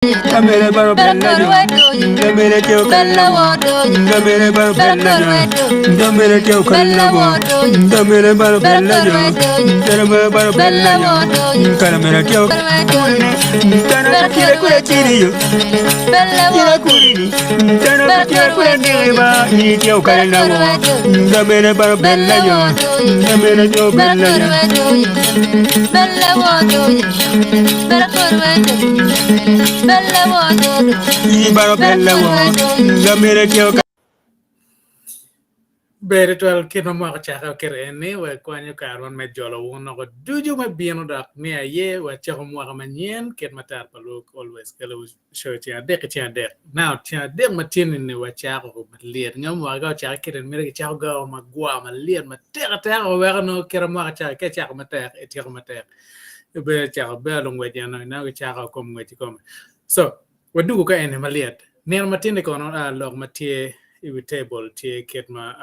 Kamere baro bella jo, kamere teo kalla wo, kamere baro bella jo, kamere teo kalla wo, kamere baro bella jo, kamere baro bella jo, kamere teo tana kire kure kiri yo, kire kuri ni, tana kire kure ni ba, ni teo kalla wo, kamere baro bella jo, kamere teo bella jo. Ber tutwal kit ma mwaka ocake oketo en ni wek kwanyo kare man me jolo wun woko ducu me bino dok ni aye wacako mwaka manyen kit ma Tar pa Luke always kelo show ceng adek ki ceng adek. Now ceng adek ma tye ni wacako malyet nyo mwaka ka ocake kit en mito kicako gawa magwar malyet matek ateka weko nongo kit ma mwaka cake ka icako matek ityeko matek. Ibedo cako bedo lungwec eno ineno gicako kom ngwec kikome. So wadugo ka eni malyet. Nino ma tye-ni kono lok ma tye i wi table tye kit ma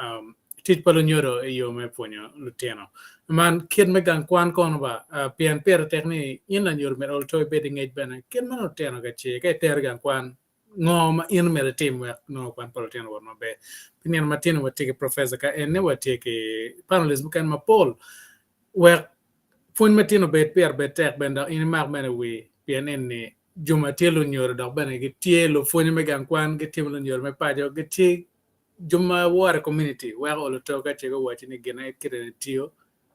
tic pa lunyodo i yo me pwonyo lutino. Man kit me gang kwan kono ba pien pire tek ni in lanyodo myero ol to ibed ki ngec bene kit ma lutino ka ce ka itero i gang kwan ngo ma in myero itim wek nongo kwan pa lutino owot maber. Pi nino ma tye-ni watye ki professor ka eni watye ki panelist mukene mapol wek pwony ma tye-ni obed pire bed tek bene dok in imak bene wi pien eni jo ma tye lunyodo dok bene gitye lupwonye me gang kwan, gitye lunyodo me paco, gitye jo ma woro i community weko olo to ka ce guwaco ni gin aye kite ni tiyo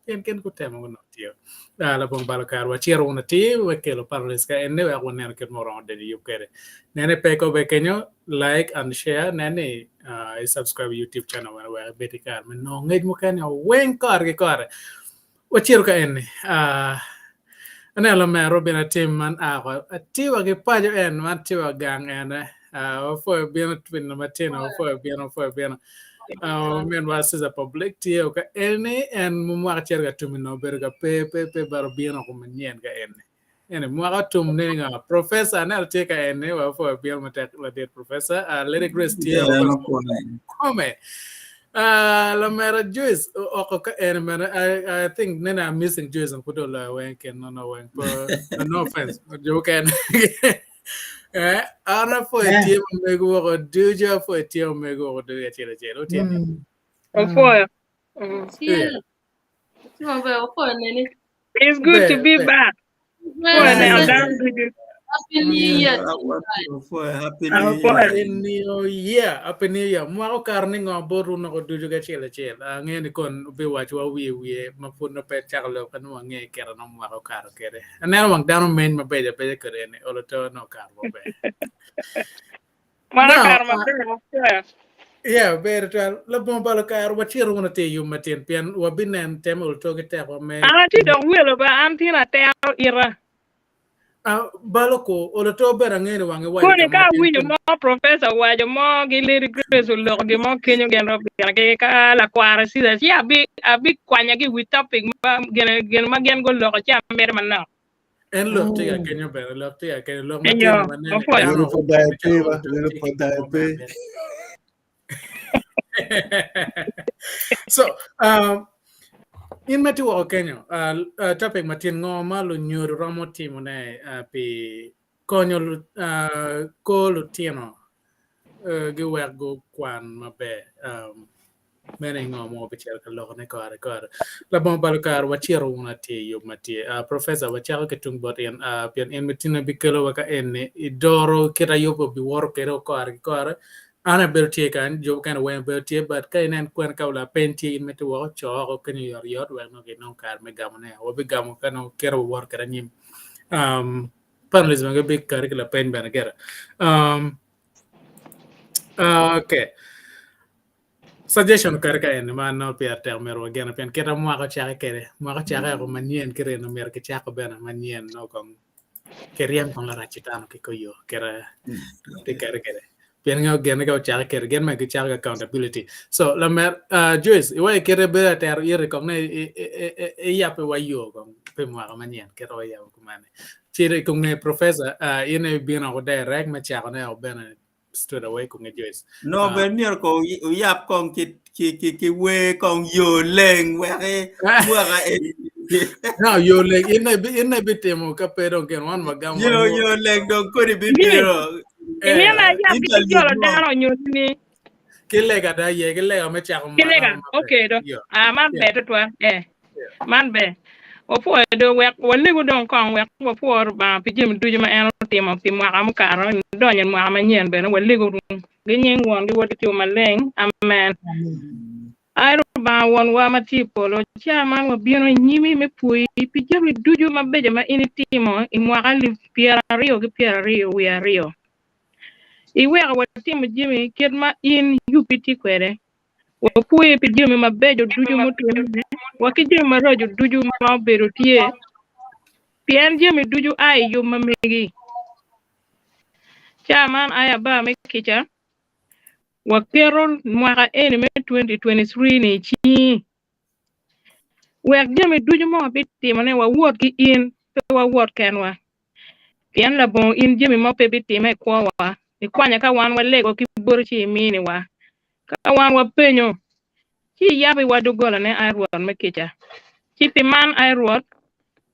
pien gin gutemo gunongo tiyo. Ah, labongo balo kare wacito wun atir me kelo panelist ka eni wek waneno kit ma oromo donyo i yub kwede. Nen ni pe kobe kenyo like and share nen ni uh, i subscribe YouTube channel wene wek ibed ki kare me nongo ngec mukene weng kore ki kore. Wacito ka eni ah, aneno lamera Robin Atim man a atiwa ki paco en man tye wa gang ene ah, wapwoyo bino twino matino wapwoyo bino wapwoyo bino ah, ominwa Caesar Public tye ka eni en mwaka cito ka tum onongo obedo ka pe pe pe but obino oko manyen ka eni eni mwaka otum ni nga professor aneno tye ka eni wapwoyo bino matek ladit professor uh, Lady Grace tye kome uh, lamera Joyce oko ka eni mene I, I think nene I'm missing Joyce and kudo loyo weng ken no no weng po no offense jo ken eh an apwoyo tye omego woko ducu apwoyo tye omego woko ducu acel acel otye Opwoyo. Yeah. It's good to be back. Opwoyo neno dano ducu. Happy New Year. Happy New Year. Happy New Year. Happy New Year. Mwaka okato ni ngo bot wun woko ducu ki acel acel. Angeyo ni kon obiwaco wa wiye wiye ma pud nongo pe cako lok nongo wangeyo kite nongo mwaka okato kwede. Aneno wang dano meny mabeco abeca kwede eni olo to nongo okato maber. Mwaka Now, okato maber apwoyo. Yeah, ber twal. Labongo balo kare wacito wun atir i yub matin pien wabinen tem olo to ki tekwa me An atye dok welo ba an tye atero ita. Ah, balo ko olo to ber angeyo ni wange waco Koni ka ka mo pien awinyo kun mo professor owaco mo ki Lady Grace oloko gin mo kenyo gin gin ki ka lakwara Caesar ci abi abikwanya ki i wi topic ma gin gin ma gin guloko ci amedo manok. En lok tye ka kenyo bene, lok tye ka kenyo, lok ma Enyo, tye ma nene opwoyo. dano Welo pa dayo pe ba, olo welo tye pa ki dayo mo me pe. ameda. So, um, in ma tye woko kenyo, uh, uh, topic ma tye ngo ma lunyodo romo timone uh, pi konyo lu- uh, kor lutino uh, giwek gukwan maber. Um, Meno aye ngo ma wabicito ka lokone kore kore. Labongo balo kare wacito wun atir i yub ma tye. Uh, Professor, wacako ki tung bot in, uh, pien in mitine bikelo wa ka en-ni idoro kit a yub obiwoto kwede kore ki kore. An abedo tye kany, jo mukene weng obedo tye, but ka inen kwene ka lapeny tye in miti woko, co oko kenyo oyotoyot wek nongo inong kare me gamone. Wabigamo ka nongo kite wawoto kwede anyim. Um, panelists bene gibikati ki lapeny bene gire. Um, uh, okay. Suggestion kadi ka eni ma nongo pire tek myero wagene pien kit ma mwaka ocake kwede, mwaka ocake woko manyen ki rino myero kicako bene manyen nongo kong kiryem kong larac citano ki kor yo kite tye kede kwede pien nongo gin ka ocake kwede gin mere gicako ki accountability so lamer uh, Joyce iwaco kite bedo atero iti kong ne iyabe wa yo kong pi mwaka manyen kite wayabo kumene ci i kom nge professor uh, in ibino woko direct me cakone woko bene straight away kong Joyce. No, Ah. ben myero ko uyab kong ki ki ki ki wer kong yo leng wek i mwaka eni. No, yo lek in in ibitimo ka pe dong gin wan wagamo. Yo yo lek dong kodi bibiro. Imito ayab ki jolo dano onyo ni. Ki lega da ye ki lega me cako Ki lega. Okay do. Ah man ber tutwal. Eh. Man ber. Wapwoyo do wek walegu dong kong wek wapwo Rubanga pi jami ducu ma en otimo pi mwaka mukato donyo i mwaka manyen bene walegu gi nying Won ki Wod ki Cwiny Maleng. Amen. Ai Rubanga Wonwa ma tye i polo, ca man wabino i nyimi me pwoyi pi jami ducu mabeco ma in itimo i mwaka alip pyeraryo ki pyeraryo wiye aryo. Iweko watimo jami kit ma in yubbi tye kwede. Wapwoyi pi jami mabeco ducu mutimme wa ki jami maraco ducu ma obedo tye, pien jami ducu a i yub ma megi. Ca man ai Aba me kica, Waketo mwaka eni me 2023 ni i cingi. Wek jami ducu ma wabitimone wawot ki in, pe wawot kenwa. Pien labongo in jami mo pe bitime i kwowa. Ikwanya ka wan walego ki boti ci iminiwa. Ka wan wapenyo, ci iyabiwa doggolane, ai Rwot me kica. Ci pi man, ai Rwot,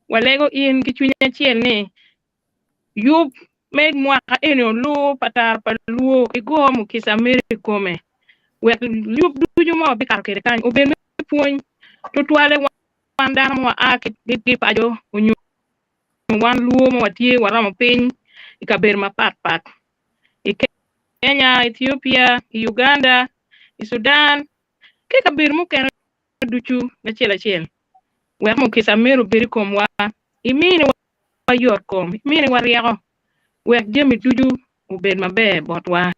walego in ki cwiny acel ni, Yub me mwaka eni olur pa tara pa luo ki go mukisa meri i kome wek yub ducu ma wabikato kwede kany obed me pwony tutwale wan dano ma waa ki paco onyo wan luo ma watye waromo piny i kabedo mapat pat i Kenya, Ethiopia, i Uganda, i Sudan ki kabedo mukene ducu acel acel wek mukisa meri obed i komwa iminiwa yot kom, iminiwa ryeko wek jami ducu obed maber botwa.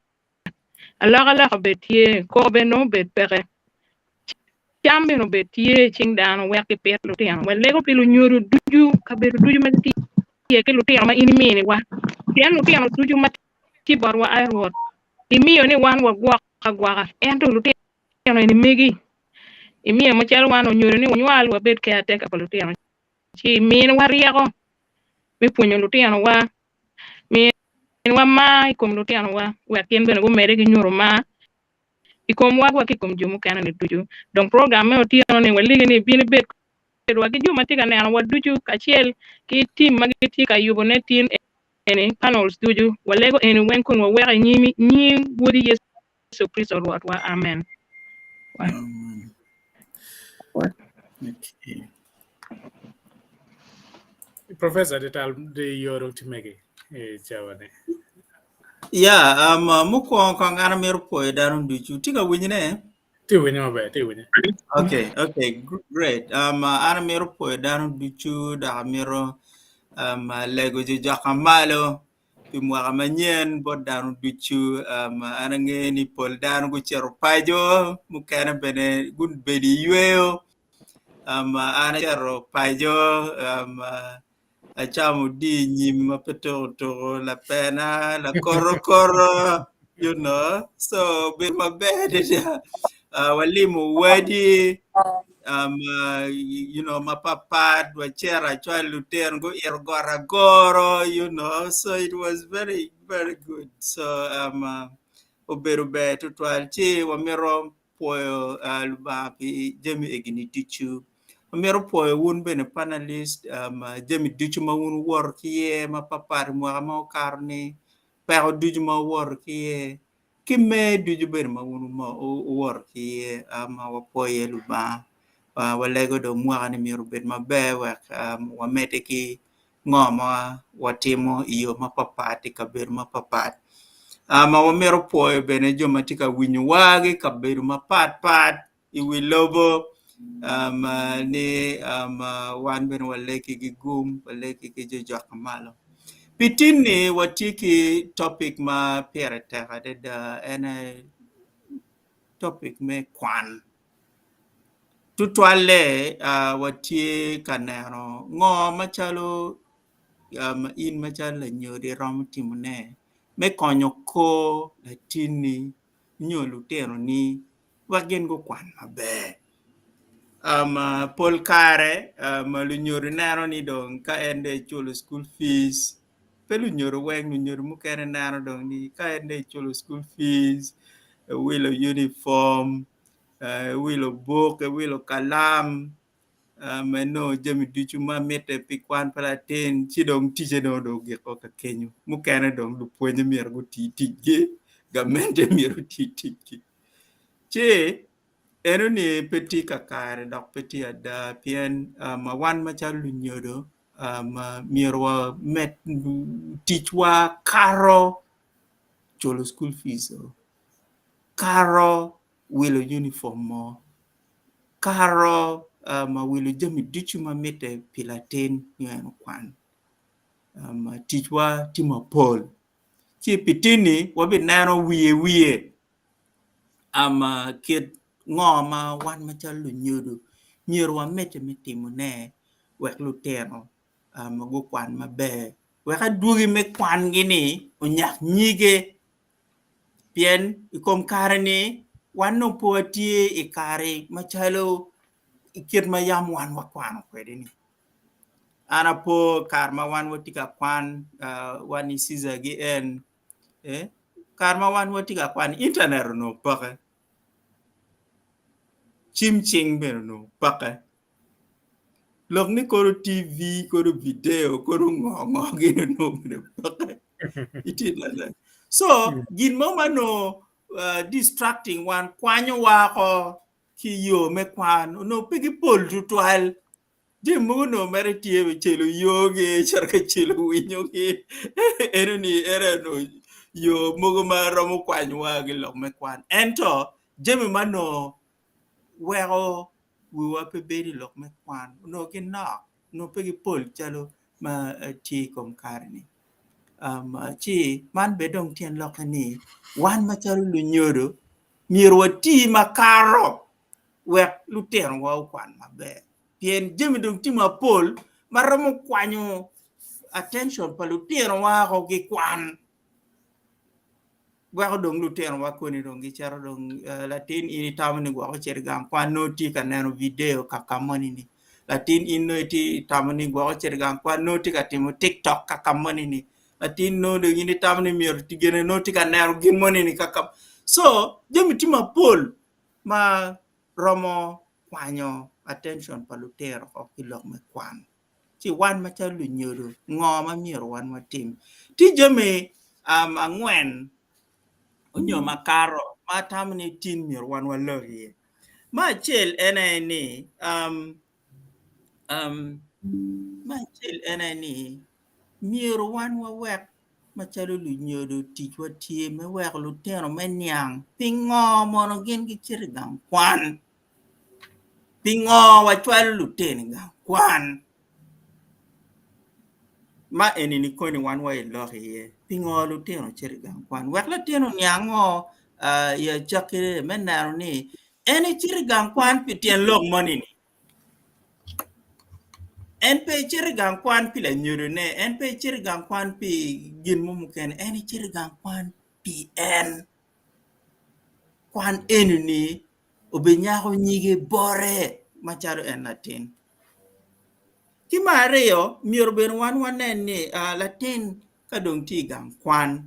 Alokaloka obed tye, koko bene nongo obed peke, cam bene obed tye i cing dano wek gipit lutino. Walego pi lunyodo ducu, kabedo ducu ma gitye iye ki lutino ma in iminiwa, pien lutino ducu ma tye botwa ai Rwot, imiyo ni wan wagwok agwoka, ento lutino eni megi, imiyo macalo wan onyodo ni wanywal wabed caretaker pa lutino. Ci miniwa ryeko me pwonyo lutinowa, miniwa mar i kom lutinowa wek gin bene gumedde ki nyuto mar i komwa wa ki i kom jo mukene-ni ducu. Dong program me otyeno-ni walegi ni ibin ibed kwedwa ki jo ma tye ka nenowa ducu kacel ki tim ma gitye ka yubone tin eni, panels ducu. Walego eni weng kun waweko i nyimi nying Wodi Yecu Kricito Rwotwa. Amen. Amen. Okay. Professor Dital di yoro timegi e cawa-ni. Yeah, um, mukwongo kong an amito pwoyo dano ducu. Tye ka winyone? Tye winyo maber, tye winyo. Okay, okay, great. Um, an amito pwoyo dano ducu dok amito um, lego jojoka malo pi mwaka manyen bot dano ducu. Um, an angeyo ni pol dano gucito paco, mukene bene gubedo i yweyo. Um, an acito paco, um, acamo odii nyim ma pe tuko tuko, lapena, lakorokoro, you know, so obedo maber adada. Walimo wadi, um, you know, mapapat, wacito acwalo lutino guito got agoro, you know, so it was very, very good. So, um, obedo ber tutwal. Ci wamito pwoyo Lubanga pi jami egini ducu. Amito pwoyo wun bene panalist um, jami ducu ma wun wuwoto ki iye mapapat i mwaka ma okato ni, peko ducu ma wuwoto ki iye, ki mer ducu bene ma wun wuwoto ki iye um, wapwoyo iye Lubanga. Uh, walego dong mwaka ni myero obed maber wek um, wamedde ki ngo ma watimo i yo mapapat i kabedo mapapat. Ma wamito pwoyo bene jo ma tye ka winyowa ki i kabedo mapatpat i wi lobo ni wan bene walegi ki gum, walegi ki jojok malo. Pi tin-ni watye ki topic ma pire tek adada en aye topic me kwan. Tutwalle watye ka neno ngo macalo in macalo lanyodo iromo timone me konyo kor latinni nyo lutinoni wek gin gukwan maber. Pol kare lunyodo neno ni dong ka en dong eculo cukul pic pe lunyodo weng lunyodo mukene neno dong ni ka en dong eculo cukul pic ewilo unifom ewilo buk, ewilo kalam, Um, enongo jami ducu ma mitte pi kwan pa latin ci dong ticce dong dong ogiko ka kenyo. Mukene dong lupwonye myero guti ticgi, gamente myero oti ticgi. Ci enoni pe tye kakare dok pe tye ada pien um, wan macalo lunyodo um, myero wamed ticwa kato culo school fees o, kato wilo uniform mo, kato um, wilo jami ducu ma mitte pi latin nyo en okwan. Um, ticwa tye mapol. Ci pi tini wabineno wiye wiye um, kit ngo ma wan macalo lunyodo myero wamedde me timone wek lutino um, gukwan maber wek adwogi me kwangi-ni onyak nyige Pien i kom kare-ni, wan dong pe watye i kare macalo kit ma yam wan wakwano kwede-ni. An apo kare ma wan watye ka kwan, wan i Ciza ki en, kare ma wan watye ka kwan intanet onongo peke, cim cing bene onongo peke. Lok ni kono TV, kono video, kono ngo ngo gini onongo bene peke. Itye nene. So gin mo ma onongo uh, distracting wan kwanyo wako ki yo me kwan onongo pe gipol tutwal. Jami mogo onongo mere tye me celo yogi, cito ka celo winyogi. Eno ni ene onongo yo mogo ma romo kwanyowa ki lok me kwan. Ento jami ma onongo weko wiwa pe bedo i lok me kwan onongo ginok, onongo pe gipol calo ma tye i kom kare-ni. Um, ci man bene dong tyen lokke ni wan macalo lunyodo myero wati makato wek lutinowa okwan maber pien jami dong tye mapol ma romo kwanyo attention pa lutinowa woko ki kwan. Weko dong lutinowa koni dong gicito dong latin in itamo ni gwok ocito i gang kwan nongo tye ka neno video kaka moni-ni, latin in nongo itye itamo ni gwok ocito i gang kwan nongo tye ka timo tiktok kaka moni-ni, latin nongo dong in itamo ni myero gine nongo tye ka neno gin moni-ni kaka so jami tye mapol ma romo kwanyo attention pa lutino oko ki lok me kwan. Ci wan macalo lunyodo, ngo ma myero wan watim? Tye jami um, angwen onyo makato ma atamo ni tin myero wan walok iye. Me acel en aye ni um, um, me acel en aye ni myero wan wawek macalo lunyodo ticwa tye me weko lutino me niang pingo mono gin gicito i gang kwan. Pingo wacwalo lutino i gang kwan? Ma eni-ni koni wan wa iloko iye pingo lutino cito i gang kwan wek latin oniang ngo i acakkine me neno ni en ecito i gang kwan pi tyen lok moni-ni. En pe ecito i gang kwan pi lanyodone, en pe ecito i gang kwan pi gin mo mukene, en ecito i gang kwan pi en. Kwan eni-ni obinyako nyige bote macalo en latin. Ki me aryo, myero bene wan wanen ni latin ka dong tye i gang kwan,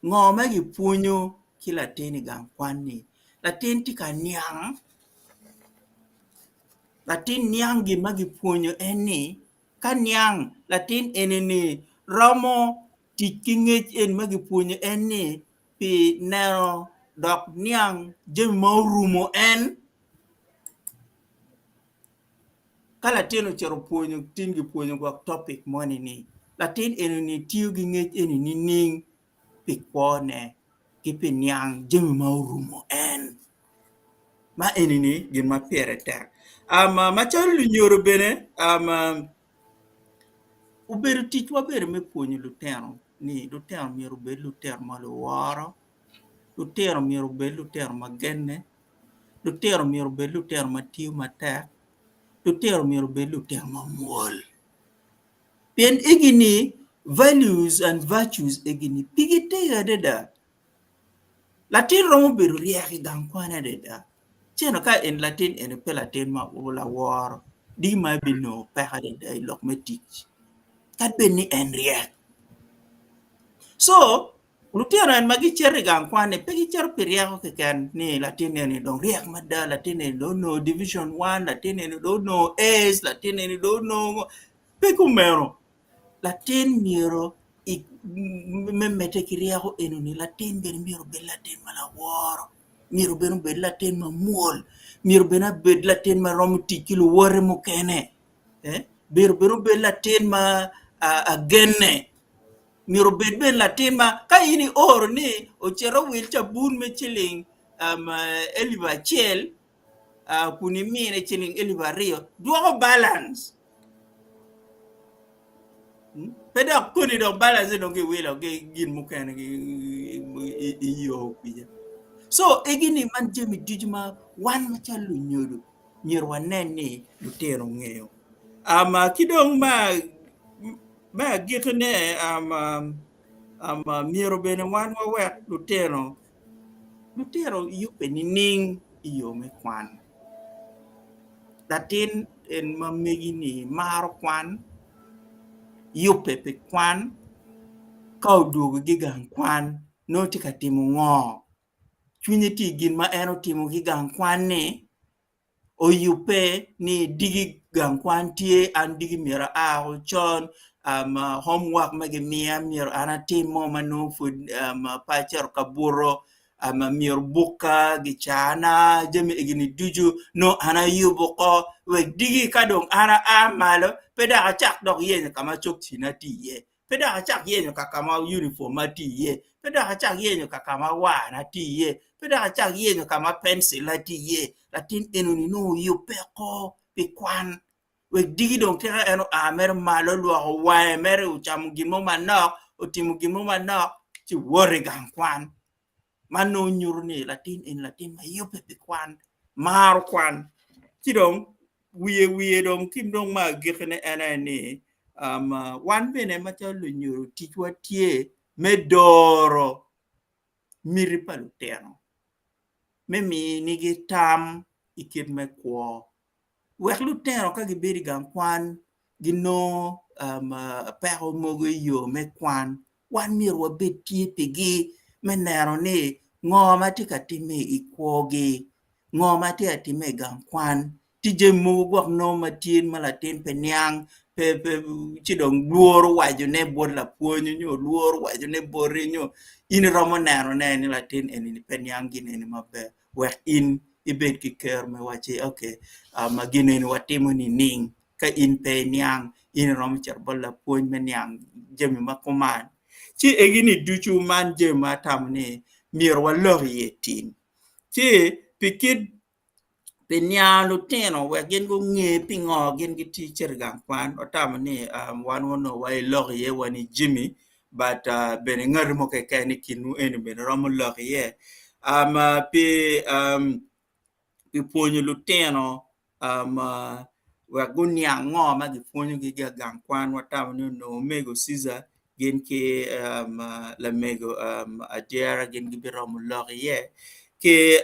ngo ma gipwonyo ki latin i gang kwan-ni? Latin tye ka niang, latin niang gin ma gipwonyo en ni, ka niang latin eni-ni romo tic ki ngec eni ma gipwonyo en ni pi neno dok niang jami ma orumo en. Ka latin ocito pwonyo tin gipwonyo gwok topic moni ni latin eni tiyo ki ngec eni nining pi kwone ki pi niang jami ma orumo en. Ma eni ni gin ma pire tek. Um, macalo lunyodo bene um, obedo ticwa bene me pwonyo lutino ni lutino myero obed lutino ma luworo, lutino myero obed lutino ma genne, lutino myero obed lutino ma tiyo matek, lutino myero obed lutino ma mwol. Pien egi-ni values and virtues egi-ni pigi tego adada. Latin romo bedo ryek i gang kwan adada ci ento ka en latin eni pe latin ma laworo di ma ebinongo peko adada i lok me tic kadi bed ni en ryek. So. Lutino en ma gicito i gang kwan-ni pe gicito pi ryeko keken ni latin eni dong ryek mada, latin eni dong onongo division one, latin eni dong onongo A's, latin eni dong onongo pe kumeno. Latin myero me medde ki ryeko eni latin bene myero obed latin ma laworo, myero bene obed latin ma mwol, myero bene obed latin ma romo tic ki luwote mukene, myero bene obed latin ma genne. Myero obed bene latin ma ka in ioro ni ocit owil cabun me ciling elip acel kun imine ciling elip aryo dwoko balance. Pe dok koni dok balance dong giwilo ki gin mukene i yo kwica. So egini man jami ducu ma wan macalo lunyodo myero wanen ni lutino ngeyo. Ki dong me agikkine, myero bene wan wawek lutino lutino yubbe nining i yo me kwan? Latin en ma megi-ni maro kwan, yubbe pi kwan, ka odwogo ki i gang kwan nongo tye ka timo ngo? Cwinye tye i gin ma en otimo ki i gang kwan-ni? Oyubbe ni diki gang kwan tye an diki myero aa woko con homework ma gimiya myero an atim mo ma nongo pud pe acito ka buto myero bukka gicana jami egini ducu nongo an ayubo oko wek diki ka dong an aa malo pe dok acak dok yenyo ka ma cokcina tye iye. Pe dok acak yenyo ka ka ma unifomma tye iye, pe dok acak yenyo ka ka ma warna tye iye, pe dok acak yenyo ka ma pencilla tye iye. Latin enoni nongo oyubbe oko pi kwan wek diki dong tika en oa mere malo olwoko wange mere ocamo gin mo manok otimo gin mo manok ci woto i gang kwan. Man nongo nyuto ni latin eni latin ma yubbe pi kwan, maro kwan. Ci dong wiye wiye dong ki dong me agikkine en aye ni wan bene macalo lunyodo ticwa tye me doro miti pa lutino me minigi tam i kit me kwo. Wek lutino ka gibedo i gang kwan ginongo peko mogo i yo me kwan Wan myero wabed tye pigi me neno ni ngo ma tye ka timme i kwogi, ngo ma tye ka timme i gang kwan. Tye jami mogo gwok nongo ma tye ma latin pe niang pe pe ci dong lworo wacone bot lapwony nyo lworo wacone boti nyo in iromo nenone ni latin eni pe niang gin eni maber wek in ibed ki kero me wacci okay gin eni watimo nining? Ka in pe iniang, in iromo cito bot lapwony me niang jami ma kuman. Ci egini ducu man jami ma atamo ni myero walok iye tin. Ci pi kit pi niango lutino wek gin gunge pingo gin gitye cito i gang kwan, watamo ni wan onongo wa ilok iye wa ni Jimmy but bene ngati mo keken i kinwu eni bene romo lok iye. Pi pi pwonyo lutino wek guniang ngo ma gipwonyogi ki i gang kwan watamo ni onongo omego Ceaser gin ki lamego Adyera gin gibiromo lok iye ki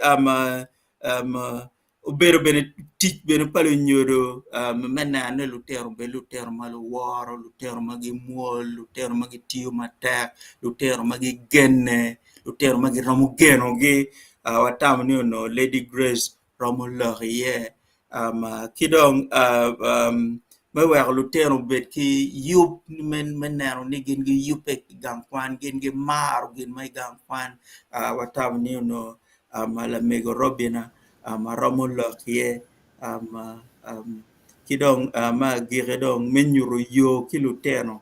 obedo bene tic bene pa lunyodo me neno ni lutino obedo lutino ma luworo, lutino ma gimwol, lutino ma gitiyo matek, lutino ma gigenne, lutino ma giromo genogi watamo ni onongo Lady Grace romo lok iye ki dong me weko lutino obed ki yub me neno ni gin giyubbe i gang kwan gin gimaro gin ma i gang kwan watamo ni onongo lamego Robina romo lok iye ki dong me agikki dong me nyuto yo ki lutino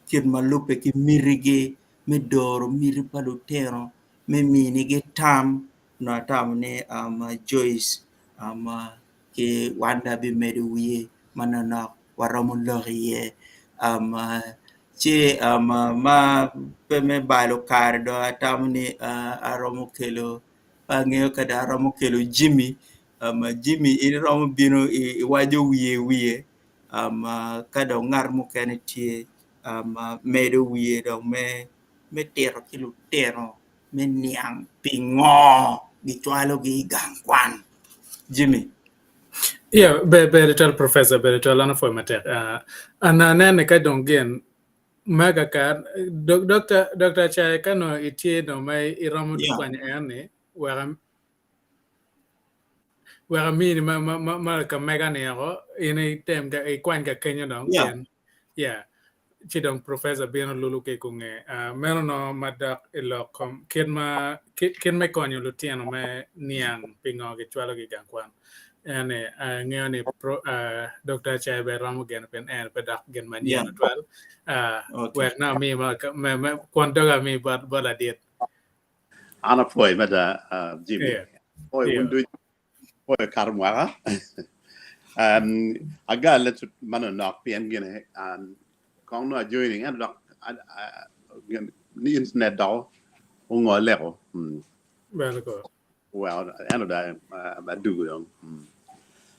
kit ma lubbe ki mitigi me doro miti pa lutino me minigi tam onongo atamo ni Joyce ki Wanda bimedo wiye manonok waromo lok iye ci ma pe me balo kare dong atamo ni aromo kelo pe angeyo ka dong aromo kelo Jimmy, Jimmy in iromo bino iwaco wiye wiye ka dong ngat mukene tye medo wiye dong me me tito ki lutino me niang pingo gicwalogi i gang kwan. Jimmy. Yeah, ber ber tutwal professor, ber tutwal an apwoyo matek. Uh, an anene ka dong gin Ma kakar, Dr. Dr. Acaye ka nongo itye dong ma iromo kwanyo en ni wek wek amini ma ma ma ma ka mega ni oko in item ikwany ka kenyo dong pien yeah ci dong professor bino lulu ki kunge. Meno no madok i lok kom kit ma kit me konyo lutino me niang pingo gicwalo gi gang kwan. En ni angeyo ni Dr. Acaye bene romo geno pien en pe dok gin manyen tutwal. Wek nongo ami kwon doga ami bot ladit. An apwoyo mada Jimmy. Apwoyo wun ducu. Apwoyo kato mwaka. Agalle manonok pien gine kong nongo ajoining ento dok ni internet dok ongoleko. Well, ento dong adugo dong.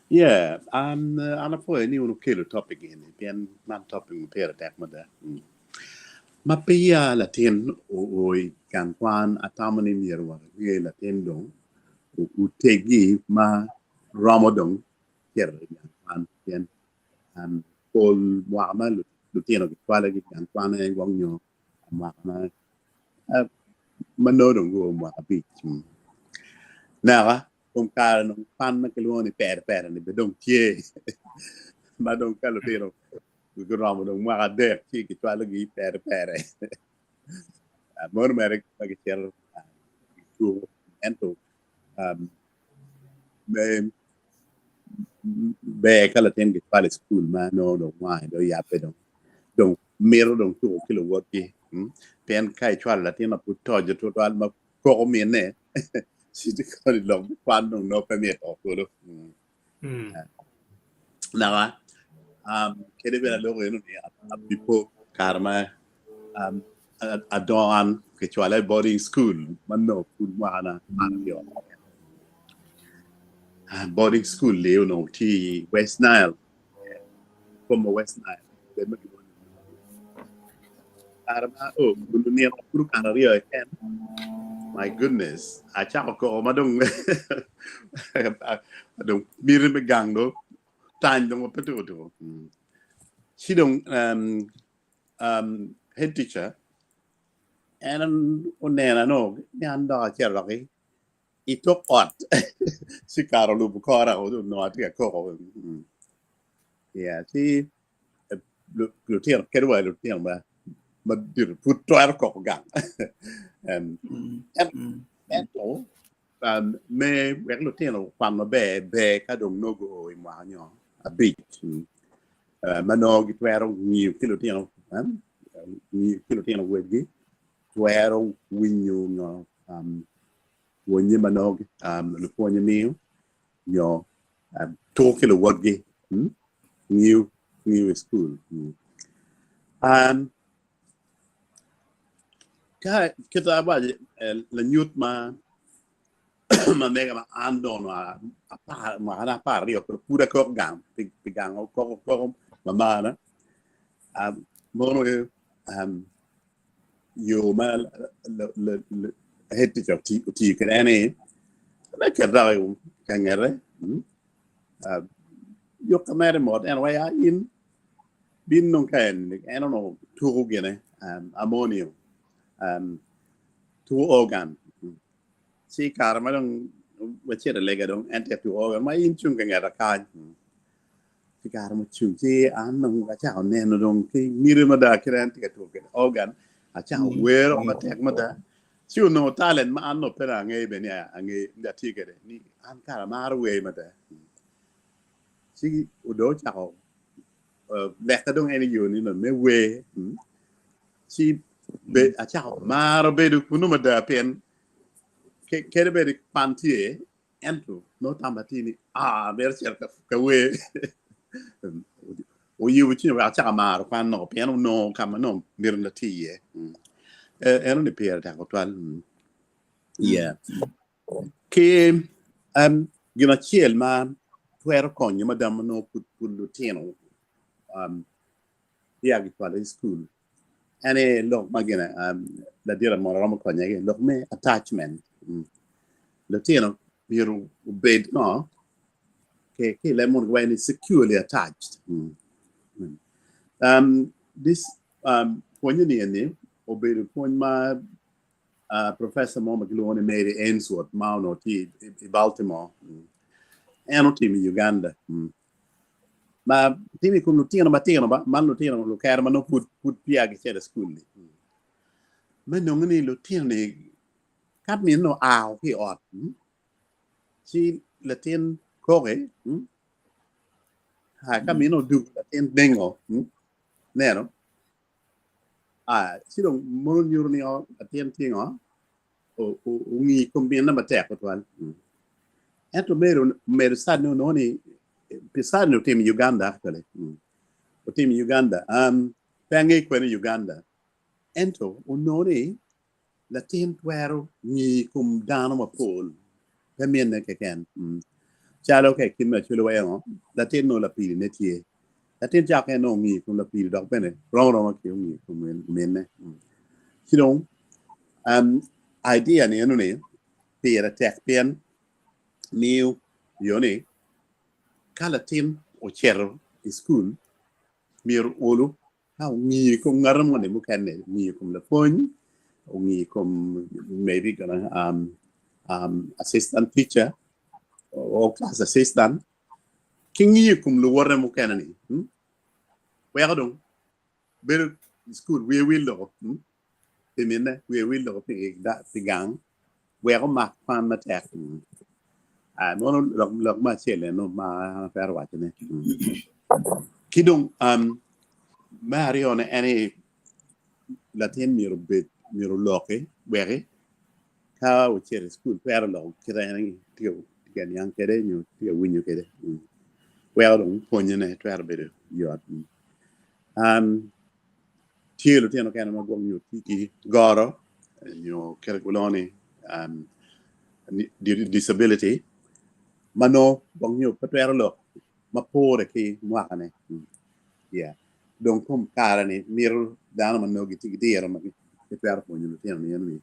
Yeah, an apwoyo ni wun wukelo topic eni pien man topic ma pire tek mada. Ma peya latin oo i gang kwan, atamo ni myero wange latin dong oteggi ma romo dong cito i gang kwan pien pol mwaka ma lutino gicwalogi i gang kwan aye gwok nyo mwaka ma ma nongo dong guo mwaka abic. Naka kom kare dong kwan ma kilwongo ni pere pere ni bene dong tye ma dong ka lutino guromo dong mwaka adek ci kicwalogi i pere pere. Mono mere ma gicito gituko ento me ber ka latin gicwalo i cukul ma nongo dong wange dong oyabbe dong dong mito dong tuko ki luwotgi pien ka icwalo latin ma pud toco tutwal ma koko minne ci koni lok me kwan dong nongo pe mito kulu. Naka kadi bed aloko eno ni abipo kare ma adongo an kicwala i boarding school ma nongo pud mwakana aryo. Boarding school li onongo tye i West Nile, boma West Nile, bed ma kilwongo ni kare ma oh kun onino pud okato aryo keken my goodness acako koko ma dong dong miti me gang dong tany dong pe tuko tuko. Ci dong head teacher en onena no ni an dok acito dok i tok ot ci kare olubo kora onongo atye ka koko. Yeah, ci lutino kadi wa lutino ma madito pud twero koko gang. Ento me wek lutino okwan maber ber ka dong nongo guo i mwaka nyo abic ma nongo gitwero ngiyo ki lutino ngiyo ki lutino wedgi twero winyo nyo pwonye ma nongo lupwonye miyo nyo tuko ki luwotgi ngiyo ngiyo i cukul. Ka kit awaco lanyut ma ma mega ma an dong onongo apar mwakana apar aryo pud akok gang pi gang koko koko mamana mono yo ma head teacher otiyo kwede en ni me ket dok ka ngete yokka mere mot en wai in bin dong ka en en onongo tuko gine amonio tuko organ ci kare ma dong wacito i lega dong en tye ka tuko organ ma in cung ka ngeta kany Ci kare mucung ci an dong acako neno dong ki miti mada kit en tye ka tuko kwede organ, acako wero matek mada. Ci onongo talent ma an onongo pe dong angeyo bene ni angeyo ni atye kwede ni an kara amaro wer mada. Ci dong ocako leka dong en i yo ni me wer ci acako maro bedo kunu mada pien kadi bed kwan tye Ento nongo tamma tye ni, 'Aa, amito cito ka wer. Oyubo cwinya wek acak amaro kwan nongo pien onongo ka ma nongo mitina tye iye. Eno ni pire tek tutwal. Yeah. Ki um, gin acel ma twero konyo mada ma nongo pud pud lutino um, peya gicwalo i cukul en aye lok ma gine ladit amora romo konye ki lok me attachment. Lutino myero obed ngo ki i leb munu giwaco ni securely attached. This Pwonye ni eni obedo pwony ma professor mo ma kilwongo ni Mary Ainsworth ma onongo tye i Baltimore en otimo i Uganda ma timo i kom lutino matino man lutino lukere ma nongo pud pud peya gicito i cukul-li me nongo ni lutino-ni ka minne oa ki i ot ci latin koki ka minne odugo latin dingo neno ci dong mono nyuto ni latin tye ngo ongi i kom minne matek tutwal. Ento medo study ni onongo ni pi study ni otimo i Uganda actually otimo i Uganda pe ange kwene i Uganda ento onongo ni Latin twero ngi i kom dano mapol, pe minne keken. Calo ka i kit me acwali wa eno, latin nongo lapidine tye. Latin cako en nongo ngi i kom lapidi dok bene rom aroma ki ongi i kom minne. Ci dong idea ni eno ni pire tek pien miyo yo ni ka latin ocito i cukul myero olu Ka ongiyo i kom ngat moni mukene, ongiyo i kom lapwony, ongiyo i kom maybe gonna assistant teacher or class assistant, ki ngiyo i kom luwote mukene ni, weko dong bedo i cukul wiye wil loko pi minne, wiye wil loko pi gang, wek omak kwan matek. Mono lok me acel eno ma an atwero wacone. Ki dong me aryone en ni latin myero obed myero oloki weki ka ocito i cukul twero loko kite en tye ka niang kwede nyo tye ka winyo kwede weko dong pwonyone twero bedo yot. Tye lutino mukene ma gwok nyo tye ki goro nyo kit ma kilwongo ni disability ma nongo gwok nyo pe twero lok ma pore ki mwakane dong kom kare-ni mito dano ma nongo gitye ki diro ma gitwero pwonyo lutino ni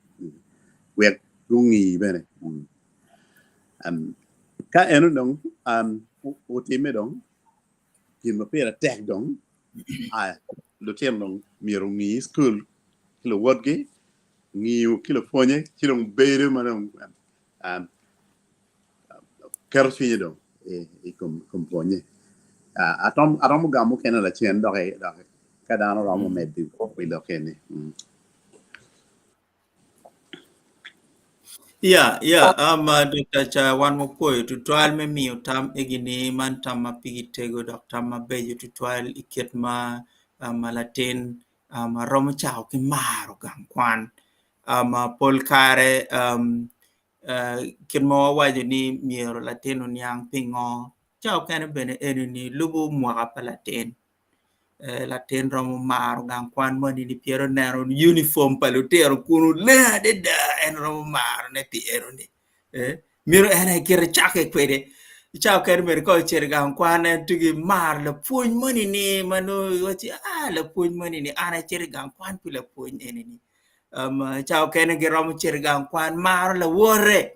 wek gungi bene ka eno dong otimme dong Gin ma pire tek dong, lutino dong myero ongi i cukul ki luwotgi, ngiyo ki lupwonye ci dong bedo ma dong keto cwinye dong i kom pwonye. Aromo gamo mukene lacen doki ka dano romo medo i lok eni. Yeah, yeah. Dr. Cha, wan wapwoyo tutwal me miyo tam egini man tam ma pigi tego dok tam mabeco tutwal i kit ma um, latin um, romo cako ki maro gang kwan. Pol kare kit ma wawaco ni myero latin oniang pingo ca okene bene eni lubo mwaka pa latin. Latin romo maro gang kwan moni ni pien oneno uniform pa lutino kunu leng adada en romo marone pi enoni myero en aye kite cake kwede ca okene bene ka ocito i gang kwan en tye ki maro lapwony moni ni ma nongo iwaci aa lapwony moni ni an acito i gang kwan pi lapwony eni ni ca okene giromo cito i gang kwan maro lawote.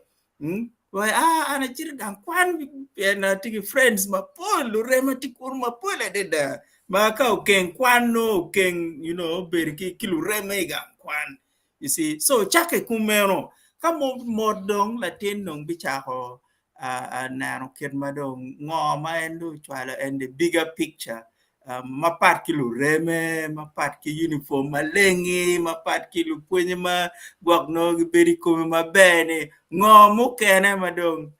Aa an acito i gang kwan pien atye ki friends mapol lurema tye kunu mapol adada ma ka okeng kwan nongo okeng you know bedo ki lureme i gang kwan you see so cakke kumeno ka mot dong latin dong bicako neno kit ma dong ngo ma en dong ocwalo en the bigger picture mapat ki lureme, mapat ki uniform maleng-ngi, mapat ki lupwonye ma gwok nongo gibedo i kome maber-ni, ngo mukene ma dong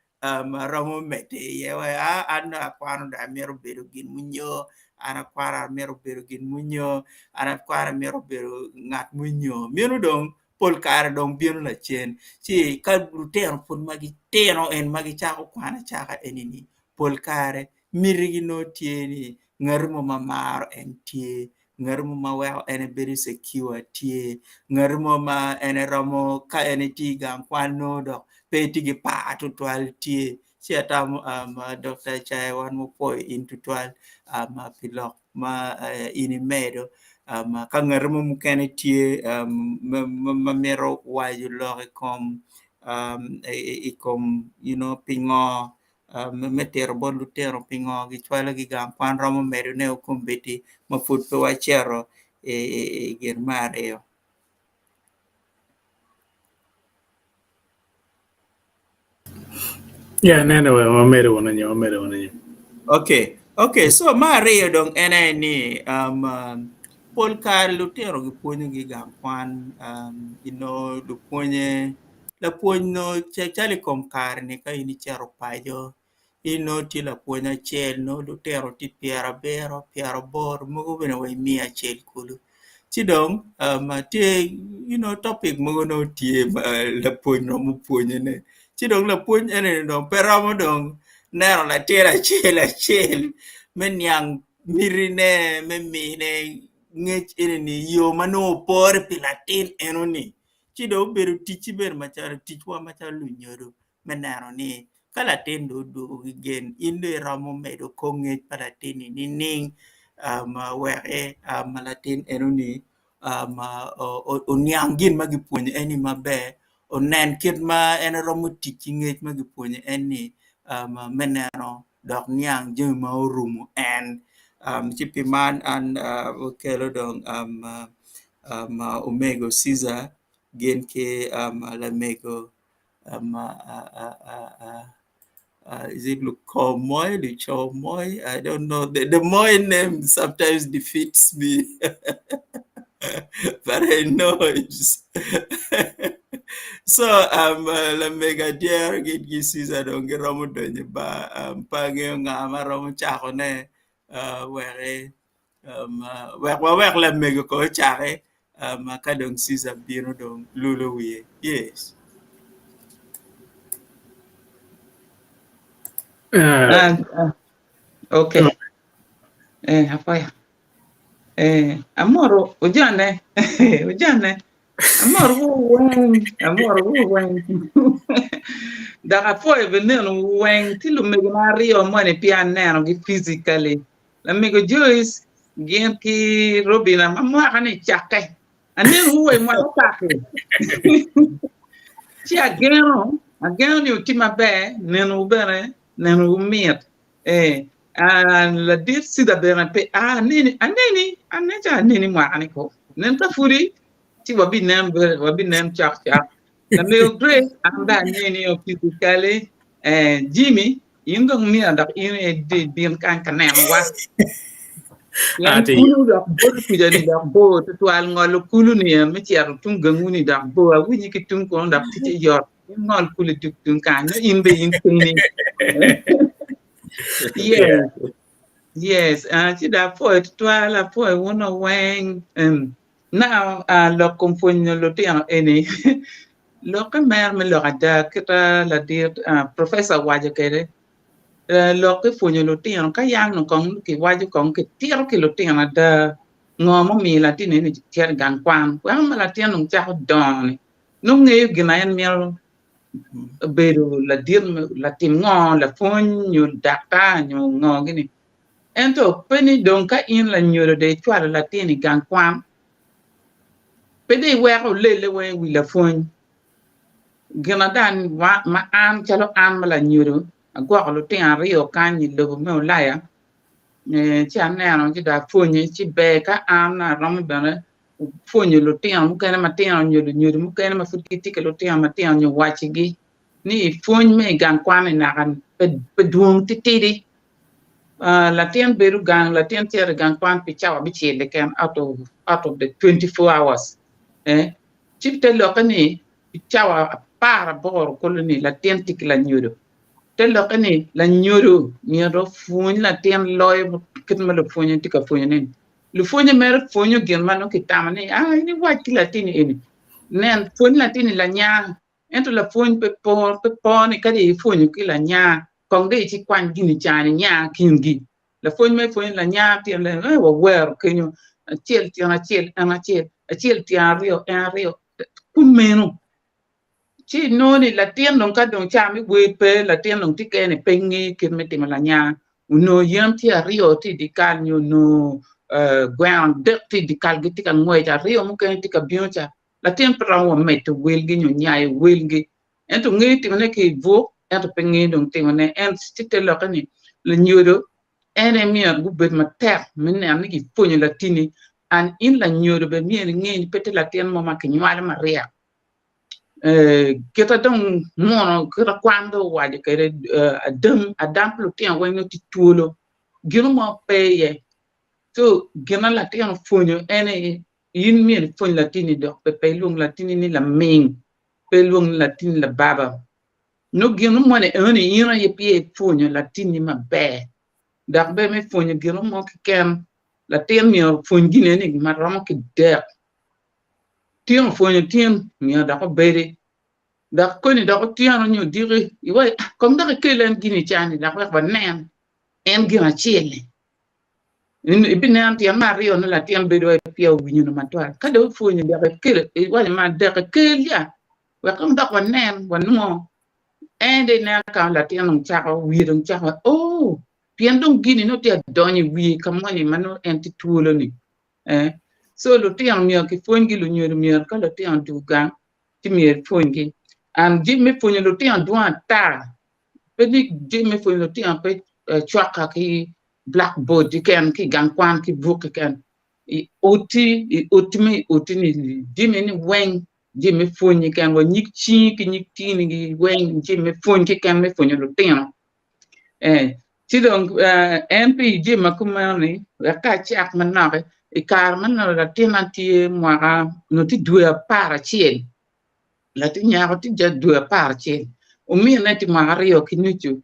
romo medde iye wek aa an dong akwano dong amito bedo gin munyo, an akwano amito bedo gin munyo, an akwano amito bedo ngat munyo, meno dong pol kare dong bino lacen ci ka lutino pud ma gitino en ma gicako kwan acaka eni-ni pol kare Mitigi nongo tye ni ngat mo ma maro en tye, ngat mo ma weko en ebedo secure tye, ngat mo ma en eromo ka en etye i gang kwan nongo dok pe etye ki par tutwal tye. Ci atamo Dokta Ecai wan wapwoyo in tutwal pi lok ma in imedo ka ngat mo mukene tye ma mito waco lok i kom i kom you know pingo me tito bot lutino pingo gicwalogi i gang kwan romo medone kombeddi ma pud pe wacito. i gin me aryo. Yeah, nene we wamedo wunu nyo wamedo wunu nyo. Okay, okay. So me aryo dong en aye ni um, pol kare lutino gipwonyogi i gang kwan um, inongo lupwonye lapwony nongo calo i kom kare-ni ka in icito paco inongo tye lapwony acel nongo lutino tye pyerabiro, pyeraboro mogo bene wa i miya acel kulu ci dong tye you know topic mogo nongo tye ma lapwony romo pwonyone ci dong lapwony eni dong pe romo dong neno latin acel acel me niang mitine me mine ngec eni i yo ma nongo opore pi latin enoni ci dong obedo ticci bene macalo ticwa macalo lunyodo me neno ni ka latin dong odwogo ki gen in dong iromo medo kor ngec pa latin-ni nining wek latin enoni oniang gin ma gipwonyo en-ni maber onen kit ma en romo tic ki ngec ma gipwonyo en-ni me neno dok niang jami ma orumo en ci pi man an akelo dong omego Ceaser gin ki lamego is it Luko Moi, Lucho Moi? I don't know. The, the Moi name sometimes defeats me, but I know it's. so, um, lamego adyero gin ki Caesar dong giromo donyo ba um, pe angeyo nga ma romo cakone uh, wek um, wek wawek lamego ko ocake um, ka dong Caesar bino dong lulo wiye. Yes. Uh, Okay. Eh, apoya. Eh, amoro ojane. Ojane. Amoro weng. Amoro weng. Dok apwoyo bene neno weng tye lumegona aryo moni peya anenogi physically. Lamego Joyce gin ki Robina ma mwaka-ni cakke. Anenowu wa i mwaka okato. Ci ageno, ageno ni wutye maber, nenowu bene, nenowu mit. Eh, ah, ladit Cida bene pe, ah, aneni, aneni, anen calo aneni mwaka-ni ko. Nen ka pudi, ci wabinen, wabinen cokcok. Lamego Grace, an dong aneni o physically. Eh, Jimmy, in dong myero dok in aye ibin kany ka nenowa. Pien kulu dok boti kuca-ni dok bor twatwal, ngolo kulu-ni en me cito tung gangu-ni dok bor, awinyi ki tung kunu dok ticce yot, in ngol kulu idug tung kany, nongo in bene in keni. Yes, yes, ah, ci dong apwoyo twatwal, apwoyo wun weng. Now, lok kom pwonyo lutino eni, lokke mere me lok ada kita ladit professor owaco kwede, lok ki pwonyo lutino ka yang nongo kong kiwaco kong kitito ki lutino ada ngo mumiyo latin eni cito i gang kwan weko ma latin dong cako dongo ni nongo ngeyo gin ma en mito bedo ladit latim ngo lapwony nyo daktar nyo ngo gini. Ento pe ni dong ka in lanyodo dong icwalo latin i gang kwan, pe dong iweko olele weng i wi lapwony. Gin ada ma an calo an ma lanyodo agwoko lutino aryo kany i lobo me Ulaya ci aneno ci dong apwonye ci ber ka an aromo bene pwonyo lutino mukene matino nyo lunyodo mukene ma pud gitye ki lutino matino nyo wacigi ni pwony me i gang kwan-ni naka pe dwong titidi. Latin bedo gang, latin cito i gang kwan pi cawa abicel keken out of out of the 24 hours ci te lokke ni pi cawa aparaboro kulu ni latin tye ki lanyodo te lokke ni lanyodo myero opwony latin loyo kit ma lupwonye tye ka pwonyone ni. Lupwonye mere pwonyo gin ma nongo kitamo ni aa in iwac ki latin eni nen pwony latin ni lanya Ento lapwony pe po ni kadi ipwonyo ki lanya, kong dong icikwany gin icani nya kingi. Lapwony ma ipwonyo lanya tyen le, eh, wawero kenyo, acel tyen acel, en acel, acel tyen aryo, en aryo, kumeno. Ci inongo ni latin dong ka dong ca me wer pe, latin dong tye kene pe ngeyo kit me timo lanya. Onongo yen tye aryo tye i dyekal nyo onongo gweno adek tye i dyekal gitye ka ngwec, aryo mukene tye ka bino ca. Latin pe romo wa medo welgi nyo nyayo welgi, ento ngeyo timone ki i buk, ento pe ngeyo dong timone. En ci te lokke ni, lunyodo en aye myero gubed matek me neno ni gipwonyo latinni. And in lanyodo bene myero inge ni pe tye latin mo ma kinywalo maryek. Eh, kita dong muno, kita kwan dong owaco kwede eh, adam, adam pa lutino weng nongo tye twolo. Gino mo pe iye. So, gin ma latin opwonyo en aye in myero ipwony latinni dok pe pe ilwong latinni ni laming, pe ilwong ni latinni lababa. Nongo gino moni enoni in aye peya ipwonyo latinni maber. Dok bene me pwonyo gino mo keken, latin myero opwony gin eni ma romo ki dek. Tin opwonyo tin, myero dok obedi. Dok koni dok otyeno nyo odiki, iwaci ah kong dok ikel en gini cani dok wek wanen en gin acel-li. Ibineno tyen me aryo ni latin bedo wai peya owinyo ni matwal. Ka dong ipwonyo dok ikelo iwaco ma dek ikel ya wek kong dok wanen wanwo. En dong ineno ka latin dong cako wiye dong cako oo pien dong gini nongo tye adonyo i wiye ka moni ma nongo en tye twolo ni. Eh so lutino myero kipwonygi lunyodo myero ka lutino odwogo gang ci myero ipwonygi. And jami me pwonyo lutino dwong ata pe ni jami me pwonyo lutino pe cwaka ki blackboard keken ki i gang kwan ki buk keken. I oti, i oti me i oti ni jami ni weng jami me pwony keken wa nyig cingi ki nyig tyeni gi weng jami me pwony keken me pwonyo lutino. Eh, ci dong eh, en pi jami ma kumeno ni wek ka acak manok i kare ma nongo latinna tye mwaka nongo tye dwe 11 latin nyako tye ja dwe 11 omine tye mwaka aryo ki nucu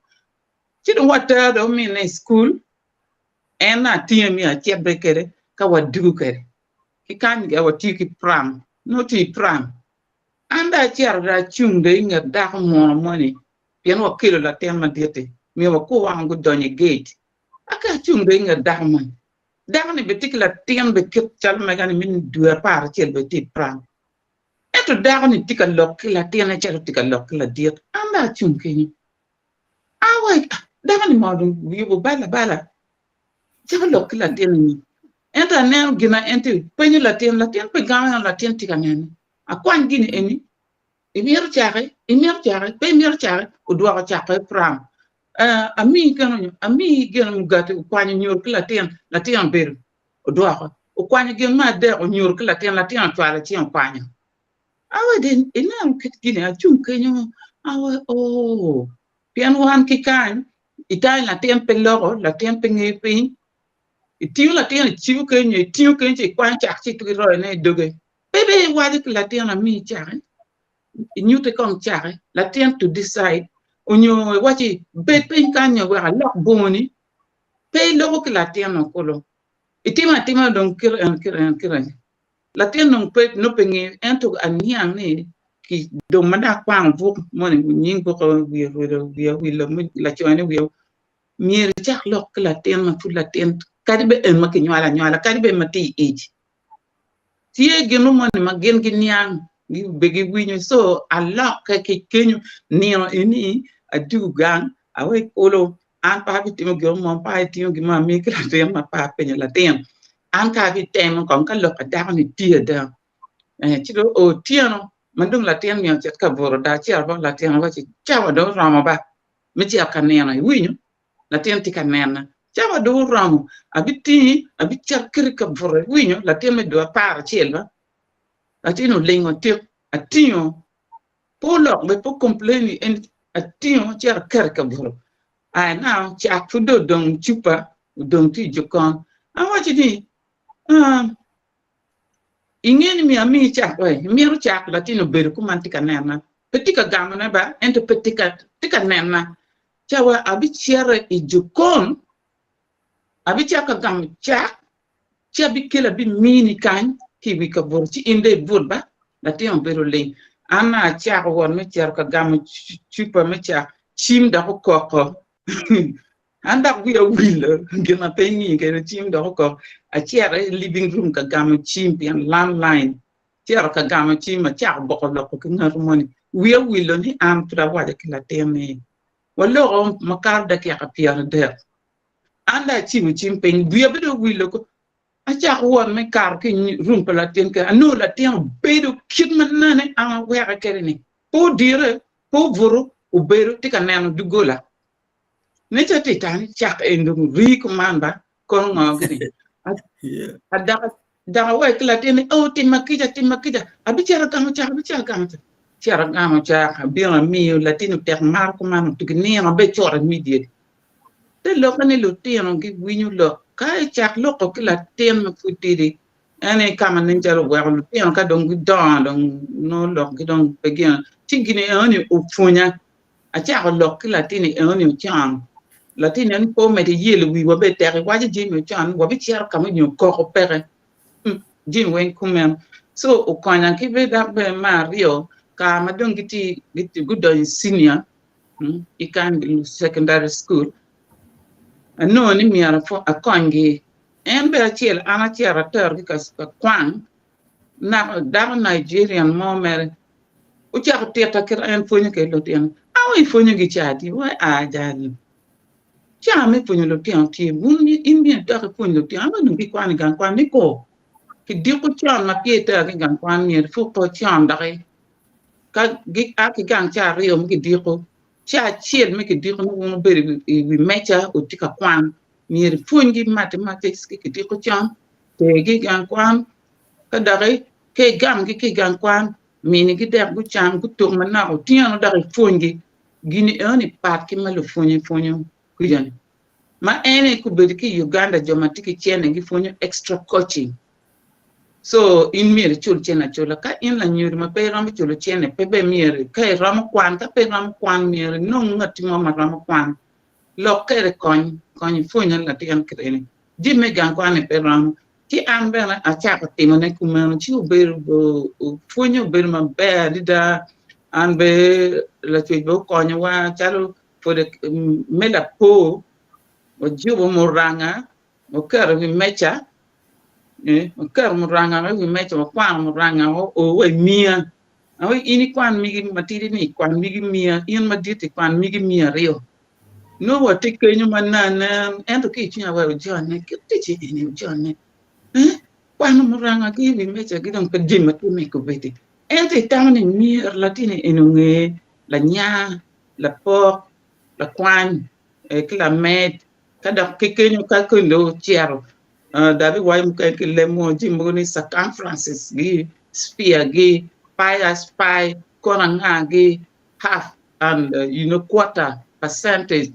Ci dong watero dong ominne i cukul, en atinge mi acibbe kwede ka wadugo kwede. Ki kany ga watiyo ki pram, nongo tye i pram. An dong acito dong acung dong i nget dako muno moni pien wakelo latin madit-ti myero wakur wang gudonyo i gate. Aka acung dong i nget dako moni. Dako-ni bene tye ki latin bene kit calo mega-ni me dwe 11 bene tye i pram. Ento dako-ni tye ka lok ki latinne calo tye ka lok ki ladit. An dong acung kenyo. Awaco, dako-ni mo dong oyubo bal abala, cako lok ki latin-ni. Ento aneno gin ma en tye penyo latin, latin pe gamo ento latin tye ka nene. Akwany gini eni, imito caki, imito caki, pe imito caki, odwoko cako i pram. Eh, amii keno nyo, amii gin mugati, okwanyo onyuto ki latin, latin obedo, odwoko. Okwanyo gin me adek onyuto ki latin, latin ocwalo cinge okwanyo. Awe di ineno kit gini acung kenyo awe oo pien wan ki kany itany latin pe loko latin pe ngeyo piny itingo latin icibo kenyo itingo kenyo ci ikwanyo cak ci iroyo ne idoge pe be iwaco ki latin ami caki inyute kong caki latin to decide onyo iwaci bed piny kany nyo wek alok bongoni pe iloko ki latin o kulu itimo atima dong kite eni kite eni kite eni Latin dong pe nongo pe ngeyo ento aniang ni ki dong ma dong akwano buk moni nying buk wiye orwedo wiya owilo lacone wiya myero icak lok ki latin ma pud latin kadi bed en ma kinywalo anywala kadi bed ma tye i ic tye gin mo moni ma gin giniang be giwinyo so alokke ki kenyo nino eni adwogo gang awek kulu an pe abitimo gin mo pe abitingo gin mo amiyo ki latin ma pe apenyo latin an ka abitemo kong ka lok pa dako-ni tye ada ci dong otyeno ma dong latin myero ocit ka buto dong acito bot latin awaci cawa dong oromo ba me cito ka nino iwinyo latin tye ka nena cawa dong oromo abitingi abicito kiti ka buto iwinyo latin me dwe 11 ba latin olingo tik atingo pe olok bene pe o complain en atingo acito aketo i kabuto aya now cak pud dong odong cupa odong tye i jokon awaco ni ah inge ni myero ami cak we imito cak latin obedo kuman tye ka nena pe tye ka gamone ba ento pe tye ka tye ka nena cawa abicito i jokon abicako ka gamo cak ci abikelo abimini kany ki i wi kabuto ci in dong ibut ba latin obedo ling an acako wot me cito ka gamo cupa me cak cim dok okoko an dok wiya owilo gin ma pe ingi kede cim dok okoko acito i living room ka gamo cim pien landline acito ka gamo cim acako boko loko ki ngat moni wiya owilo ni an pud awaco ki latin ni waloko makato dakika 30 An dong acibo cim piny, wiya bene owil oko. Acako wot me kato ki i rum pa latin kene, anongo latin obedo kit ma nene an aweke kwede-ni. Pe odire, pe obuto, obedo tye ka neno doggola. Nen calo tye ka tamo ni cak eni dong rii kuman ba, kono ngo gini. Adok. Dok awaco ki latin ni, Oh, timma kica, timma kica, abicito agamo cak, abicito agamo cak. Acito agamo cak, abino amiyo latin otek maro kuman otugi nino be cut immediate. Te lokke ni lutino giwinyo lok. Ka icak loko ki latin ma pud tidi, en aye ka ma nen calo oweko lutino ka dong gidongo dong nongo lokgi dong pe gin. Ci gin enoni opwonya. Acako lok ki latin-ni enoni ocon. Latin eni pe omedo yelo wiwa bene tek iwaco jami ocon wabicito ka mo nyo koko peke. Jami weng kumeno. So okonya ki bene dok bene me aryo kare ma dong gitye gudonyo i senior i kany secondary school anongo ni myero akonygi. En bene acel an acito aterogi ka kwang naka dako Nigerian mo mere ocako tita kit en pwonyo kwede lutino. Ango ipwonyogi ca adi? Wai aa jal. Ca me pwonyo lutino tye wun in myero idok ipwony lutino ango dong gikwano i gang kwan ni ko kidiko con ma peya iterogi i gang kwan myero ipuk ko con doki ka gia ki gang ca aryo me kidiko ca acel me kidiko nongo wun wubedo i wi meja wutye ka kwan myero ipwonygi mathematics ki kidiko con tergi i gang kwan ka doki ka igamgi ki i gang kwan minigi dek gucam gutuk manok otyeno dok ipwonygi gini enoni pat ki ma lupwonye pwonyo kwija-ni ma en aye kobedo ki i Uganda jo ma tye ki cene gipwonyo extra coaching so in myero icul cene acula ka in lanyodo ma pe iromo culo cene pe bene myero ka iromo kwan ka pe iromo kwan myero inong ngati mo ma romo kwan lok kede kony kony ipwonyo latin kit eni jami me gang kwan-ni pe romo ci an bene acako timone kumeno ci obedo pwonye obedo maber adada an bene lacwec bene okonyowa calo pud me lapor wajubo muranga waketo i wi meja waketo muranga i wi meja wakwano muranga oo wa i miya in ikwan migi matidi ni ikwan migi miya in madit ikwan migi miya aryo Nongo watye kenyo ma nanen, ento ki i cwinya wek ojone, kit ticce eni ojone. Eh, kwano muranga ki i wi mecagi dong pe jami ma timme i kobeddi. Ento itamo ni myero latinni eni onge lanya, lapok, lakwany, eh, ki lamed, ka dok ki kenyo ka koni dong ocito, uh, dok biwaco mukene ki leb mo jami mogo ni circumferences gi, sphere gi, pi s pi, kono anga gi, half and you know quarter percentage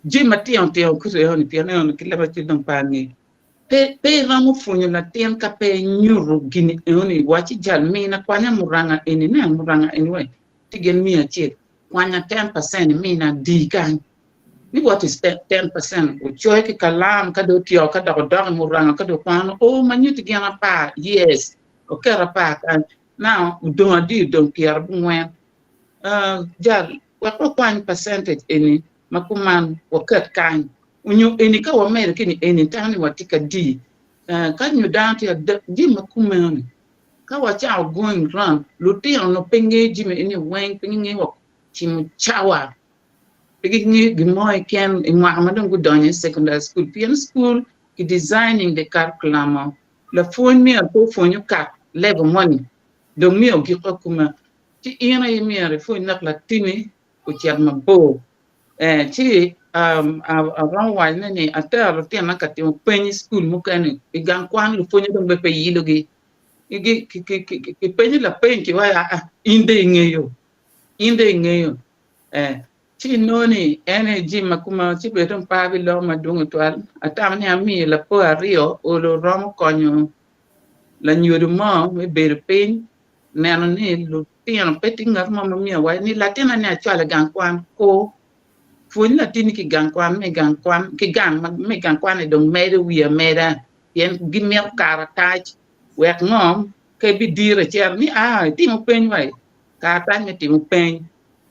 jami matino tino kit eno pien eno ki leb acel dong pe angeyo pe pe iromo pwonyo latin ka pe inyuto gini enoni waci jal mina kwanya muranga eni nen muranga eni wai tye gin miya acel kwanya 10% imina adi kany ni what is 10% ocoyo ki kalam ka dong otyeko ka dok odok i muranga ka dong okwano o ma nyuti gin apar yes oketo apar kany now odong adi odong pyerabongwen Jal, wek wakwany percentage eni ma kuman waket kany, onyo eni ka wamedo ki ni eni tamo ni watye ka di, ka nyo dano tye adek, jami ma kumeno ni ka wacako going round, lutino onongo pe ngeyo jami eni weng, pe gingeyo wa cimo cawa, pe gingeyo gin mo keken i mwaka ma dong gudonyo i secondary school, pien school ki designing the curriculum, lapwony myero pe opwony okat level moni dong myero ogik kuma. Ci in aye myero ipwony lok latini ocit mabor. Eh, ci um, aromo wacone ni atero lutinona ka timo peny i cukul mukene, i gang kwan lupwonye dong bene pe yilogi. Kipenyo lapeny kiwaco aa, in dong ingeyo, in dong ingeyo. Eh, ci inongo ni en aye jami ma kumeno ci bene dong pe abiloko madwong tutwal. Atamo ni amiyo lapor aryo olo romo konyo lanyodo mo me bedo piny neno ni lutino pe tye ngat mo ma myero owac ni latinna ni acwalo i gang kwan kur pwony latinni ki gang kwan me gang kwan ki gang me gang kwan ni dong medo wiye ameda pien gimito karatac wek ngo ka ibidiro icito ni aa itimo peny wa karatac me timo peny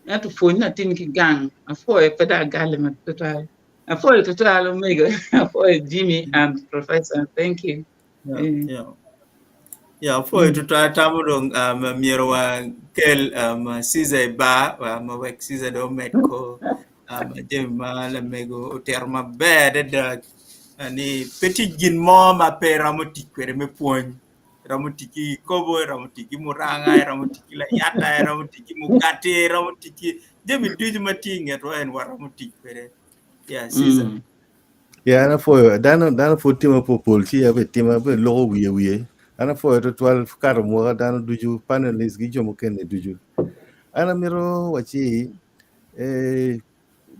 ento pwony latinni ki gang apwoyo pe dong agale tutwal apwoyo tutwal omego apwoyo Jimmy and professor thank you. Yeah, yeah. Yeah, apwoyo tutwal atamo dong um, myero wakel um, Caesar i bar um, wek Caesar dong omed ko um, jami ma lamego otito maber adada uh, ni pe tye gin mo ma pe iromo tic kwede me pwony. Iromo tic ki kikopo, iromo tic ki muranga, iromo tic ki layata, iromo tic ki mugati, iromo tic ki jami ducu ma tye i ngetwa en waromo tic kwede. Yeah, Caesar. Ya an apwoyo dano dano pud timo popol ci abe timo abe loko wiye wiye. An apwoyo tutwal kato mwaka dano ducu panelists gi jo mukene ducu. An amito waci eh,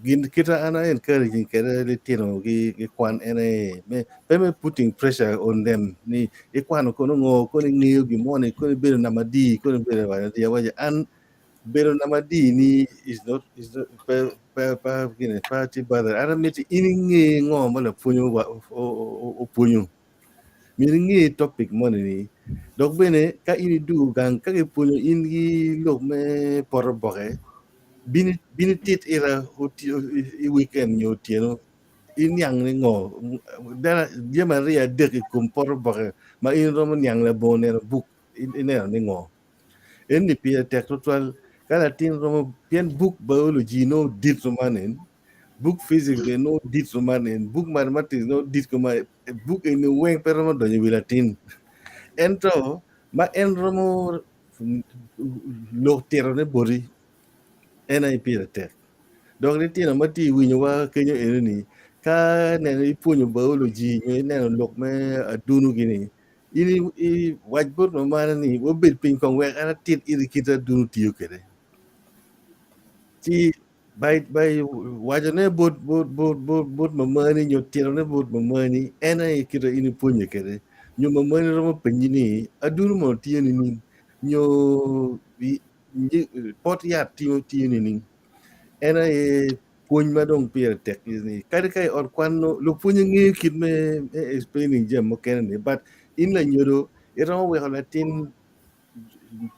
gin kita an a encouraging kede litino gi gi kwan en aye me pe me putting pressure on them ni ikwano kono ngo kono ing'eyo gimoni kono ibedo namba adi kono ibedo namba adi awaco an bedo namba adi ni is not is not pe pe pe gine pe atye bother an amiti in inge ngo ma lapwony opwonyo myero inge topic moni ni dok bene ka in idwogo gang ka kipwonyo in ki lok me poto oboke bin bin itit ira i weekend nyo otyeno iniang ni ngo dano jami aryo adek i kom poto oboke ma in iromo niang labongo neno buk ineno ni ngo. Eni pire tek tutwal ka latin romo pien buk biology nongo dit kuman en, buk physics bene nongo dit kuman en, buk mathematics nongo dit kuman buk eni weng pe romo donyo i wi latin. Ento ma en romo lok titone boti en aye pire tek. Dok litino ma tye i winyowa kenyo eno-ni ka neno ipwonyo biology nyo ineno lok me adunu gini In i wac bot mamana ni wabed piny kong wek an atit iri kit adunu tiyo kwede. Ci by by wacone bot bot bot bot bot mamani nyo titone bot mamani en aye kit ma in ipwonye kwede. Nyo mamani romo penyi ni adunu mono tiyo nining? Nyo pot yat tiyo tiyo nining? En aye pwony ma dong pire tek ni kadi ka i ot kwan nongo lupwonye ngeyo kit me explaining jami mukene ni but in lanyodo iromo weko latin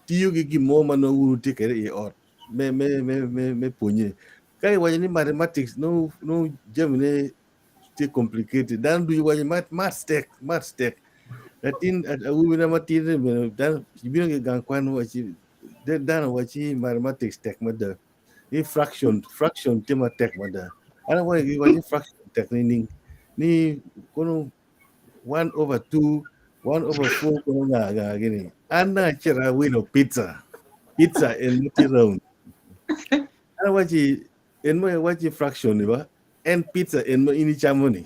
tiyo ki gin mo ma nongo wun wutye kwede i ot me me me me me pwonye. Ka iwaco ni mathematics nongo nongo jamine tye complicated dano ducu waco maths tek maths tek latin awobina matidi bene dano bino ki gang kwan waci dano waci mathematics tek mada. Ni fraction, fraction tye matek mada. An awaco gi waco ni fraction tek nining? Ni kono 1 over 2, 1 over 4 kono nga nga gini. An dong acito awilo pizza. Pizza en ma tye round. An awaci en mo iwaci fraction ni ba en pizza en ma in icamo ni.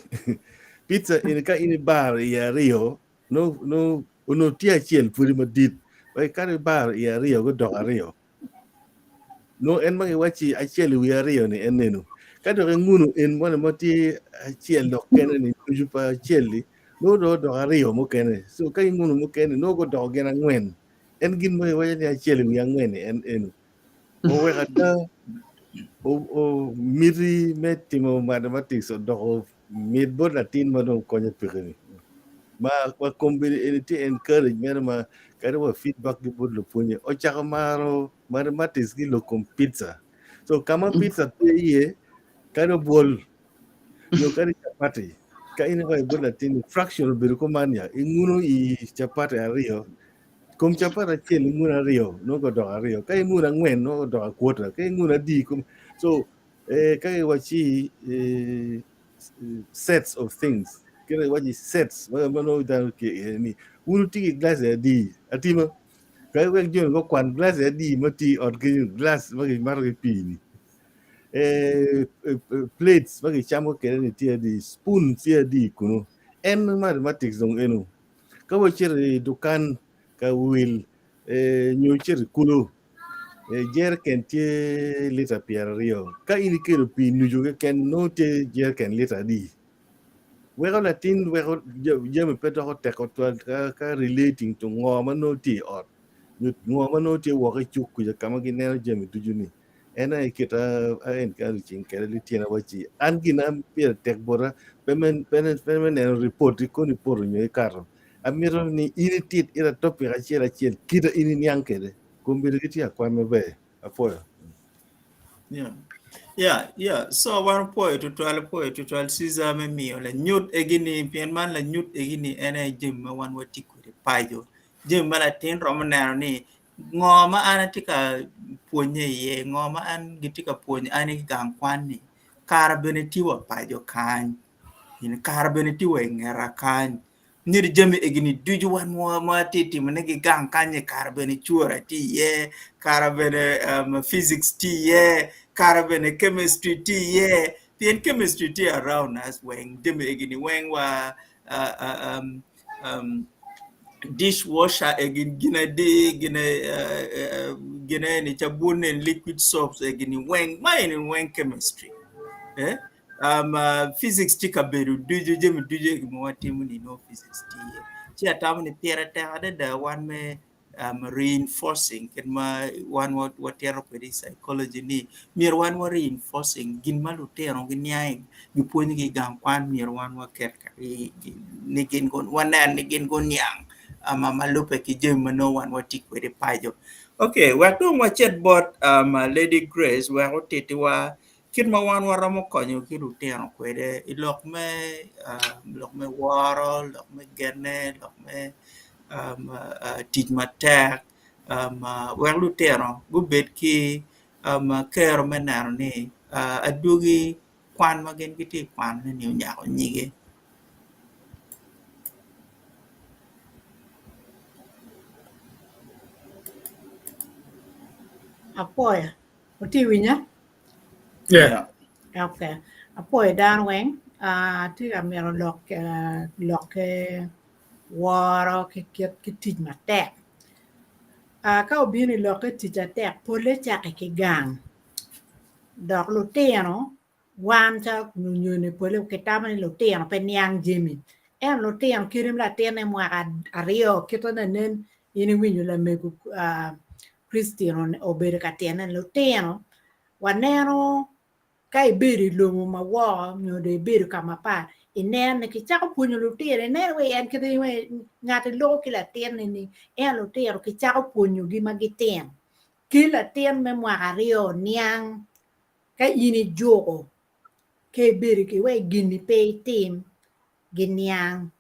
Pizza en ka in ibaro iye aryo no no onongo tye acel pwodi madit. Ba ka ibaro iye aryo gudoko aryo. Nongo en ma giwacci acel i wiye aryo-ni en eno. Ka dok inguno en moni ma tye acel dok kene-ni ducu pa acel-li, nongo dong odoko aryo mukene. So ka inguno mukene nongo gudoko gin angwen. En gin ma giwaco ni acel i wiye angwen-ni en eno. Oweko ada miti me timo mathematics odoko mit bot latin ma dong konye peke-ni. Ma wa kombeddi eni tye encourage mere ma kadi wa feedback ki bot lupwonye ocako maro mathematics ki lok kom pizza. So ka ma pizza pe iye kadi obwol nyo kadi capati ka in iwaco bot latin ni fraction obedo kuman ya inguno i capati aryo kom capati acel inguno aryo nongo odoko aryo ka inguno angwen nongo odoko a quarter ka inguno adi kom so eh, ka giwacci eh, sets of things kite giwacci sets ma nongo dano tye iye ni wun wutye ki glaci adi atima ka wek joni gukwan glaci adi ma tye i ot kenyo glass ma kimato ki pii-ni eh, plates ma kicamo kwede ni tye adi spoon tye adi kunu en mathematics dong eno ka wacito i dukan ka wil eh, nyo icito i kulu Jereken tye lita 20. Ka in ikelo pii nucu keken, nongo tye jereken lita adi? Weko latin weko jami pe doko tek tutwal ka relating to ngo ma nongo tye i ot nyo ngo ma nongo tye woko i cuk kuca ka ma gineno jami ducu ni. En aye kit a encouraging kwede litino wacci an gina pire tek bota pe me neno report i koni poto nyo ikato. Amito ni in itit ira topic acel acel kita in iniang kwede. Kombeddi gitye akwan maber. Apwoyo. Yeah. Yeah, yeah. So wan opwoyo tutwal, opwoyo tutwal Caesar me miyo lanyut egini pien man lanyut egini en aye jami ma wan watye kwede paco. Jami ma latin romo neno ni ngo ma an atye ka pwonye iye, ngo ma an gitye ka pwonyo an i gang kwan-ni, kara bene tye wa paco kany, kara bene tye wa i ngeta kany. Myero jami egini ducu wan ma watye ka timone ki gang kany-nyi kara bene cura tye iye, kara bene physics tye iye, kara bene chemistry tye iye. Pien chemistry tye around us weng jami egi ni weng wa uh, uh, um, um, dishwasher egi gin adi gin uh, uh, gin eni cabun en liquid soaps egi ni weng ma eni weng chemistry. Eh? Um, uh, physics tye kabedo ducu jami ducu egi ma watimo ni nongo physics tye iye. Ci atamo ni pire tek adada wan me um, reinforcing kit ma wan watito kwede i psychology ni myero wan wa reinforcing gin ma lutino giniang gipwonyogi i gang kwan myero wan waket ni gin wanen ni gin guniang um, ma lubbe ki jami ma nongo wan watye kwede paco. Okay, wek dong wacit bot um, Lady Grace wek otitiwa kit ma wan waromo konyo ki lutino kwede i lok me lok me woro, lok me genne, lok me tic matek wek lutino gubed ki kero me neno ni adwogi kwan ma gin gitye ka kwanone-ni onyako nyige. Apwoyo, wutye winya? Yeah. Okay. Apwoyo dano weng. Uh, atye ka mito lok uh, lok ki woro ki kit ki tic matek. Uh, ka obino i lok ki tic atek, polle cake ki gang. Dok lutino wan calo lunyoni pole kitamo ni lutino pe niang jami. Ento lutino kadi latinne mwaka aryo kite nen in iwinyo lamego uh, Christine obedo ka tine lutino waneno ka ibedo i lobo ma woko nyo dong ibedo ka mapat ineno ni kicako pwonyo lutino ineno wai en kite ngat loko ki latinni ni ento lutino kicako pwonyogi ma gitino ki latin me mwaka aryo niang ka in ijuko ka ibedo ki wai gini pe itim giniang.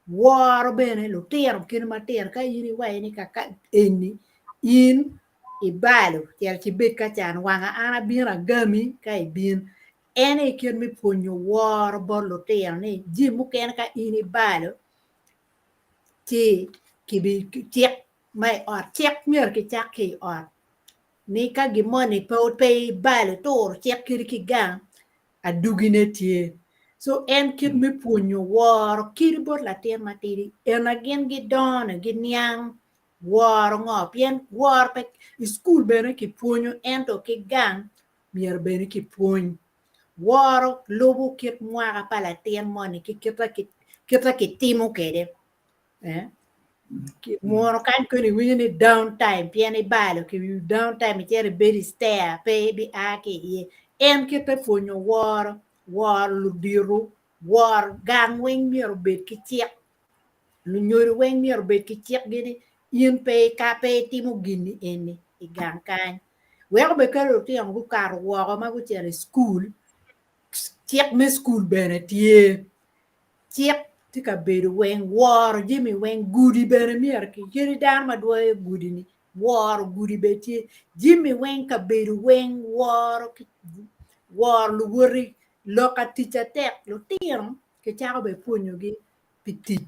Woro bene lutino kine matino ka in iwaco ni kaka eni in ibalo cito ci ibed ka can wanga an abino agami ka ibin. En aye kit me pwonyo woro bot lutino ni jami mukene ka in ibalo ci kibi cik ma i ot cik myero kicak ki i ot ni ka gin moni pe ibalo ituro cik kadi ki gang adugine tye. So en kit me pwonyo woro kadi bot latin matidi ena gin gidongo ni giniang woro ngo pien woro pe i cukul bene kipwonyo ento ki gang myero bene kipwony. Woro lubo kit mwaka pa latin moni ki kite kitimo kwede. Eh? Mwono kany koni iwinyo ni down time pien ibalo ki down time icito ibedo i stair pe ibi a ki iye. En kite pwonyo woro, woro ludito, woro gang weng myero obed ki cik. Lunyodo weng myero obed ki cikgi ni in pe ka pe itimo gini eni i gang kany. Weko bene ka lutino gukato woko ma gucito i cukul, cik me cukul bene tye. Cik tye ka bedo weng, woro jami weng, gudi bene myero ki kadi dano ma dwoyo gudi ni woro gudi bene tye, jami weng kabedo weng woro ki woro luwoti lok ka tic atek lutino kicako bene pwonyogi pi tic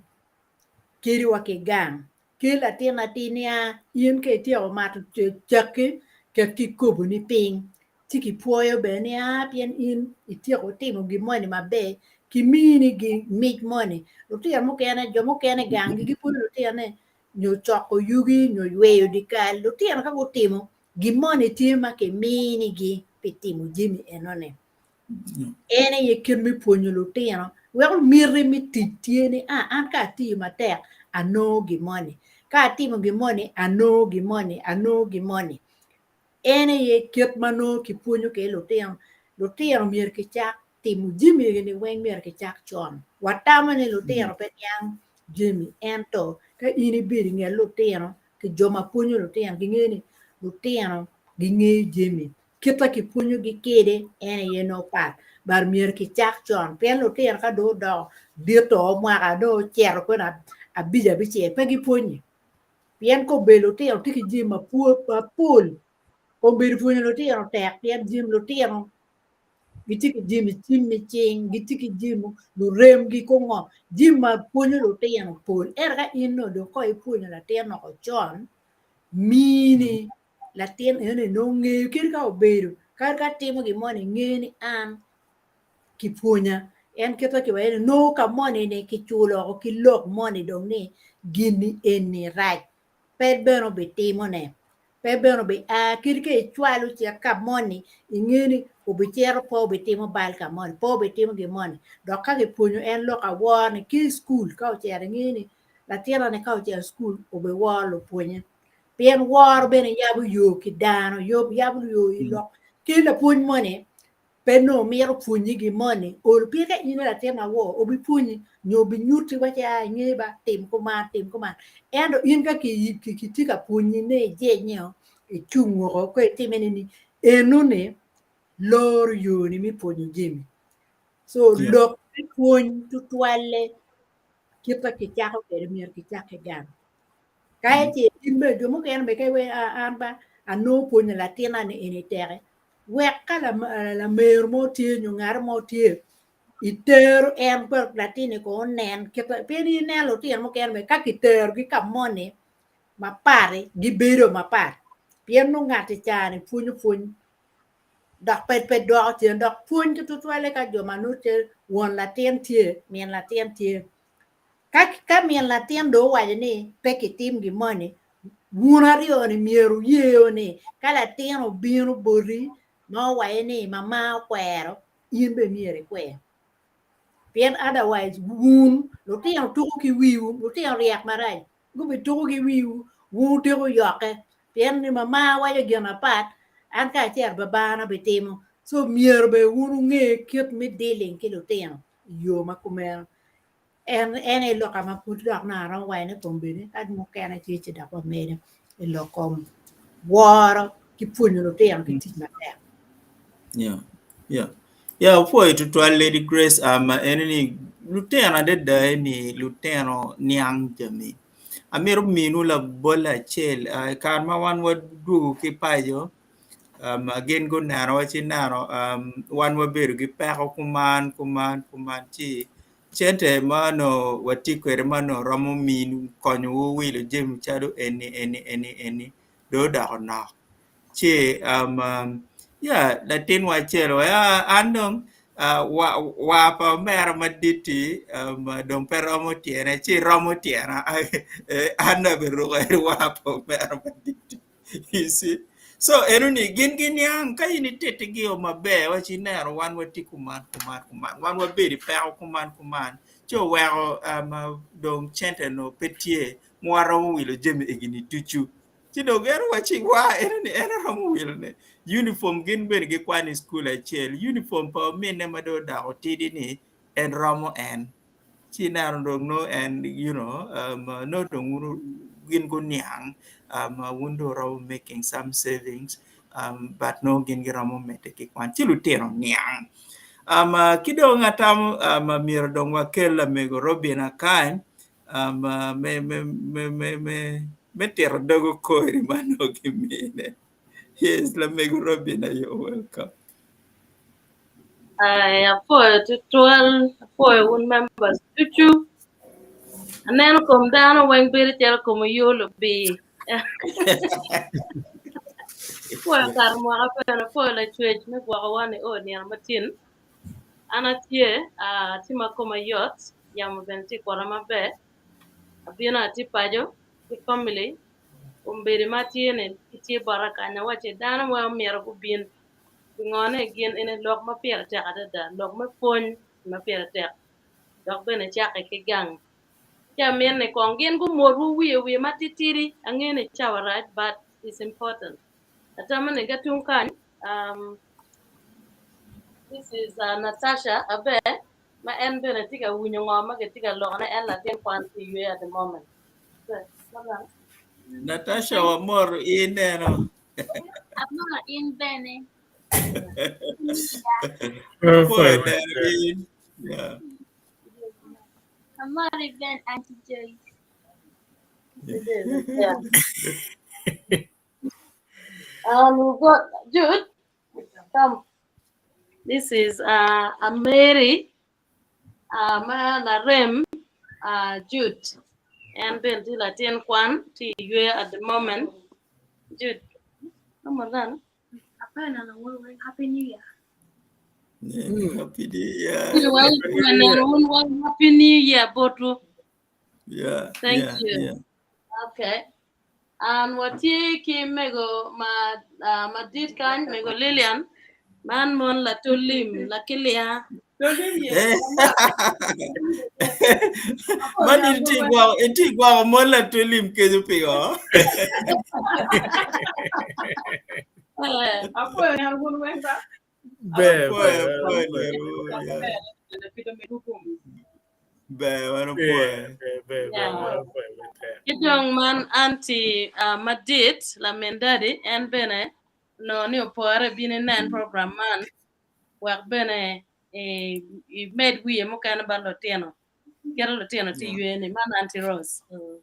kadi wa ki gang ki latin atir niya in ka ityeko mato cakki ket kikoboni piny ci kipwoyo bene ni aa pien in ityeko timo gin moni maber kimini mic moni lutino mukene jo mukene ganggi gipwonyo lutino nyo coko yugi nyo yweyo dyekal lutino ka gutimo gin moni tye ma kiminigi pi timo jami enoni. En aye kit me pwonyo lutino weko miti me tic tye ni a an ka atiyo matek anongo gin moni ka atimo gin moni anongo gin moni anongo gin moni en aye kit ma nongo kipwonyo kwede lutino lutino myero kicak timo jami eni weng myero kicak con watamo ni lutino pe niang jami ento ka in ibedo i nget lutino ki jo ma pwonyo lutino gingeyo ni lutino gingeyo jami Kit ma kipwonyogi kwede en aye nongo pat, but myero kicak con pien lutino ka dong odoko dito mwaka dong ocito kwede abic abicel pe gipwonye pien ka obedo lutino tye ki jami mapol obedo pwonyo lutino tek pien jami lutino gitye ki jami cim me cing gitye ki jami luremgi ki ngo jami ma pwonyo lutino pol ento ka in nongo dong kong ipwonyo latin woko con mini latin eno ni nongo ngeyo kadi ka obedo kadi ka timo gin moni ngeyo ni an ki pwonya en kite ki waco ni nongo ka moni ni ki culo oko ki lok moni dong ni gini eni rac pe bene obitimo ne pe bene obi a kadi ka icwalo cit ka moni inge ni obicito pe obitimo bal ka moni pe obitimo gin moni dok ka kipwonyo en lok awor ni ki i cukul ka ocito inge ni latina ni ka ocito i cukul obiworo lupwonye pien woro bene yabo yo ki dano yabo yo i lok ki lapwony moni pe nongo mito pwonyi gin moni olo pien ka in latin ma wor obipwonyi nyo obinyutti waci a inge ba tim kuman tim kuman ento in ka kitye ka pwonyi ni ijenyeo icung woko ka itime ni enoni loro yoni me pwonyo jami so lok me pwony tutwalle kit ma kicako kwede myero kicak ki gang. Ka ce in bene jo mukene bene ka iwaco an ba anongo pwonyo latinna ni eni teke wek ka lamero mo tye nyo ngat mo tye itero en wek latinni kong onen kite pien in ineno lutino mukene bene ka kiterogi ka moni mapat-ti gibedo mapat pien nongo ngati ca-ni pwonyo pwony dok pe pe dwoko cen dok pwony tutwalle ka jo ma nongo tye won latin tye min latin tye Ka ka min latin dong owaco ni pe kitim gin moni, wun aryo-ni myero wuyeo ni ka latin obino boti ma owaco ni mama okwero, in bene myero ikwer. Pien otherwise wun lutino tuko ki wiwu, lutino ryek marac, gubituko ki wiwu, wun wutiko yokke pien ni mama waco gin apat, an ka acito babana bitimo. So myero bene wun wunge kit me dealing ki lutino i yo ma kumeno. En en aye lok ma pud dok nongo aromo waco ni kombeddi ka mukene tye ci dok wamedo i lok kom woro ki pwonyo lutino ki tic matek. Yeah, yeah. Yeah, opwoyo tutwal Lady Grace um, ene ni lutino adada eni lutino niang jami. Amito minu labol acel uh, i kare ma wan wadwogo ki paco um, gin gunenowa ci neno um, wan wabedo ki peko kuman kuman kuman ci Cente ma onongo watye kwede ma onongo romo mini konyowu wilo jami calo eni eni eni eni dong odoko nok ci ya latinwa acel owaco aa an dong war pa omera madit-ti dong pe romo tyene ci romo tyena an dong abiruko en war pa omera madit-ti. You see? So enoni gin giniang ka in itittigi o maber waci ineno wan watye kuman kuman kuman wan wabedo i peko kuman kuman ci oweko um, dong cente no pe tye ma waromo wilo jami egini ducu ci dong en owaci wa enoni en oromo wilo ne uniform gin bene gikwano i cukul acel uniform pa ominne ma dong odoko tidi ni en romo en ci ineno dong nongo en you know um, nongo dong wun gin guniang um, wun dong wuromo making some savings um, but nongo gin giromo medde ki kwan ci lutino niang um, ki dong atamo um, myero dong wakel lamego Robin akany um, me, me, me, me, me, me tito dogo kori ma nongo gimine. Yes, lamego Robin, you're welcome. Ai, apwoyo tutwal, apwoyo wun members ducu. Aneno kom dano weng bedo calo kom oyo lubir. Apwoyo kare mwaka bene, apwoyo lacwec me gwokowa ni o nino matin. An atye, ah, atye ma koma yot, yamo bene tye kwota maber. Abino atye paco ki family, kombeddi ma atye ni gitye bota kany, awacci dano weng omyero gubin. Pingo ni gin eni lok ma pire tek adada, lok me pwony ma pire tek dok bene cakke ki gang. Ci amito ni kong gin gumotwu wiye wiye matitidi, angeyo ni cawa rac but it's important. Atamo ni ka tung kany, um, this is uh, Natasha Aber ma en bene tye ka winyo ngo ma kitye ka lokone, en latin kwan tye i yweyo at the moment. Natasha wamor ineno. Amor in bene. Apwoyo neno in. Yeah. Amor ben Auntie Joyce. Yeah. We've got Jude. Come. This is Mary ma larem Jude. En bene tye latin kwan tye i yweyo at the moment. Jude, come on. Happy New Year. Happy New Year. Happy New Year botwu. Yeah. Thank yeah, you. Yeah. Okay. An watye ki mego ma uh, madit kany mego Lilian man mon latulim lakilia. Eh. Man itye gwoko itye gwoko mon latulim kenyo pingo? Eh, Apwoyo neno wun weng ba. Ber, Apwoyo ber, apwoyo ber. neno yeah. Ber wan Ber, opwoyo. ber, ber, ber, yeah. wan opwoyo matek. Ki dong man anti uh, madit lamin dadi en bene no ni opore bino inen program man wek bene eh, imed wiye mukene ba lutino keto lutino tye Yeah. ywe ni man anti Rose. Mm.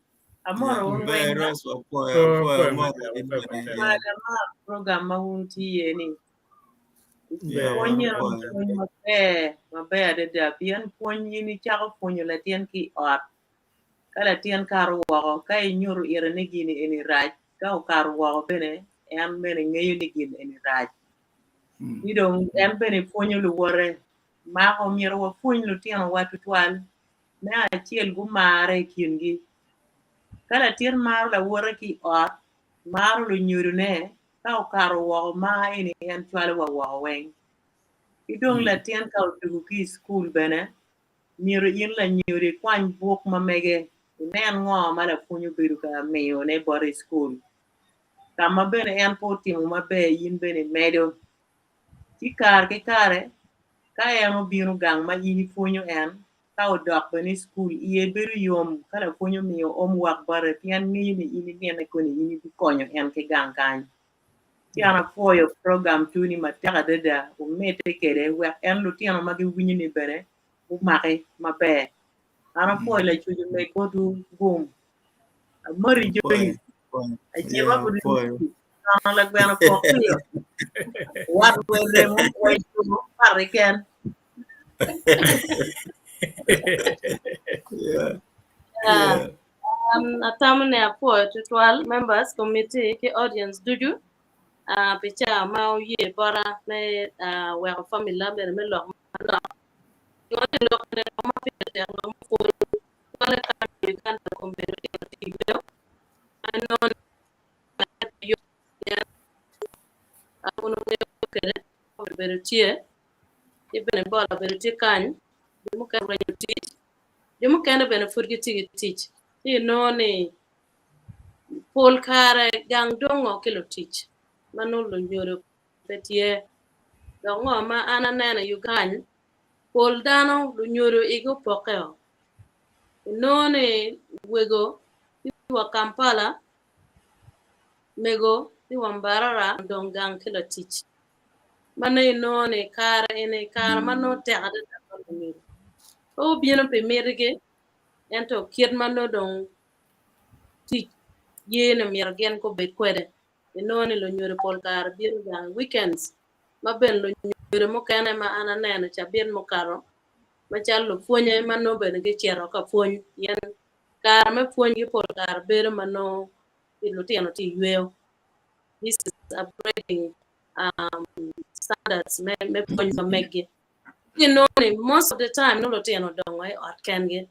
Amoro Yeah. wun Ber weng ba. Rose wapwoyo Oh, apwoyo apwoyo amoro matek, in apwoyo bene. matek. Yeah. Mar amaro program ma wun tye iye ni. Yeah, Ber, wan Pwony eno opwoyo. pwony maber, maber adada pien pwony in icako pwonyo latin ki i ot. Ka latin kato woko, ka inyuto ire ni gini eni rac, ka okato woko bene, en bene ngeyo ni gin eni rac. Ci dong en bene pwonyo luwote. Mako myero wapwony lutinowa tutwal. Me acel gumare i kingi. Ka latin maro lawote ki i ot, maro lunyodone, ka okato woko mar eni en cwalo wa woko weng. Ki dong latin ka otugo ki i cukul bene, myero in lanyodo ikwany buk ma mege, inen ngo ma lapwony obedo ka miyone bote i cukul. Ka ma bene en pe otimo maber in bene imedo. Ci kare ki kare ka en obino gang ma in ipwonyo en, ka odok bene i cukul iye bedo yom ka lapwony omiyo homework bote pien ngeyo ni in imine koni in ibikonyo en ki gang kany. Ci an apwoyo program tuni matek adada wumedde kwede wek en lutino ma giwinyo ni bene gumaki maber. An apwoyo lacuc omed botwu gum. Amoti Apwoyo. Joyi, Apwoyo. aceba Yeah, pud apwoyo. Kono lagweno pok piyo. Wat wer remo wa icubo pat keken. Yeah. Yeah. Yeah. Um, atamo ni apwoyo tutwal members committee ki audience ducu uh, pi ca ma oye bota me uh, weko family na bene me lok manok. Ngo ni lok ene lok ma pire tek lok me pwony twale kany i Uganda kombeddi lutino tye i yweyo ma inongo ni yot pien wun wungeyo kwede COVID obedo tye ki bene Ebola obedo tye kany jo mukene orwenyo tic jo mukene bene pud gitye ki tic ci inongo ni pol kare gang dongo ki lutic ma nongo lunyodo pe tye dok ngo ma an aneno i Uganda pol dano lunyodo igi opokke o inongo ni wego tye wa Kampala mego tye wa Mbarara dong gang ki latic ma nongo inongo ni kare eni kare ma nongo tek adada bot lunyodo pe obino pi mitigi ento kit ma nongo dong tic ye ni myero gin gubed kwede inongo ni lunyodo pol kare bino gang i weekends ma bene lunyodo mukene ma an aneno cabit mukato macalo lupwonye ma nongo bene gicito ka pwony pien kare me pwonygi pol kare bedo ma nongo lutino tye i yweyo this is upgrading um, standards me, me pwony ma meggi inongo ni most of the time nongo lutino dongo i ot kengi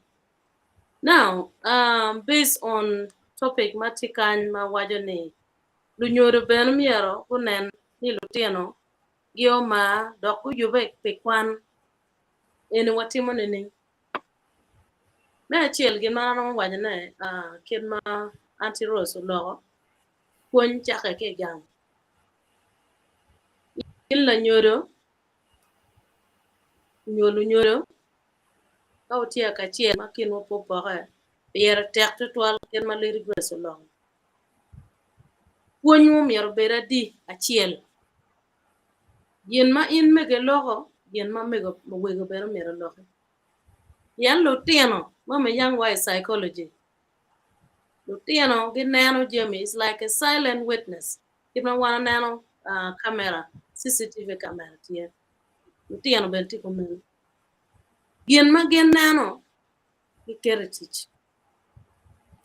now um, based on topic ma tye kany ma waco ni lunyodo bene myero gunen ni lutino gi omar dok guyube pi kwan eni watimo nining me acel gin ma an aromo wacone uh, kit ma Aunty Rose oloko pwony cake ki i gang in lanyodo nyo lunyodo ka wutye kacel ma kinwu pe opoke pire tek tutwal kit ma Lady Grace oloko pwonywu myero obed adi acel gin ma in mege iloko gin ma mego wego bene myero oloki pien lutino ma me yang wa i psychology lutino gineno jami is like a silent witness kit ma wan waneno uh, camera CCTV camera tye lutino bene tye kumeno gin ma gin neno giketo i tic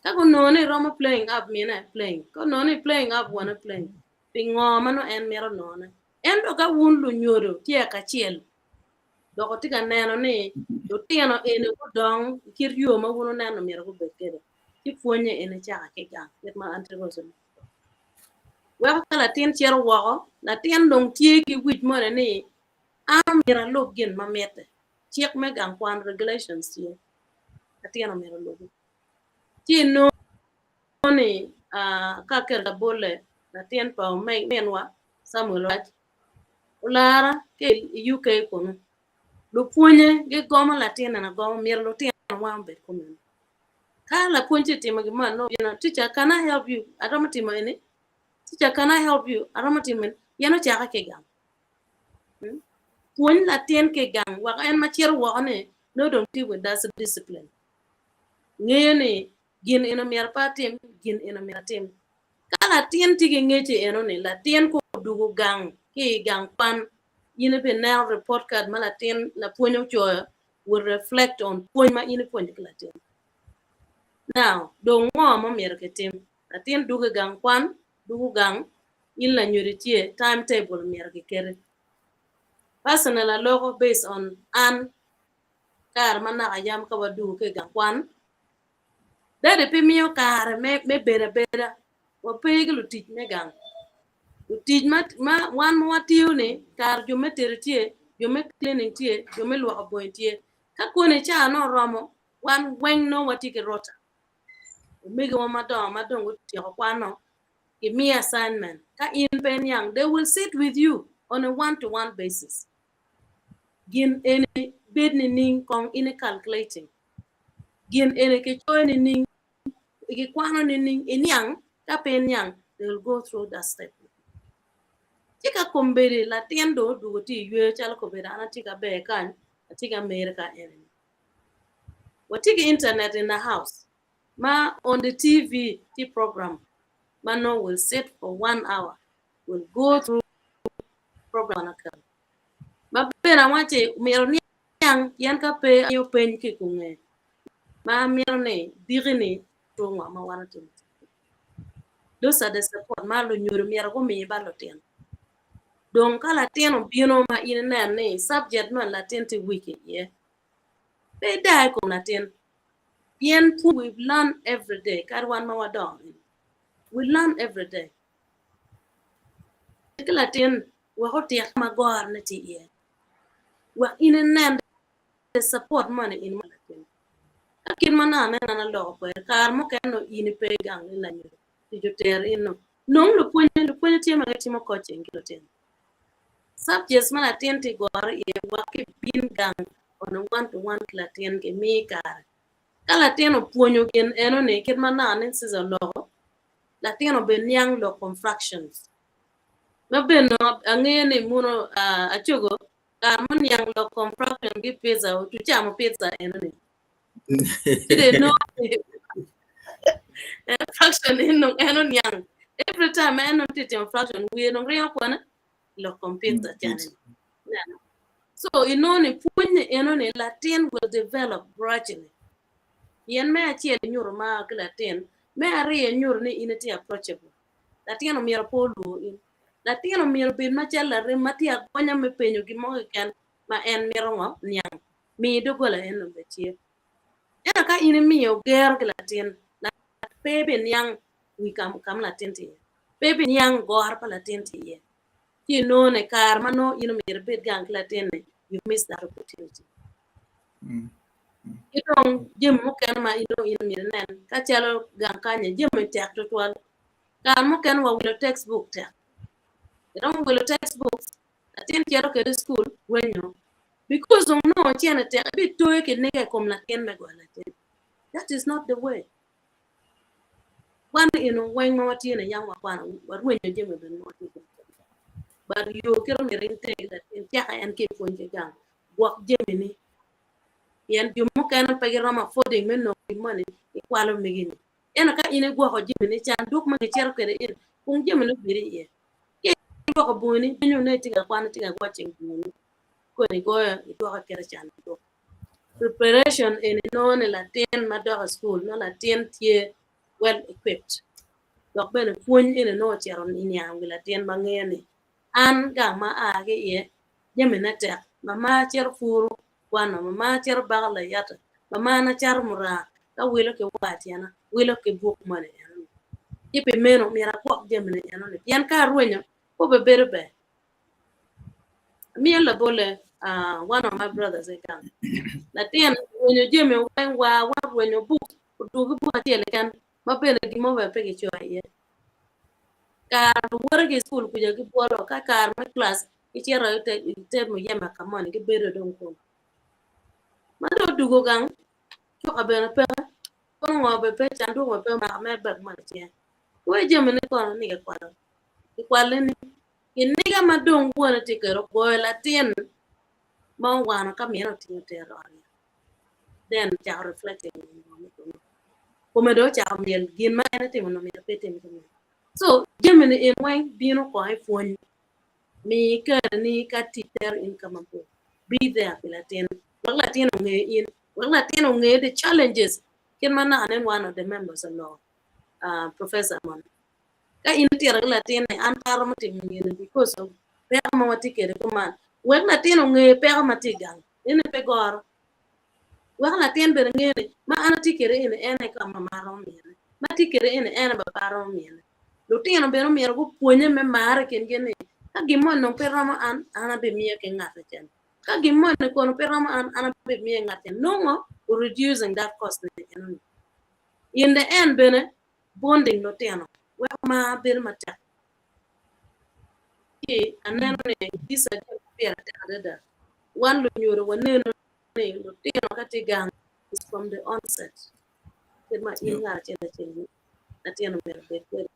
ka gunongo ni romo playing up mine playing ka onongo ni playing up wone playing pi ngo ma nongo en mito nongone ento ka wun lunyodo tye kacel. Dok watye ka neno ni lutino eni gudong i kit yo ma wun wuneno myero gubed kwede, ci pwonye eni caka ki gang kit ma Aunty Rose oloko. Weko ka latin cito woko, latin dong tye ki wic moni ni an omyero alub gin ma mitte. Cik me gang kwan regulations tye, latin omyero olubi. Ci inongo ni ka aketo labolle latin pa ominwa Samuel Olac olara ki i UK kunu, lupwonye gigomo latin eni agoma myero lutino wan obed kumeno. Ka lapwony tye timo gin mo nongo bino, teacher can I help you? Aromo timo eni? Teacher can I help you? Aromo timo eni? Pien ocake ki gang. Hmm? Pwony latin ki gang wek en ma cito woko ni nongo dong tye with that discipline. Ngeyo ni gin eno myero pe atim, gin eno myero atim. Ka latin tye ki ngec eno ni latin ka odwogo gang ki i gang kwan, in ibineno report card ma latin lapwony ocoyo will reflect on pwony ma in ipwonyo ki latin. Now, dong ngo ma myero kitim? Latin dwogo i gang kwan, dwogo gang, in lanyodo tye, timetable myero kiketi. Personal aloko based on an kare ma naka yam ka wadwogo ki i gang kwan, Dadi pe miyo kare me, me bedo abeda. Wape ki lutic me gang. Lutic ma, ma wan ma watiyo ni, kare jo me tedo tye, jo me cleaning tye, jo me lwoko bongi tye. Ka koni caa nongo oromo, wan weng nongo watye ki rota. Omegiwa madongo ma dong gutyeko kwano, gimiyo assignment. Ka in pe iniang, they will sit with you on a one to one basis. Gin eni bed nining kong in i calculating. Gin eni kicoyo nining? Kikwano nining? Iniang? Ka pe iniang, they will go through that step. Ci ka kombeddi latin dong odwogo tye i yweyo calo kombeddi an atye ka ber kany, atye ki America eni. Watye ki internet in the house ma on the TV tye program ma nongo will sit for one hour, will go through program ma bene awaci myero niang pien ka pe amiyo peny ki kunge ma amito ni diki ni to ngo ma wan otimo. Those are the support ma lunyodo myero gumi ba lutino. Dong ka latin obino ma in inen ni subject man latin tye weak iye, pe ida i kom latin pien we learn every day kadi wan ma wadongo we learn every day. Ki latin wek otit ma gorone tye iye wek in inen the support moni in ma latin. Ka kit ma nongo aneno an aloko kwede kare mukene nongo in ipe gang ni lanyodo tic otero in nongo nong lupwonye lupwonye tye ma gitimo coaching ki lutino subjects ma latin tye goro iye wek kibin gang on a one to one ki latin kimii kare ka latin opwonyo gin eno ni kit ma nongo anen Caesar oloko latin obed niang lok kom fractions ma bene nongo angeyo ni muno acogo kare mo niang lok kom fraction ki pizza otucamo pizza eno ni ci dong inongo ni fraction en dong en oniang every time ma en dong tye timo fraction wiye dong ringo kwene lok kom pizza cani Ineno? So inongo ni pwony ni eno ni latin will develop gradually pien me acel inyuto mar ki latin me aryo inyuto ni in itye approachable Latin omyero pe olwor in. Latin omyero obed macalo larem ma tye agonya me penyo gin mo keken ma en mito ngo niang. Miyo doggola en obed tye. Ento ka in imiyo gero ki latin, pe biniang wi ka ma latin tye iye. Pe biniang goro pa latin tye iye. Ci inongo ni kare ma nongo in omyero ibed gang ki latin-ni, you miss that opportunity. Ki dong jami mukene ma inongo in myero inen ka calo gang kany jami tek tutwal. Kare mukene wa wilo textbook tek. Iromo wilo textbooks latin cito kwede i cukul rwenyo because dong nongo cene tek ibitoyo kiniga i kom latin me goyo latin. That is not the way. Wan eno weng ma watye ni yam wakwano warwenyo jami bene ma watye kwede. But yo kit omyero in iter ki latin caka en ki ipwony ki gang gwok jamini pien jo mukene pe giromo affording me nongo gin moni ikwalo megi-ni. Ento ka in igwoko jamini canduk ma gicito kwede in kung jamini obed iye. Ka igwoko bongini penyo ne itye ka kwan itye ka watching bongini koni igoyo idwoko iketo i canduk. Preparation eni nongo ni latin ma dok i cukul nongo latin tye well equipped dok bene pwony eni nongo ocito iniang wi latin ma ngeyo ni an gang ma aa ki iye jamine tek. Mama cito puro kwano, mama cito bako layata, mamana cato muranga ka wilo ki war tyena, wilo ki buk moni enoni. Ci pi meno myero agwok jamini enoni pien ka arwenyo pe obibedo ber. Amiyo labolle one of my brothers i gang. Latin orwenyo jami weng war weng orwenyo buk odwogo ki buk acel keken ma bene gin mo bene pe kicoyo iye. Kare luwote ki i cukul kuca gibwolo ka kare me class gicito i te muyeme ka moni gibedo dong kunu. Ma dong odwogo gang cuka bene peke kono ngo bene pe canduk bene pe omako mere bag moni i cinge. Wek jamine kono ni kikwalo kikwale ni kiniga ma dong wone tye kwede ogoyo latin ma owano ka mine otingo otero i ot yat. Then ocako reflecting kome dong ocako myel gin ma en etimo-ni myero pe etim kumeno. So jami-ni en weng bino kong i pwony mi kareni ka tic tero in ka mabor be there pi latin wek latin onge in wek latin onge the challenges kit ma naka nen one of the members oloko professor moni ka in itito ki latin ni an pe aromo timo gini because of peko ma watye kwede kuman wek latin onge peko ma tye i gang ene pe goro wek latin bene nge ni ma an atye kwede eni en aye ka ma aromo miyone ma atye kwede eni en aye ba pe aromo miyone lutino bene omyero gupwonye me mar i kingi ni ka gin moni dong pe romo an, an abimiyo ki ngat acel. Ka gin moni kono pe romo an, an abimiyo ngat acel. Nongo we reducing that cost ni enoni. In the end bene bonding lutino weko mar bedo matek. Ci aneno ni these are jami ma pire tek adada. Wan lunyodo waneno ni lutino ka tye gang is from the onset. Kit ma in ngat acel acel latin omyero obed kwede.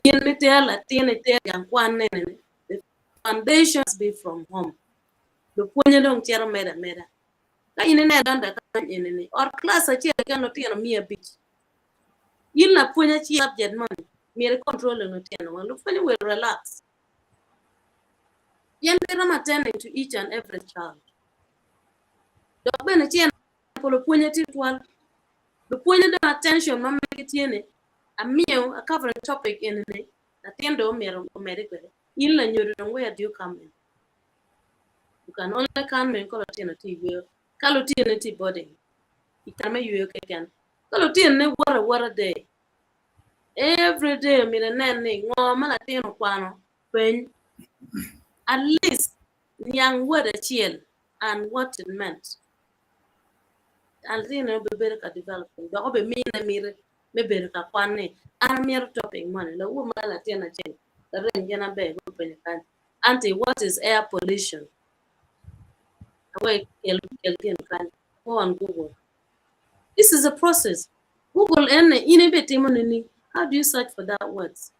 In iter latin iter gang kwan nene the foundation must be from home. Lupwonye dong cito medo ameda. Ka in ineno Uganda kany eni ni ot class acel keken lutino 500. In lapwony acel subject moni myero i control lutino weng. Lupwonye will relax. Pien giromo attending to each and every child. Dok bene cen pol lupwonye tye twal. Lupwonye dong attention ma megi tye ni amiyo a covering topic eni ni latin dong omyero omede kwede. In lanyodo dong where do you come in? You can only come in ka lutino tye i yweyo. Ka lutino tye i boarding i kare me yweyo keken. Ka lutino ne woto awota day every day myero inen ni ngo ma latin okwano peny at least niang word acel and what it meant. Latin obibedo ka developing dok obimine miti me bedo ka kwan ni an amito topic moni lawur ma latin acel larem gin aber gupenyo kany aunty what is air pollution awe kel kel gin kany go on google this is a process google ene in ibitimo nining how do you search for that words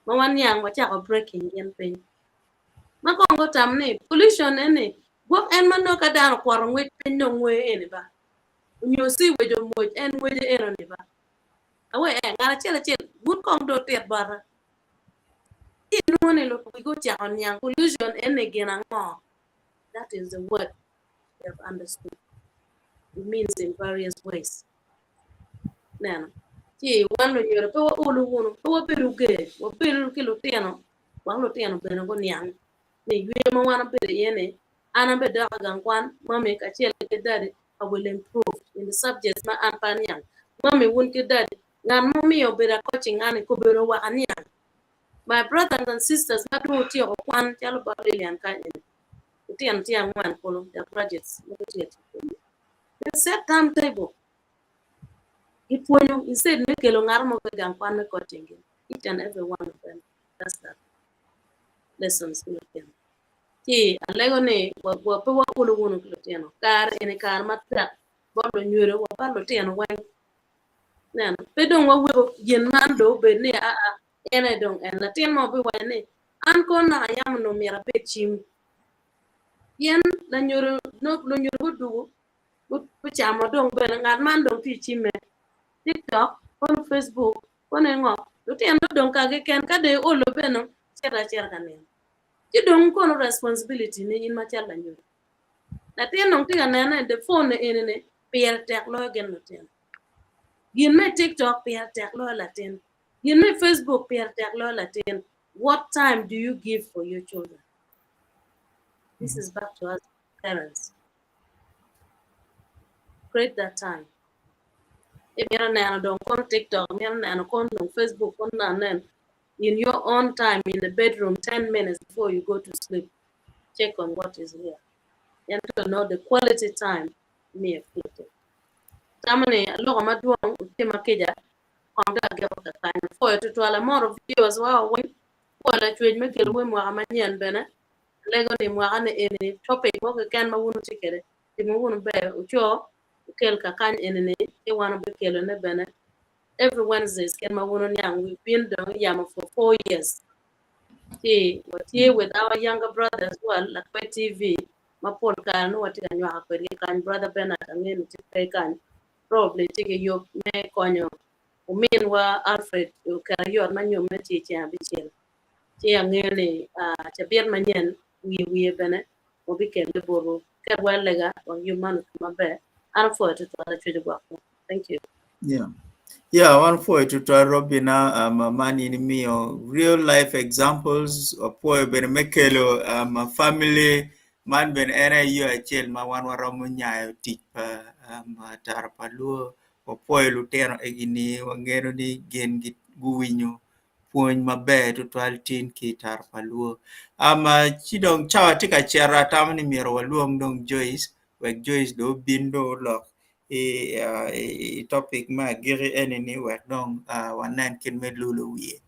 ma waniang wacako breaking gin piny ma kong gutam ni pollution eni gwok en ma nongo ka dano okwoto ngwec piny nongo ngwe eni ba onyo sewage omwoc en ngwece eno ni ba awe eh ngat acel acel wun kong dong otit bota ci inwongo ni wigi ocako niang pollution eni gin ango that is the word they have understood it means in various ways neno ci wan lunyodo pe waolu wunu pe wabedo ger wabedo ki lutino wek lutino bene guniang ni yweyo ma wan wabedo iye ni an abedok i gang kwan mami kacel ki daddy I will improve in the subjects ma an pe aniang mami wun ki daddy ngat ma omiyo obedo a coaching an i kobedo wek aniang my brothers and sisters ma dong otyeko kwan calo bot Lilian kany eni lutino tye angwen kulu they are graduates ma gitye ka tic kwede they set timetable gipwonyo instead me kelo ngat mo ki gang kwan me coaching gi each and every one of them does that lessons ki lutino ci alego ni pe waolu wunu ki lutino kare eni kare matek bot lunyodo wa bot lutino weng neno pe dong waweko gin man dong obed ni aa en aye dong en latin mo biwaco ni an kono naka yam onongo myero abed cim pien lanyodo lunyodo gudugo gucamo dong bene ngat man dong tye i cimme tiktok kono facebook kono ngo lutino dong ka keken ka dong iolo bene cito acita ka nino ci dong kono responsibility ni in macalo lanyodo latin dong tye ka nene the phone eni ni pire tek loyo gin lutino gin me tiktok pire tek loyo latin gin me facebook pire tek loyo latin what time do you give for your children this is back to us. Parents, create that time. Imito neno dong kono TikTok, imito neno kono dong Facebook, kono nen in your own time in the bedroom 10 minutes before you go to sleep. Check on what is here. And to know the quality time me quality. Tamani aloko madwong utima kica kong dong agiko kakany. Apwoyo tutwal amoro viewers wa weng. Pwoyo lacwec me kelo wer mwaka manyen bene. Alego ni mwaka ni eni topic mo keken ma wun wutye kwede timo wunu ber wuco wukel kakany eni ni ci wan wubikelo ne bene every Wednesdays kit ma wun wuniang we've been dong i yamo for 4 years ci watye with our younger brother as well Lakwed TV ma pol kare nongo watye ka nywako kwedgi kany brother Bernard angeyo ni tye pe kany probably tye ki yub me konyo ominwa Alfred oketo yot ma nyomme tye i ceng abicel ci angeyo ni cabit manyen wiye wiye bene wabikelle botwu ket wa lega wek yub man otum maber an apwoyo tutwal acweco gwoko thank you. Yeah. Yeah, wan pwoyo tutwal Robina um, man in imiyo real life examples wapwoyo bene me kelo um, family man bene en aye yo acel ma wan waromo nyayo tic pa um, tara pa luo wapwoyo lutino egini wangeyo ni gin guwinyo pwony maber tutwal tin ki i tara pa luo. Um, ci dong cawa tye ka cito atamo ni myero walwong dong Joyce wek Joyce dong obin dong olok i, uh, i topic me agiki eni ni wek dong uh, wanen kit me lulo wiye.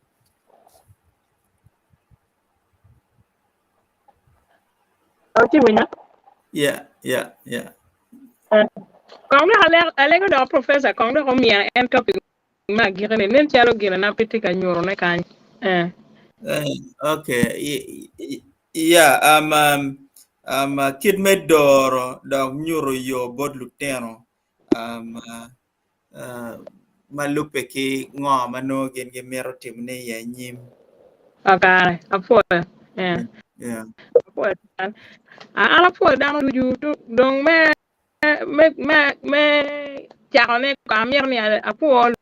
Oh, ci winyo? Yeah, yeah, yeah. Kong dok alego dok professor kong dok omiya en topic me agikki-ni nen calo ginena pe tye ka nyutone kany. Eh. Eh, okay. Yeah, um, um, um, uh, kit me doro dok nyuto yo bot lutino um, uh, uh, ma lubbe ki ngo ma nongo gin gimito timone i anyim. Kakare, apwoyo. Eh. Yeah. Apwoyo. An apwoyo dano ducu dong me me me me cakone amito ni apwo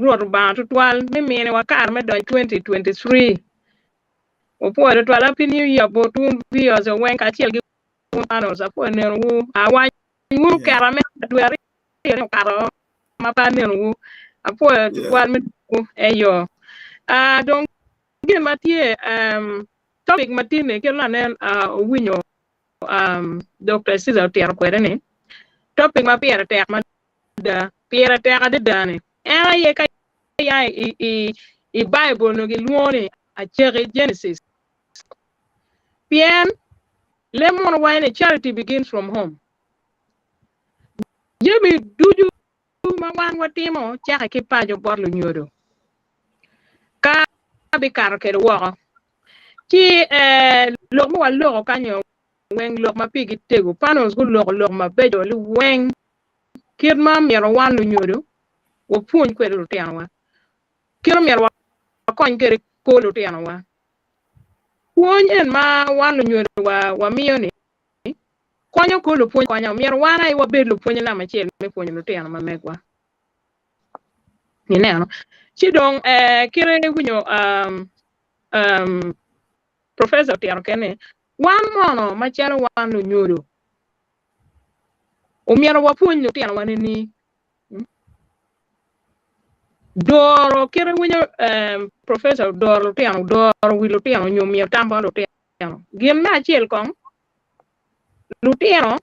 Rwot Lubanga tutwal me miniwa kare me donyo 2023. Wapwoyo tutwal. Happy New Year bot wun viewers weng kacel ki wun panels. Apwoyo nenowu. Awany wun oketa me dwe aryo ni okato ma pe anenowu. Apwoyo tutwal me nenowu. Eyo. Ah, dong gin ma tye um, topic ma tye-ni kit lanen uh, owinyo um, Dr. Caesar otito kwede ni topic ma pire tek mada, pire tek adada ni en aye ka ya i, i, i Baibul no gilwongo ni acaki Genesis. Pien lem mono waco ni charity begins from home. Jami ducu ma wan watimo cake ki paco bot lunyodo ka bikato kwede woko. Ci eh, lok ma waloko kanyo weng lok ma pigi tego. Panels guloko lok mabeco liweng kit ma myero wan lunyodo wapwony kwede lutinowa. Kit ma myero wakony kwede kor lutinowa. Pwony en ma wan lunyodo wa wamiyo ni konyo kor lupwony konya. Myero wan aye wabed lupwonye namba acel me pwonyo lutino ma megwa. Ineno? Ci dong eh, kite winyo um, um, professor otito kene ni wan mono macalo wan lunyodo omyero wapwony lutinowa nining? Doro kite winyo um, professor doro lutino, doro wi lutino nyo miyo tam bot lutino. Gin me acel kong, lutino,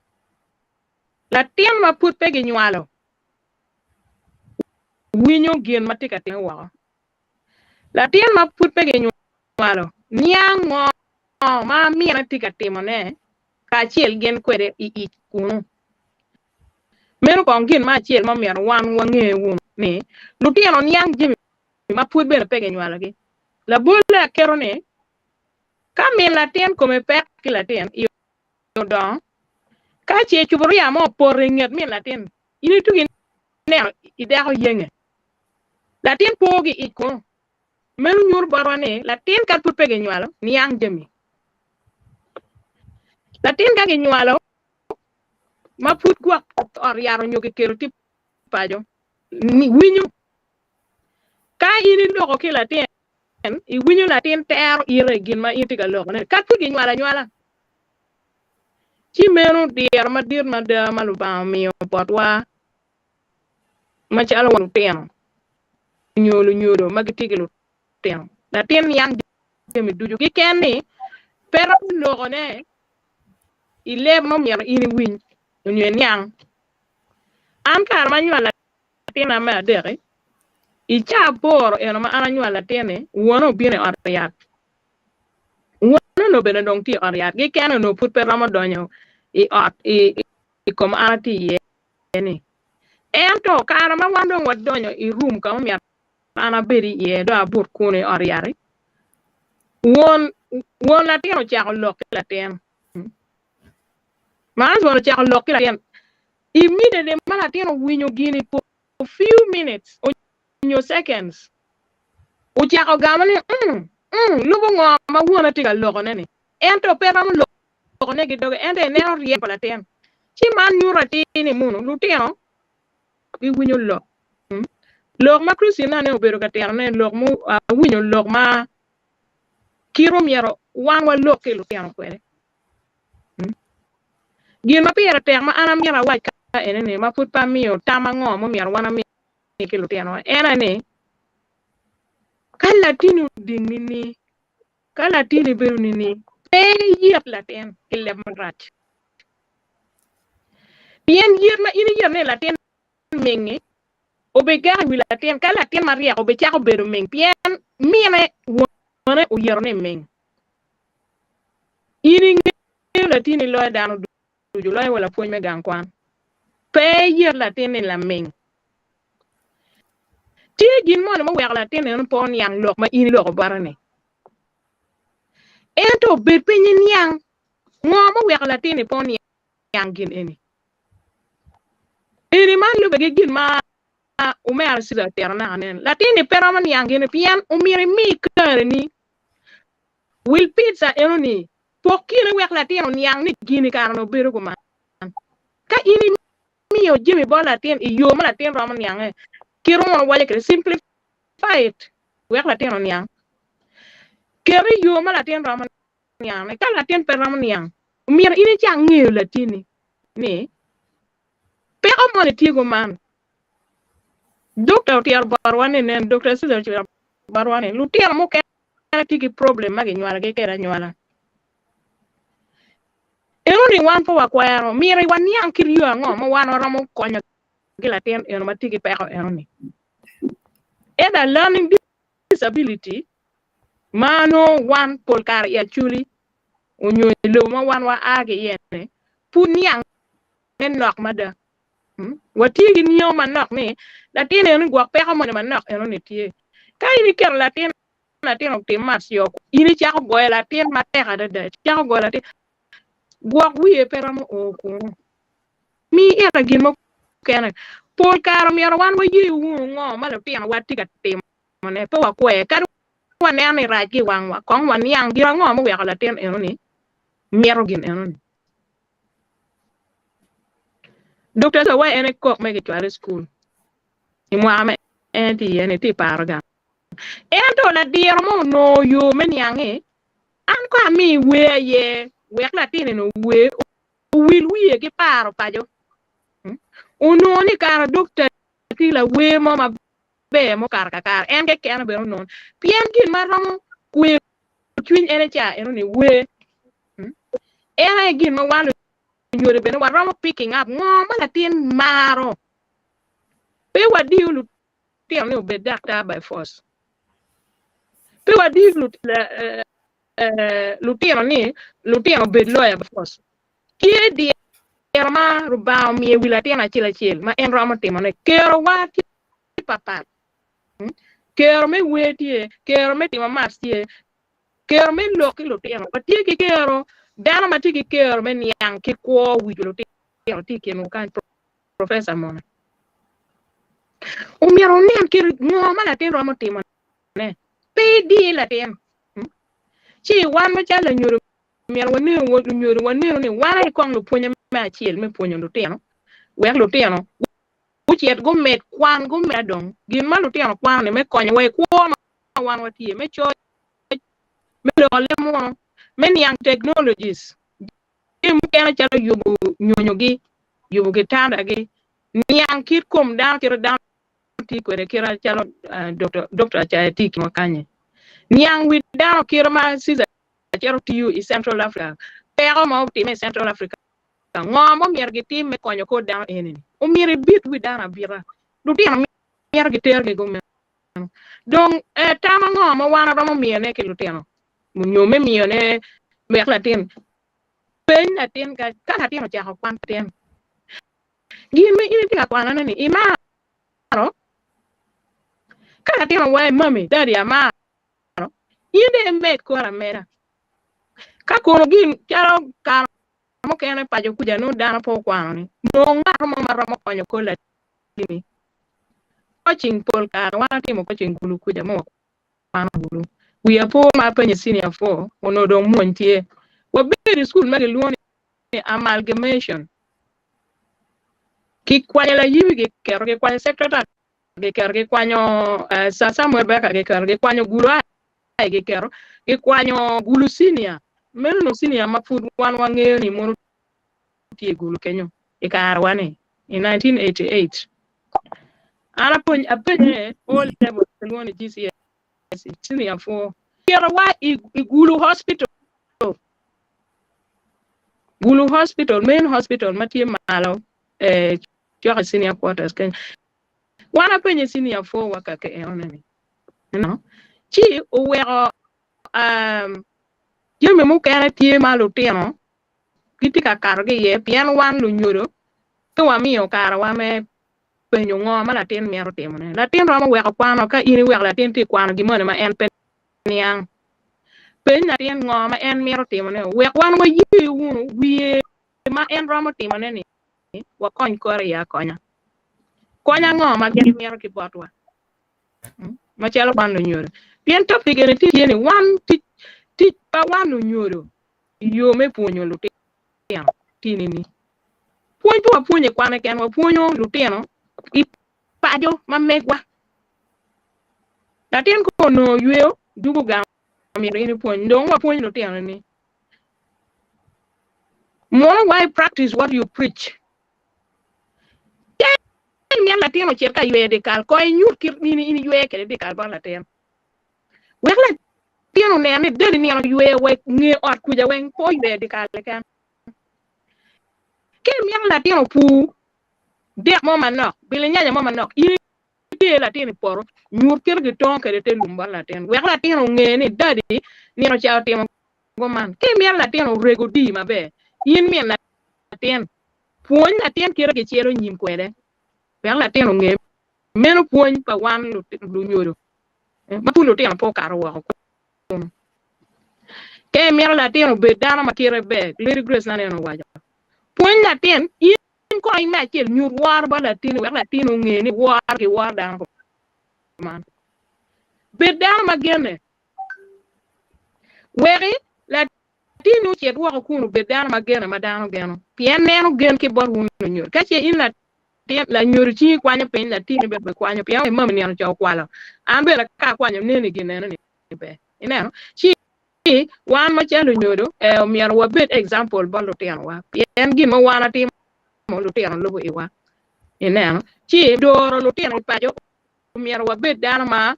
latin ma pud pe ginywalo winyo gin ma tye ka timme woko. Latin ma pud pe ginywalo niang ngo ma mine tye ka timone kacel gin kwede i ic kunu. Meno kong gin me acel ma omyero wan wange wunu ni lutino niang jami ma pud bene pe ginywalogi. Labolle aketo ni ka min latin kome pek ki latin i odongo, ka ce cuburia mo opoto i nget min latin, in itugi ineno ideko yenge. Latin po ki ic kunu. Meno nyuto botwa ni latin ka pud pe ginywalo niang jami. Latin ka ginywalo ma pud gwok ot yat onyo kikelo tye paco winyo. Ka in iloko ki latin, iwinyo latin tero ite i gin ma in itye ka lokone. Ka pud ginywalo anywala. Ci meno diro madit mada ma Lubanga omiyo botwa macalo wan lutino nyo lunyodo ma gitye ki lutino. Latin niang jami ducu keken ni pe romo lokone i leb ma omyero in iwiny nyo iniang. An kare ma anywalo latinna me adek-ki, i caa aboro eno ma an anywalo latin-ni, wone obino i ot yat. Won onongo bene dong tye i ot yat keken onongo pud pe romo donyo i ot i kom an atye iye ni. Ento kare ma wan dong wadonyo i room ka ma myero an abed iye dong abut kunu i ot yat-ti, won won latin ocako lok ki latin. My husband ocako lok ki latin. Immediately ma latin owinyo gini for few minutes nyo seconds ocako gamo ni mm mm lubo ngo ma wona tye ka loko ne ni ento pe romo loko ne ki doge ento ineno ryem pa latin ci man nyuto atir ni munu lutino giwinyo lok lok ma Christina ne obedo ka tito ne lok mu awinyo lok ma kit omyero wan walok ki lutino kwede gin ma pire tek ma an amyero awac ka ene ni ma pud pe amiyo tam ango ma omyero wan ami ki lutinowa en aye ni, ka latinni oding nini, ka latinni bedo nini, pe iyet latin ki leb marac. Pien yet ma in iyeto ni latin ming-ngi obigako i wi latin, ka latin maryek obicako bedo ming pien mine wone oyeto ni ming. In ingeyo latinni loyo dano ducu loyo wa lapwony me gang kwan. Pe iyet latin ni laming. Tye gin moni ma oweko latin eno pe oniang lok ma in iloko bote ni. Ento bed piny iniang ngo ma oweko latin ni pe oniang gin eni. Eni man lube ki gin ma omera Cesar otito naka nen. Latin ni pe romo niang gin pien omyero imi kare ni wil pizza eno ni Pok kine wek latin oniang ni gin i kare-ni obedo kuman. Ka in imiyo jami bot latin i yo ma latin romo niange, kit ma wawaco kwede, simplify it, wek latin oniang. Ket i yo ma latin romo niange. Ka latin pe romo niang, omyero in icak ngeyo latinni ni peko moni tye kuman. Dokta otito botwa ni nen, Dokta Susan otito botwa ni lutino mukene tye ki problem ma ginywalogi kwede anywala. Eno ni wan pe wakwero, myero waniang kit yo ango ma wan waromo konyo ki latin eno ma tye ki peko eno ni. Either learning disability ma nongo wan pol kare i Acholi onyo i lobo ma wan wa a ki iye ni pud niang ne nok mada. Watye ki niango manok ni latin eno ni gwok peko moni manok eno ni tye. Ka in iketo latin latin otim maths yo in icako goyo latin matek adada icako goyo latin gwok wiye pe romo o kunu. Mi ite gin mukene. Pol kare myero wan waye wunu ngo ma lutino wa tye ka timone pe wakwer kadi waneno ni rac ki i wangwa kong waniang gin ango muweko latin eno ni mito gin eno ni. Dokta Sawa en aye kok me kicwale i cukul i mwaka ma en tye iye ni tye i paro gang. Ento ladiro mo onongo yo me niang ni an kong ami wer aye wek latin-ni ower owil wiye ki paro paco. Onongo ni kara dokta tye lawer mo maber mukato kakare en keken bene onongo pien gin ma romo kweyo cwiny en aye ca enoni wer. En aye gin ma wan lunyodo bene waromo picking up ngo ma latin maro. Pe wadiyo lutino ni obed daktar by force. Pe wadiyo lutino ni lutino obed lawyer by force. Tye diro ma Rubanga omiyo i wi latin acel acel ma en romo timone. Kerowa tye papat. Kero me wer tye, kero me timo maths tye, Kero me lok ki lutino. Watye ki kero, dano ma tye ki kero me niang kit kwo wic lutino tye i kinwu kany, Professor mono. Omyero wunen kit ngo ma latin romo timo ne. Pe idi latin. Ci wan macalo lanyodo myero wanenu lunyodo wanenu ni wan aye kong lupwonye me acel me pwonyo lutino wek lutino gucit gumed kwan gumed dong gin ma lutino kwano ni me konyowa i kwo ma wan watye me coc, me loko leb munu, me niang technologies, jami. mukene calo yubo nyonyogi, yubo kitandagi, niang kit kom dano kit dano tye kwede kit calo Doktor Acaya tye i kinwa kany-nyi. Niang wi dano kit ma Caesar cito tiyo i Central Africa, peko ma otimme i Central Africa, ngo ma omyero gitim me konyo kor dano eni-ni? Omyero ibit wi dano abita. Lutino myero gitergi gumeno. Dong tam ango ma wan waromo miyone ki lutino nyo me miyone wek latin peny latin ka latin ocako kwan latin gin ma in itye ka kwanone ni imaro? Ka latin owaco mami dadi amaro in dong imed kore ameda. Ka kono gin calo kare mukene paco kuca nongo dano pe okwano ni nong ngat mo ma romo konyo kor latinni. Coaching pol kare wan atimo coaching gulu kuca ma wakwano gulu. Wiya po ma apenyo i senior 4 onongo dong mwony tye. Wabedo i cukul ma gilwongo ni amalgamation. Kikwanyo layibi giketo, kikwanyo secretary giketo, gikwanyo Sir Samuel Baker giketo, gikwanyo Gulu High giketo, gikwanyo Gulu Senior. Meno onongo senior ma pud wan wangeyo ni mono tye i Gulu kenyo i karewa ni i 1988. An apenye O level kilwongo ni GCSE senior 4 ketowa i Gulu Hospital. Gulu Hospital, main hospital ma tye malo eh, cok i senior quarters kenya. Wan apenye senior 4 wa ka ke enone ni. You know? Ci oweko um, jami mukene tye ma lutino gitye ka kato ki iye pien wan lunyodo pe wamiyo karewa me penyo ngo ma latin mito timone. Latin romo weko kwano ka in iweko latin tye kwano gin moni ma en pe niang. Peny latin ngo ma en mito timone. Wek wan waye wunu wiye ma en romo timone ni wakony kore iye akonya. Kony ango ma gin gimito ki botwa macalo wan lunyodo? Pien topic eni tye ni wan tic tic pa wan lunyodo i yo me pwonyo lutino tye nini? Pwony pe wapwonyo i kwan keken, wapwonyo lutino i paco ma megwa. Latin ka onongo yweyo dwogo gang myero in ipwony. Dong wapwony lutino ni Mono why practice what you preach? Ka imito latin ocit ka yweyo dyekal, kong inyut kit in in iywe kwede dyekal bot latin. Wek latin onen ni dani nino yweyo wa nge ot kuca weng pe oyweyo dyekal keken. Ka imito latin opur dek mo manok, bilinyanya mo manok, in iter latin i poto, nyut kit gitongo kwede te lum bot latin. Wek latin onge ni dadi nino ca otimo man. Ka imito latin oreg odi maber, in min latin, pwony latin kite gicelo nyim kwede wek latin onge. Meno pwony pa wan lunyodo ma pud lutino pe okato woko kunu. Ka imito latin obed dano ma kite ber, Lady Grace naneno owaco, pwony latin, in kong me acel nyut woro bot latinni wek latinni onge ni woro giworo dano kuman. Bed dano ma genne. Weki latinni ocit woko kun obed dano ma gene ma dano geno, pien neno gen ki bot wun lunyodo. Ka ce in latin lanyodo cingi kwanyo piny, latinni bene bikwanyo, pien wai mami nino ca okwalo, an bene ka akwanyo neni gin eno ni pe. Ineno? Ci wan macalo lunyodo eh, omyero wabed example bot lutinowa, pien gin ma wan atimo lutino lubo iwa. Ineno? Ci doro lutino i paco omyero wabed dano ma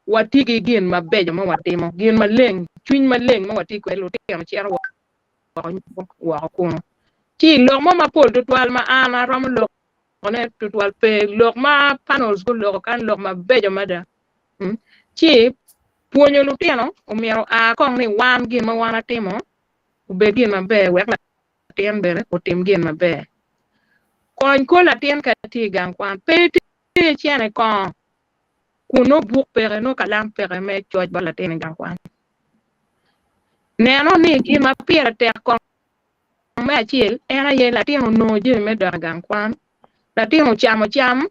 watye ki gin mabeco ma watimo, gin maleng, cwiny maleng ma watye kwede, lutino cito woko kunu. Ci lok mo mapol tutwal ma an aromo lokone tutwal pe, lok ma panels guloko kan lok mabeco mada. Ci pwonyo lutino omyero oa kong ni wan gin ma wan atimo obed gin maber wek latin bene otim gin maber. Kony kor latin ka tye i gang kwan, pe iter cene kongo kun nongo buk peke, nongo kalam peke me coc bot latin i gang kwan. Neno ni gin ma pire tek kong me acel en aye latin onongo jami me dok i gang kwan, latin ocamo cam,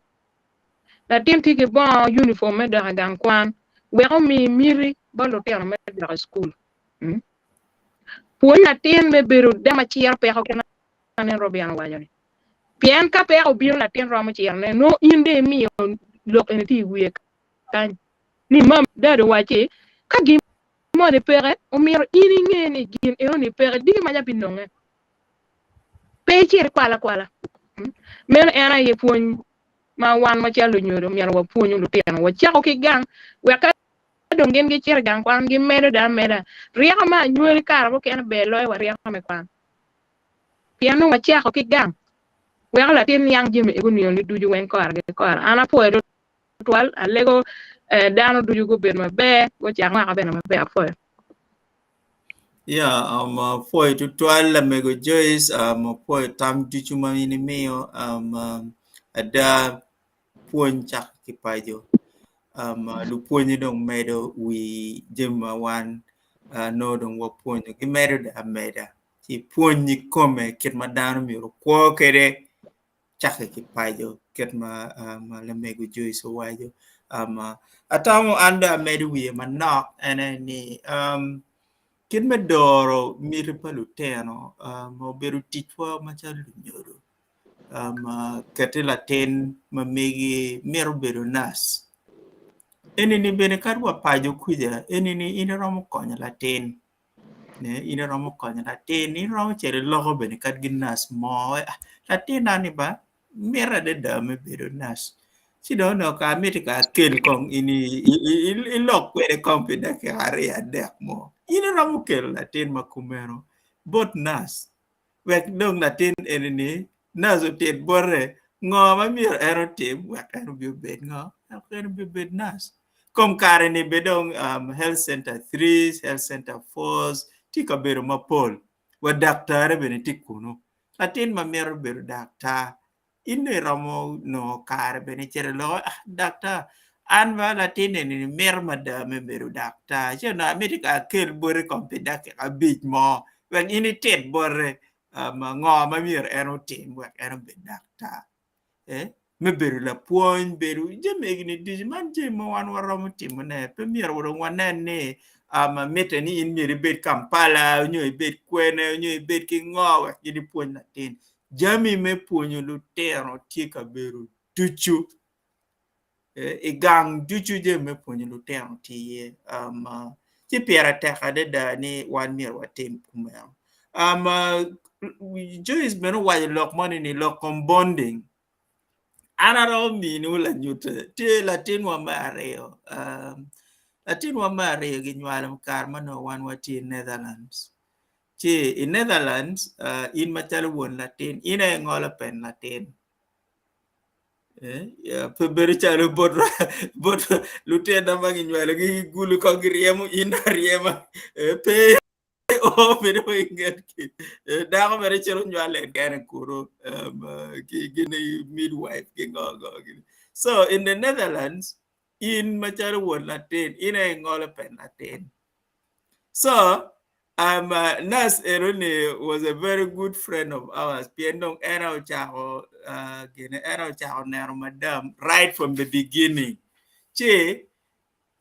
latin tye ki bongo uniform me dok i gang kwan wek omi miti bot lutino me dok i cukul. Pwony latin me bedo dano ma ciro peko kit ma nen Robin owaco-ni. Pien ka peko obino latin romo cirone, nongo in dong imiyo lok eni tye i wiye kany ni mami dadi owacci ka gin moni peke omyero in inge ni gin enoni peke diki maca binonge. Pe icit ikwal akwala. Meno en aye pwony ma wan macalo lunyodo myero wapwonyu lutino. Wacako ki gang wek ka dong gin gicito i gang kwan gimedo dong ameda. Ryeko me anywali kare mukene ber loyo wa ryeko me kwan. Pien nongo wacako ki gang weko latin niang jami ego niyoni ducu weng kore ki kore. An apwoyo tutwal, alego dano ducu gubed maber, gucak mwaka bene maber. Apwoyo. Yeah, um, apwoyo tutwal lamego Joyce, um, apwoyo tam ducu ma in imiyo. Um, um, ada pwony cako ki paco. Um, lupwonye dong medo wi jami ma wan uh, nongo dong wapwonyo gimedo dong ameda. Ci pwony kikome kit ma dano myero okwo kwede cakke ki paco kit ma um, lamego Joyce owaco. Um, atamo an dong amedo wiye manok en aye ni um, kit me doro miti pa lutino um, obedo ticwa macalo lunyodo. Um, keti latin ma megi mito bedo nac. Eni-ni bene kadi wa paco kuca eni-ni in iromo konyo latin. In iromo konyo latin, in iromo cito iloko bene kadi ki nac mo latinna ni ba mito adada me bedo nac ci dong onongo kara miti kara akel kong in ilok kwede kong pi dakika aryo adek mo in iromo kelo latin ma kumeno bot nac wek dong latin eni-ni nac otit bote ngo ma myero en otim wek en obi obed ngo wek en obi obed nac. Kom kare-ni bene dong um, health center 3, health center 4 tye i kabedo mapol wa daktare bene tye kunu. Latin ma mito bedo daktar in dong iromo nongo kare bene icito iloko ah daktar an ba latin eni mito mada me bedo daktar ci onongo amiti ka akel bote kong pi dakika abic mo wek in itit bote um, ngo ma myero en otim wek en obed daktar. Eh, me bedo lapwony, bedo jami egini ducu man jami ma wan waromo timone. Pe myero dong wanen ni um, mitte ni in myero ibed Kampala nyo ibed kwene nyo ibed ki ngo wek in ipwony latin. Jami me pwonyo lutino tye kabedo ducu. Eh, i gang ducu jami me pwonyo lutino tye iye. Um, uh, ci pire tek adada ni wan myero watim kumeno. Um, uh, Joyce bene owaco lok moni ni lok kom bonding. An aromo miniwu lanyute. Tye latinwa me aryo. Um, latinwa me aryo ginywalo kare ma nongo wan watye i Netherlands. Ci i Netherlands, uh, in macalo won latin, in aye ingolo pen latin. Eh, pe bedo calo bot bot lutinna ma ginywalogi ki gulu kong giryemo in aryema. Eh, pe o bedo i ngetgi. Eh, dako mere cito nywale en kene kunu um, ki gini midwife ki ngo ngo gini. So in the Netherlands, in macalo won latin, in aye ingolo pen latin. So um, uh, nurse eno-ni was a very good friend of ours pien dong en aye ocako uh, gine en aye ocako neno madam right from the beginning. Ci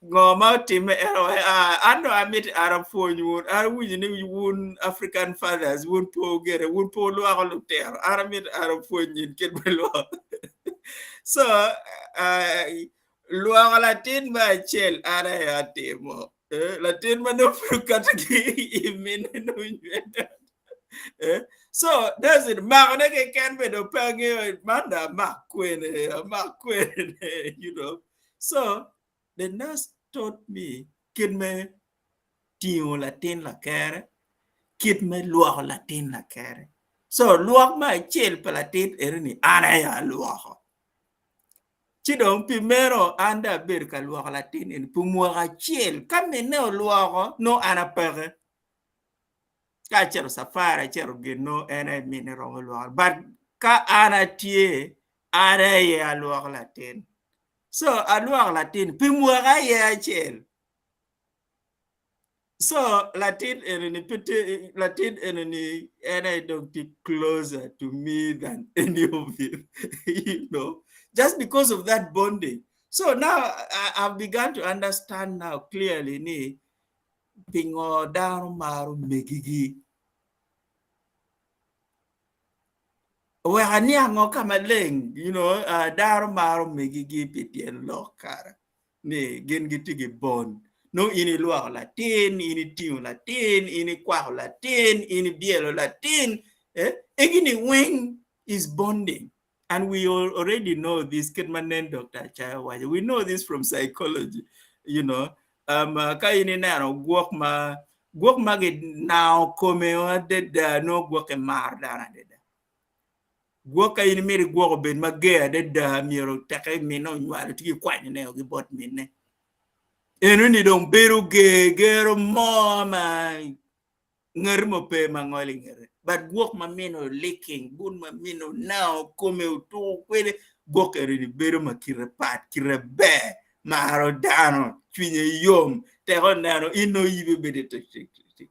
ngo ma otimme en owaco ah, an dong amiti an apwony wun an awinyo ni wun African fathers wun pe wugere wun pe wulwoko lutino an amiti an apwony in kit me lwoko so uh, lwoko latin me acel an aye atimo eh, latin ma nongo pud okato ki i mine nongo nywene eh, so that's it makone keken bene dong pe angeyo man dong amak kwene amak kwene you know so the nurse taught me kit me tingo latin lakere kit me lwoko latin lakere so lwok me acel pa latin eno ni an aye alwoko Ci dong pi meno an dong abedo ka lwoko latin eni pi mwaka acel. Ka minne olwoko, nongo an apeke. Ka acito cafari, acito gin nongo en aye minne romo lwoko. But ka an atye, an aye alwoko latin. So alwoko latin pi mwaka aye acel. So latin eni pe tye latin eni ni en aye dong tye closer to me than any of you, you know, just because of that bonding. So now I, I've begun to understand now clearly ni pingo dano maro megigi. Wek aniango ka maleng, you know, uh, dano maro megigi pi tyen lok kara. ni gin gitye ki bond. Nongo in ilwoko latin, in itingo latin, in ikwako latin, in ibyelo latin. Eh, egini weng is bonding. And we all already know this, kit ma nen Dr. Achaya owaco. We know this from psychology, you know. Um, ka in ineno gwok ma gwok ma ginango kome adada nongo gwokke maro dano adada. Gwok ka in imito igwok obed mager adada myero teke minne onywalo tye kikwanyone ki bot minne. Enoni dong bedo ger gero mo ma ngati mo pe ma ngolo i ngete but gwok ma mine licking bun ma mine onango kome otuko kwede gwok eni bedo ma kite pat kite ber maro dano cwinye yom tek oneno in nongo yibe bedo tik tik tik tik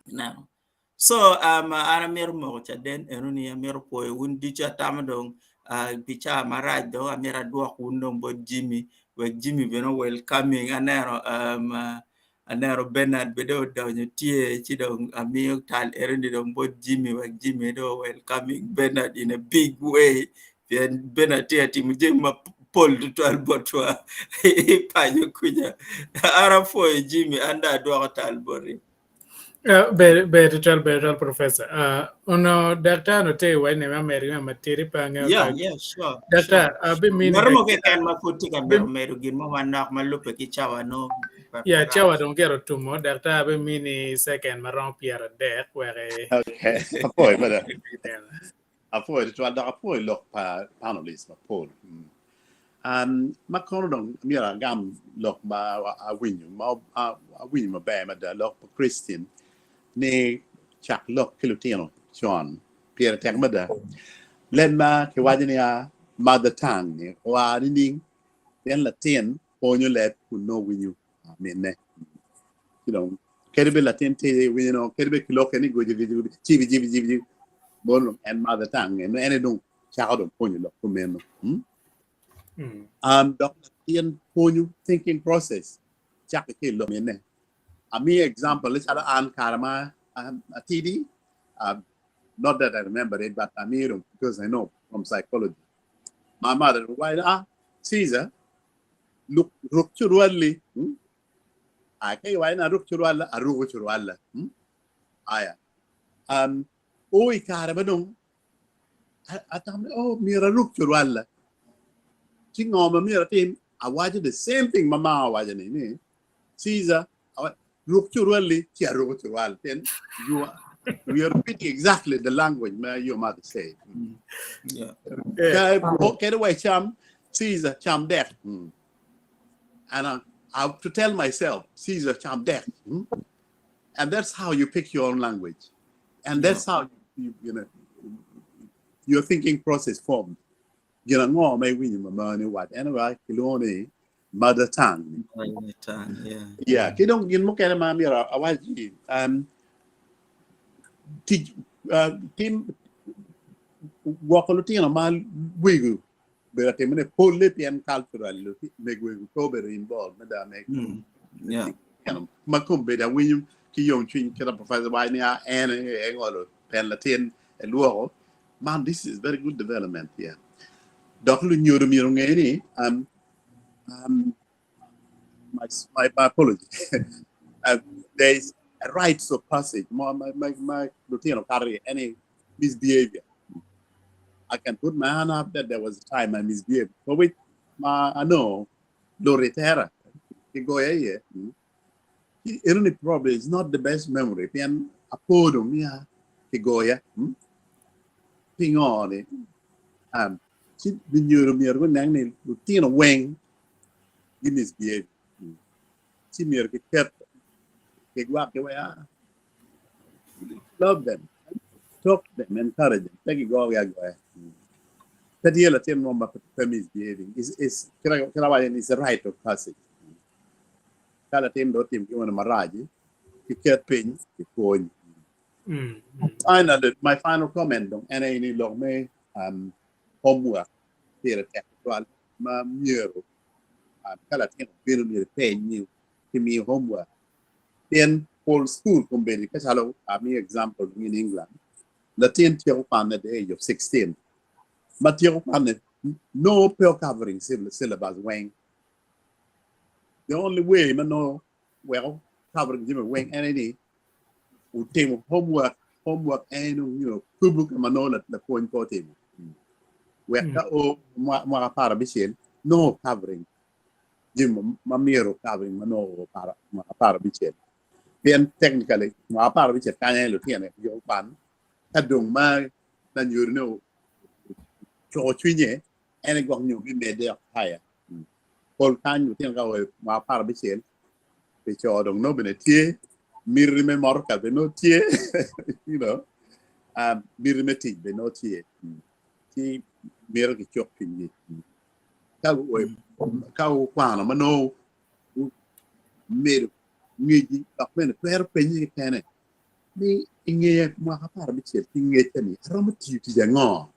ineno so um, an amito moko caden eno ni amito pwoyo wun ducu atamo dong uh, pi caa marac dong amito adwok wun dong bot Jimmy wek Jimmy bene welcoming aneno um, uh, Aneno Bernard bene odonyo tye ci dong amiyo tal eno-ni dong bot Jimmy wek Jimmy dong welcoming Bernard in a big way pien Bernard tye ka timo jami mapol tutwal botwa i paco kuca. An apwoyo Jimmy an dong adwoko tal boti. Ber ber tutwal ber tutwal professor. Onongo daktar onongo tye iwaci ni me Amerika matidi pe angeyo Yeah, yeah, sure. Daktar sure. abimini Ngati mo keken ma pud tye ka mito medo gin mo manok ma lubbe ki cawa nongo Ya cawa dong gire otumo daktar abimini second ma romo 30 wek i Okay, apwoyo mada. Apwoyo tutwal dok apwoyo lok pa panelists mapol. Um, ma kono dong myero agam lok ma awinyo ma awinyo maber mada lok pa Christine ni cak lok ki lutino con pire tek mada. Leb ma kiwaco ni a mother tongue ni oa nining pien latin pwonyo leb kun nongo winyo minne. Ci dong kadi bed latin tidi winyo nongo kadi bed kilokke ni goji goji goji cibi cibi cibi cibi mono dong en mother tongue en aye dong cako dong pwonyo lok kumeno. Hmm? Um, dok latin pwonyo thinking process cakke ki i lok minne. Amiyo example calo an kare ma atidi not that I remember it but amiyo dong because I know from psychology. My mother would ah Caesar luk ruk curwalli hmm? Ah, ka iwaco ni aruk curwalla aruko curwalla hmm? Aya um, o i kare ma dong atamo ni oh myero aruk curwalla ci ngo ma myero atim awaco the same thing ma maa owaco ni ni Caesar ruk curwalli ci aruko curwal pien you are, we are repeating exactly the language ma your mother said. Yeah. Ka kede wa cam Caesar cam dek. And I have to tell myself Caesar cam dek. And that's how you pick your own language. And that's how you, you know your thinking process formed. Gin ango ma iwinyo ma mani waco en aye kilwongo ni mother tongue. Mother tongue, yeah. Yeah, ki dong gin mukene ma myero awaci tic tim gwoko lutino ma wego bedo atimone polle pien culturally meg wego pe obedo involved me da meg Yeah. ma kombeddi awinyo ki yomcwiny kita professor waco ni ah, en engolo pen latin elwoko man this is very good development yeah dok lunyodo myero onge ni my apology there is a rites of passage ma ma ma ma lutino kato iye any misbehavior I can put my hand up that there was a time I misbehaved for which ma I know lori tera kigoya iye Eno ni probably is not the best memory pien apo dong niya kigoya pingo ni ci lunyodo myero guneng ni lutino weng gi misbehave ci myero kiket kigwak gi wek love them talk to them encourage them pe gigogi agoya pe tye latin mo ma pe misbehaving is is kit awaco ni is a rite of passage ka latin dong otim gin moni marac kiket piny kipwony. Finally, my final comment dong en aye ni lok me homework pire tek tutwal ma myero ka latin obino myero ipeny ni kimiyo homework pien pol school kombeddi ka calo amiyo example in England latin tyeko kwane at the age of 16 ma tyeko kwane nongo pe o covering syllabus weng The only way ma nongo weko covering jami weng en aye ni otimo homework. Homework en nyo kubu ka ma nongo lapwony pe otimo. Wek ka o mwaka 15 nongo covering jami ma myero covering ma nongo o mwaka 16. Pien technically mwaka 16 kany aye lutino giko kwan ka dong ma lanyodone ocuko cwinye en aye gwok nyo bimedde higher. Pol kany lutino ka o mwaka 16 pi co dong nongo bene tye miti me motoka bene nongo tye you know miti me tic bene nongo tye ci mito kicuk cwinygi ka ka wukwano ma nongo wumedo ngecgi dok bene twero penye kekene ni i nge mwaka 16 ki ngecca-ni aromo tiyo tic ango?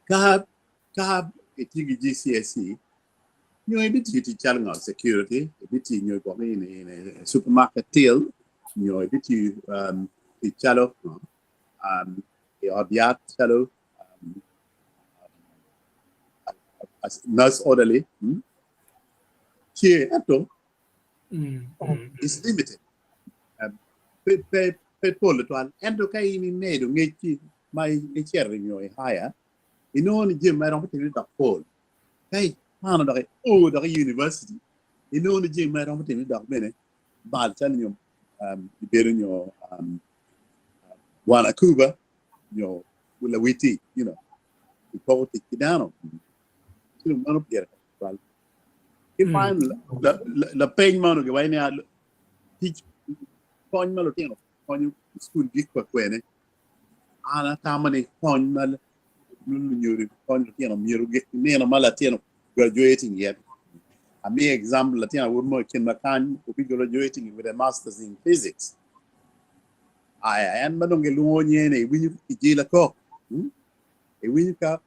Ka ka itye ki GCSE nyo ibitiyo tic calo ngo security ibitiyo nyo gwok in in supermarket till nyo ibitiyo tic calo i ot yat calo nurse orderly tye ento is limited pe pe pol tutwal ento ka in imedo ngecci ma icito nyo i higher inongo ni jami ma iromo timone dok pol. Ka ikwano dok io dok i university, inongo ni jami ma iromo timone dok bene bal calo nyo ibedo nyo bwana Kuba nyo lawiti, you know, ipoko tic ki dano. Ci dong mano pire tek tutwal. Ki final, lapeny ma onongo giwaco niya, tic kony ma lutino konyo i cukul gik pa kwene. An atamo ni kony ma lunyodo kony lutino myero ogik ki nino ma latin graduating yet. Amiyo example latin awobi mo i kin ma kany obi graduating with a masters in physics. Aya en ma dong gilwongo nyene iwinyo ki kijila kok. Iwinyo ka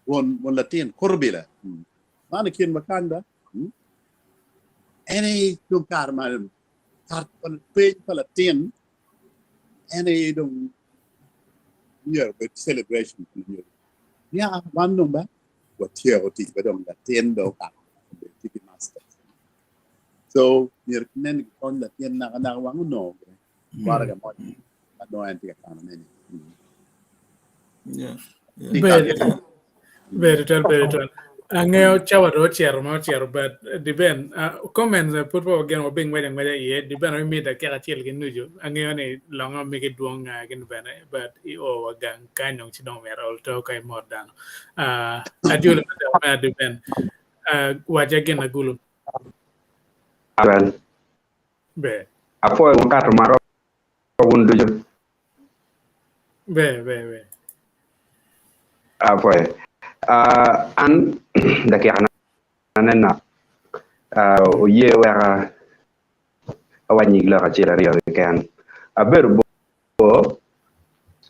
won won latin kuto bila. Man i kin ma kany ba. En aye dong kare ma kare pa peny pa latin en aye dong myero obed celebration pa lunyodo. Nia wan dong ba watyeko tic ba dong latin dong okato obedo tye ki masters. So myero kinen ni gikony latin naka naka wang onongo gire waraga mo ma nongo en tye ka kano ne ni. Yeah. Yeah. Ber ber twal ber twal. Angeyo cawa dong ocito ma ocito but diben comments pud pe wageno wabingweco angweca iye diben wabimiyo dakika acel ki nucu angeyo ni longe migi dwong gin bene but i o wa gang kany dong ci dong myero ol to ka imot dano. Ajoli me diben waca gin agulu. Amen. Ber. Apwoyo mukato ma romo wun ducu. Ber, ber, ber. Apwoyo. Uh, an dakika na nok. Uh, oye weka awac nyig lok acel aryo keken. Abedo bor,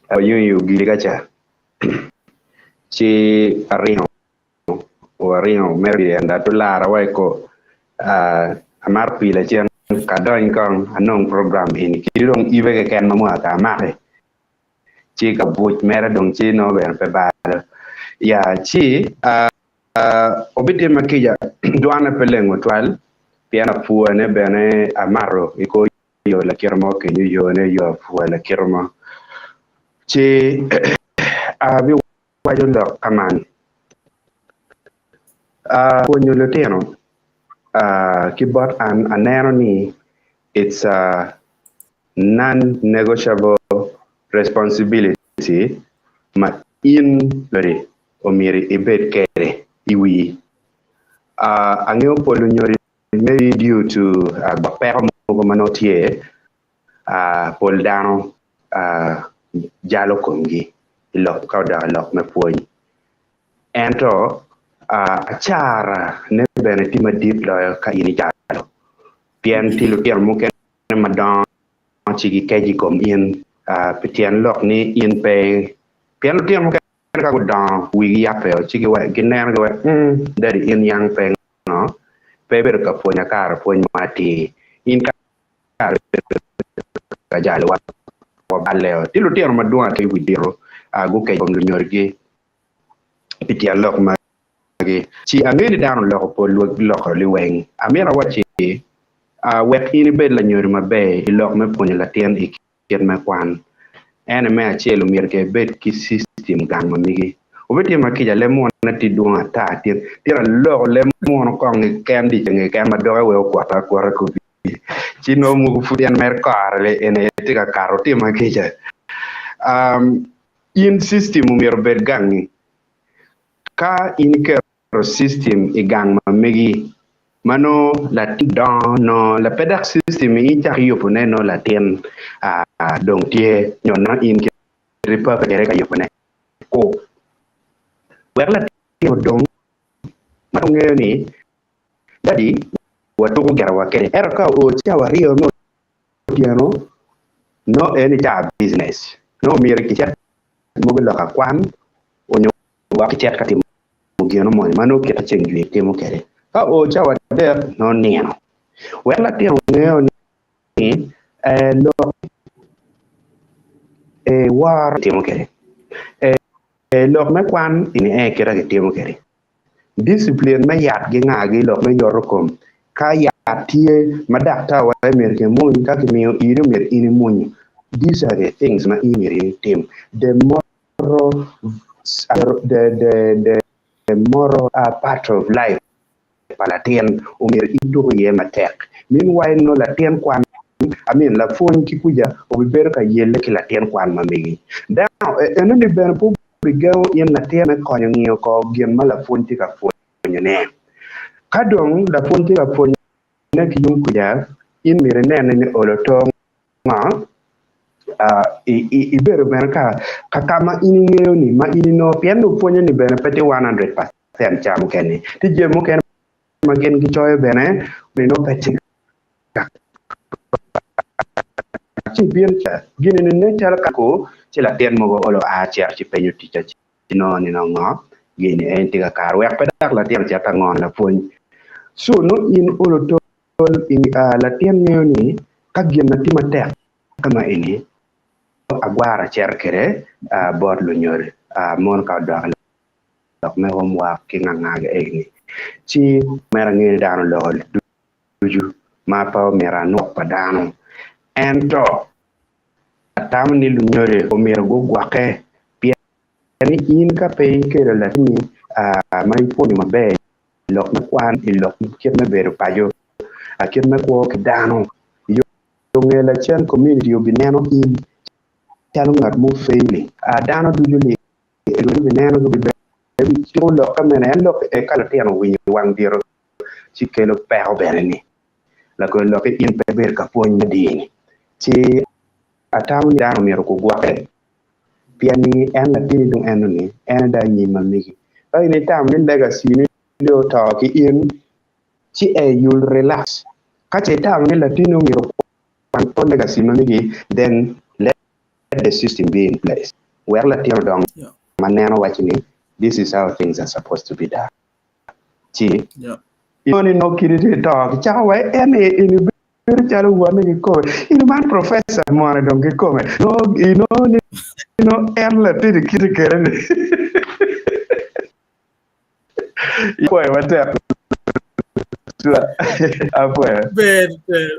ayungo i ogili ka ca, ci aringo waringo mere dyere atulara wa i kor amato pii lacen kadony kong anong program eni kadi dong ibe keken ma mwaka amaki ci ka buc mere dong ci nongo bene pe balo ya ci obitime kica dwane pe leng tutwal pien apwone bene amato i kor yo lakite mo kenyo yone yo apwa lakite mo ci abi waco lok kaman, Pwonyo lutino ki bot an aneno ni it's a non-negotiable responsibility ma in lodi omyero ibed kwede i wii. Angeyo pol lunyodo maybe due to peko mogo ma nongo tye pol dano jalo komgi i lok ka odok i lok me pwony. Ento acara ne bene tye madit loyo ka in ijalo pien tye lutino mukene madongo ci gikeco i kom in pi tyen lok ni in pe pien lutino mukene ka gudongo wigi yabbe ci gineno giwaco dadi in yang pe ngo pe ibedo ka pwonya kara pwony mo atir in kare ka jalo wa waballe tye lutino madwong ata i wi diro gukeco kom lunyodogi pi tyen lok magi ci angeyo ni dano oloko pol loko liweng amito awacci wek in ibed lanyodo maber i lok me pwonyo latin i kit me kwan. Ene me acel omyero ke ibed ki system gang ma megi. Obitimo kica leb munu tye dwong ata tin tye aloko leb munu kong keken di ceng keken ma doge wek okwota akwota kobi ci nongo mogo pud en mere kore eni aye tye ka kato tima kica. Um, in system omyero obed gangi. Ka in iketo system i gang ma megi ma nongo latin dongo nongo la pe dok system i icako yubo ne nongo latin uh, dong tye nyo nongo in kiti pe kwede ka yubo ne. Ku. Wek latin odong ma dong ngeyo ni dadi watuko girawa kwede ento ka oo cawa aryo me otyeno nongo en ni cawa business nongo myero kicit mogo i loka kwan onyo gwok kicit ka timo gino moni ma nongo kite ceng jwi timo kwede. Ka oo cawa adek nongo nino. Wek latin ongeyo ni lok woro timo kwede lok me kwan eni aye kite kitimo kwede. Discipline me yat gi nga gi lok me yoto kom ka yat tye ma daktar waco myero ki muny ka kimiyo iri myero in imunyo these are the things ma in myero in itim the moral the the the moral part of life pa latin omyero ituk iye matek meanwhile nongo latin kwan I mean lapwony ki kuca obibedo ka yelle ki latin kwan ma megi now eno ni bene pe obigengo in latin me konyo ngiyo ko gin ma lapwony tye ka pwonyo ne ka dong lapwony tye ka pwonyo ne ki yung kuca in myero inen ni olo to ngo ibedo bene ka ka ma in ingeyo ni ma in inongo pien lupwonye ni bene pe tye 100% ca mukene tye jami mukene ma gin gicoyo bene ni nongo pe tye ka ci bin ca gini ni nen calo ka ko ci latin mogo olo a cito ci penyo ticca ci nongo ni nongo ngo gini en tye ka kare wek pe dok latin ocit ka ngono lapwony so nongo in olo tol latin ngeyo ni ka gin na tye matek kama eni agwara cito kwede bot lunyodo mono ka odok lok me homework ki nganga eni ci mere ange ni dano oloko ducu ma pe omyero anwok pa dano ento atamo ni lunyodo omyero gugwokke pien ni in ka pe ikelo latinni ma ipwonyo maber i lok me kwan i lok kit me bedo paco kit me kwo ki dano yo nge lacen community obineno in calo ngat mo faili dano ducu li gibineno gibiciko lokke mene en lok ka lutino owinyo i wang diro ci kelo peko bene ni lakwe lokke in pe ibedo ka pwony me dini ci atamo ni dano myero gugwokke pien ni en latinni dong eno ni en aye dong anyim ma megi ka in itamo ni legacy ni dong oto ki in ci eh you'll relax ka ce itamo ni latinni omyero okwan kor legacy ma megi then let the system be in place wek latin odong ma neno waco ni this is how things are supposed to be done ci inongo ni nongo kiti tye to kicako wa en eni bedo calo wonne kikome in man professor mone dong kikome nongo inongo ni nongo en latin kiti kede ni apwoyo matek apwoyo Ber ber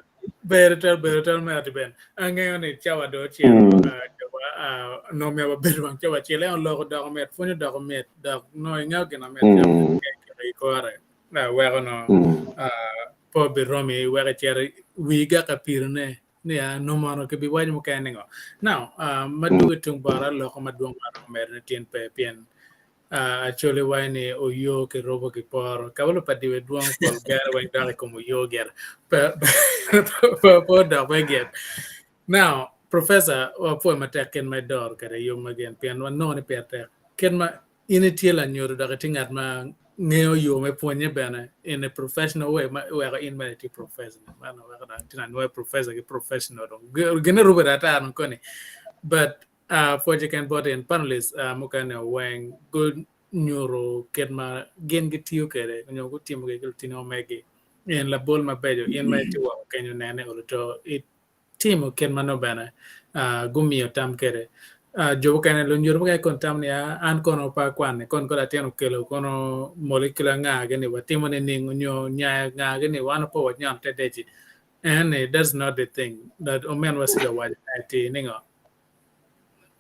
ber twal ber twal me ati ben. Angeyo ni cawa do ocito uh, nongo myero wabedo wang cawa acel en oloko doko mit pwonyo doko mit dok nongo ingeyo gin ma mit cawa i kore weko no pe obiromi weko icito wii gaka pirone ni nongo mono kibiwaco mukene ni ngo. Now ma dugo tung bota loko madwong ma aromo medo ni tin pe pien Acholi waco ni oyo kirubo ki poro. Kabedo pa diwe dwong pol gere weng dok i kom oyo gire. Pe odok me gin. Now, Professor, wapwoyo matek kit ma idoro kwede yub ma gin pien wanongo ni pire tek. Kit ma in itye lanyodo dok itye ngat ma ngeyo yo me pwonye bene in a professional way ma weko in bene itye professor. Mano weko dong atye anwoya professor ki professional dong gine rubere ata dong koni. But Pwoc keken bot en panelist mukene weng gunyuto kit ma gin gitiyo kwede nyo gutimo kwede ki lutino megi. En labol mabeco in ma itye woko kenyo nene olo to itimo kit ma nongo bene gumiyo tam kwede. Jo mukene lunyodo mukene kono tamo ni an kono pe akwane kono ka latin okelo kono molecule anga gini watimo nining nyo nyaya anga gini wan pe wanyono te deci. Eni that's not the thing that ominwa Cida owaco atir ni ngo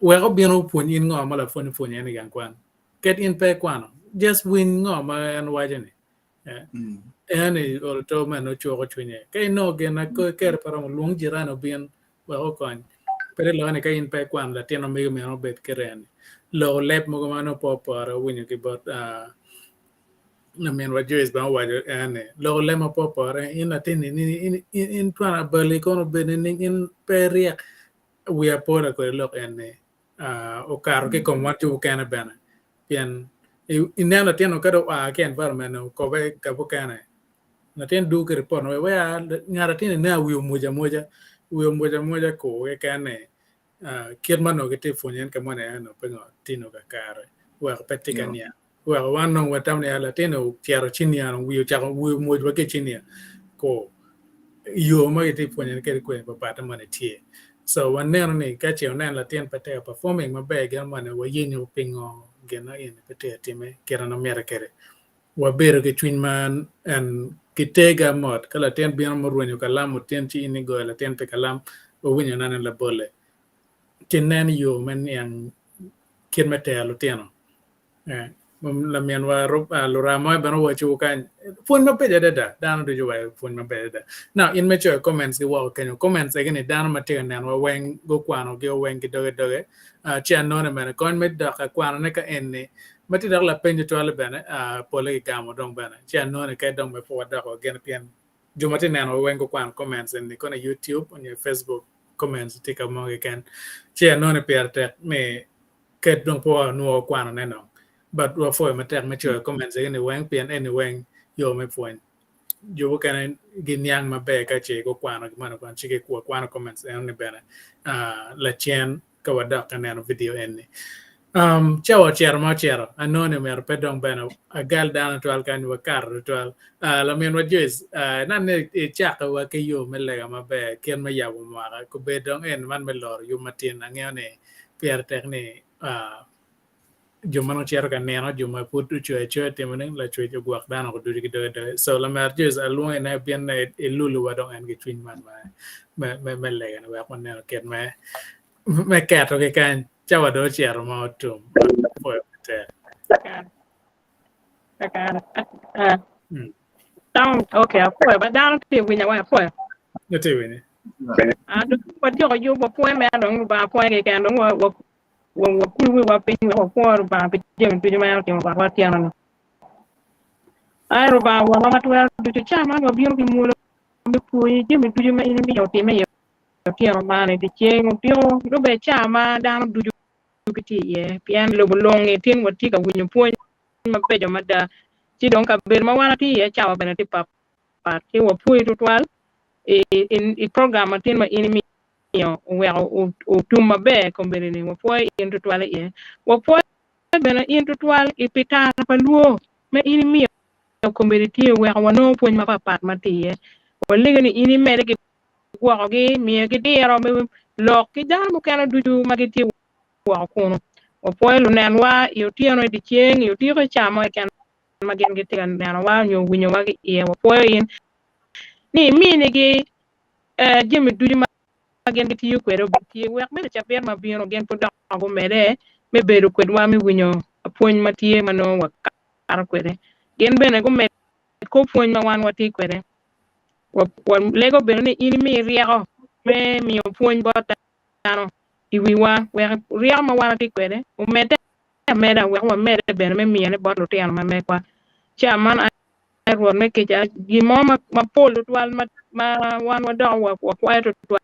wek obin opwony in ngo ma lapwony opwonyo en i gang kwan. Kadi in pe ikwano just winy ngo ma en waco ni. Eni olo to meno cuko cwinye. Ka inongo gin na keri pe romo lwong jirani obin wek okony. Pe te lokke ni ka in pe ikwano latin omego myero obed ki reni. Loko leb mogo ma nongo pe opore owinyo ki bot laminwa Joyce bene owaco en ni loko leb ma pe opore in latin ni in twon abali kono obed nining in pe iryek wiya po da kwede lok en ni okato ki i kom wan jo mukene bene pien ineno latin ka dong oa ki i environment ni okobe ka mukene latin dwogo ki ripot ni wea ngat atin ni wiye omwoc amwoca wiye omwoc amwoca kur keken ni kit ma onongo gitye ka pwonyo en ka moni eno pe ngo tino kakare weko pe tye ka niang weko wan dong watamo ni latin-ni ocito cinia dong wiye ocako wiye omwoc wa ki i cinia kur yo ma gitye ka pwonyone kwede kweni papatte moni tye so waneno ni ka ce waneno latin pe tye ka performing maber gin moni wayenyo pingo gin eni pe tye ka timme kit ma mitte kwede wabedo ki cwiny ma en kitega mot ka latin bino murwenyo kalam otin ci in igoyo latin pi kalam wawinyo nene labolle ki nen yo me niang kit me tero lutino. Laminwa Luramo bene owaco kany pwony mabeco adada dano ducu owaco pwony maber adada. Now in me coyo comments gi woko kenyo comments egi ni dano ma tye ka nenowa weng gukwano gi weng ki doge doge ci anone bene kony me dok akwanone ka eni ma tye dok lapeny tutwale bene pole gigamo dong bene ci anone ka dong me pud wadoko gin pien jo ma tye nenowa weng gukwano comments eni kono i YouTube nyo i Facebook comments tye ka mo keken ci anone pire tek ni Ked dong pe wanwo kwano ne dong but wapwoyo matek me coyo comments egi ni weng pien eni weng yo me pwony. Jo mukene giniang maber ka ce gukwano gin moni kwano ci wakwano comments eno ni bene lacen ka wadok ka neno video eni. Um, cawa ocito ma ocito anongo ni myero pe dong bene agal dano twal kany wakato tutwal. Uh, laminwa Joyce, uh, nan ni icako wa ki yo me lega maber kit me yabo mwaka kubed dong en man me loro yub matin angeyo ni Pire tek ni jo ma nongo cito ka nino, jo ma pud ocoyo acoya timo ni lacwec ogwok dano woko ducu ki doge doge. So lamer Joyce alwongi ne bin ilulu wa dong en ki cwiny man me lega ni wek waneno kit me me keto ki kany cawa dong ocito ma otum. Apwoyo matek. Okay, apwoyo ba dano tye winya wa apwoyo. Tye winyi. Ah, dong watyeko yub wapwoyo mere dong Lubanga pwoye keken dong wakul wiwa piny wek wapwo Lubanga pi jami ducu ma en otimo botwa otyeno-ni. Ai Lubanga Wonwa ma twero ducu, ca man wabino ki mwolo me pwonyi jami ducu ma in imiyo otimme i otyeno man, i dyeceng, odiko, lubbe ca ma dano ducu gitye iye, pien lobo lung-ngi tin watye ka winyo pwony mabeco mada. Ci dong kabedo ma wan watye iye cawa bene tye patpat, ci wapwoyi tutwal i program matin ma in imiyo oweko otum maber kombeddi-ni. Wapwoyo in tutwal iye. Wapwoyo bene in tutwal pi tara pa lwor ma in imiyo kombeddi tye oweko wanongo pwony mapatpat ma tye iye. Walego ni in imedde ki gwokogi, miyogi diro me lok ki dano mukene ducu ma gitye woko kunu. Wapwoyo lunenwa i otyeno, i dyeceng, i odiko, i ca mo keken ma gin gitye ka nenowa nyo winyowa ki iye. Wapwoyo in ni iminigi jami ducu ma gin gitiyo kwede obed tye wek bene cabit ma bino gin pud dok gumedde me bedo kwedwa me winyo pwony ma tye ma nongo wakato kwede. Gin bene gumed kor pwony ma wan watye kwede. Walego bene ni in imi ryeko me miyo pwony bot dano i wiwa wek ryeko ma wan watye kwede omedde ameda wek wamedde bene me miyone bot lutino ma megwa. Ca man aye Rwot me kica, gin mo mapol tutwal ma wan wadoko wakwayo tutwal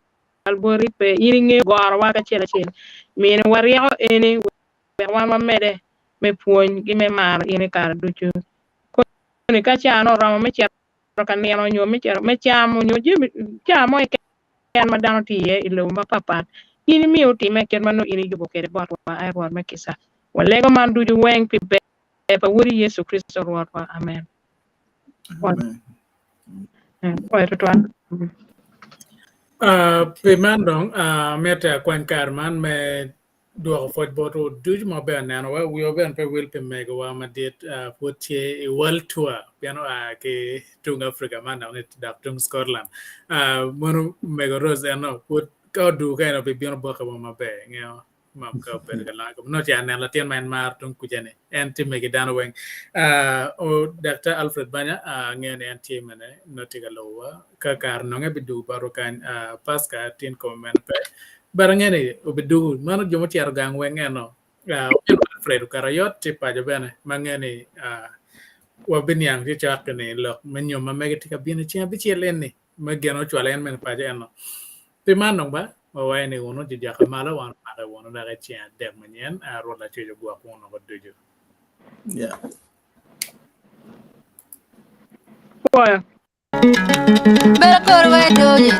boti pe in ingeyo gorowa kacel acel. Miniwa ryeko eni wek wan wamedde me pwony ki me maro in i kare ducu. Koni ka ca nongo oromo me cito ka nino nyo me cito me cam nyo jami ca mo keken ma dano tye iye i lobo mapatpat, in imiyo otimme kit ma nongo in iyubo kwede botwa, ai Rwot me kica. Walego man ducu weng pi ber pa Wodi Yecu Kricito Rwotwa. Amen. Amen. Pwoyo tutwal. Pi man dong, mitte akwany kare man me. dwoko pwoc botwu ducu ma wubedo nenowa. Wiwa bene pe wil pi megowa madit pud tye i World Tour pien oa ki tung Africa man dok ni dok tung Scotland. Mono mego Rose eno pud ka odugo ka en obibino boke mo maber ingeyo ma ka obedo ka longe kome. Nongo ca aneno latin ma en maro tung kuca-ni en tye megi dano weng. Daktar Alfred Banya angeyo ni en tye mene nongo tye ka lubowa ka kare nonge bidwogo botwa kany. Pasca tin kome mene pe but angeyo ni obidwogo mano jo mucito gang weng eno. Omin Alfred Okarayot tye paco bene ma angeyo ni wabiniang cokcok ni lok me nyom ma mege tye ka bino i ceng abicel eni me gin ocwalo en mene paco eno. Pi man dong ba, wawaco ni wunu jojaka malo wan omake wunu dok i ceng adek manyen, Rwot Lacwec ogwok wun woko ducu. Yeah. Pwoyo. Bedo kor wek donyo.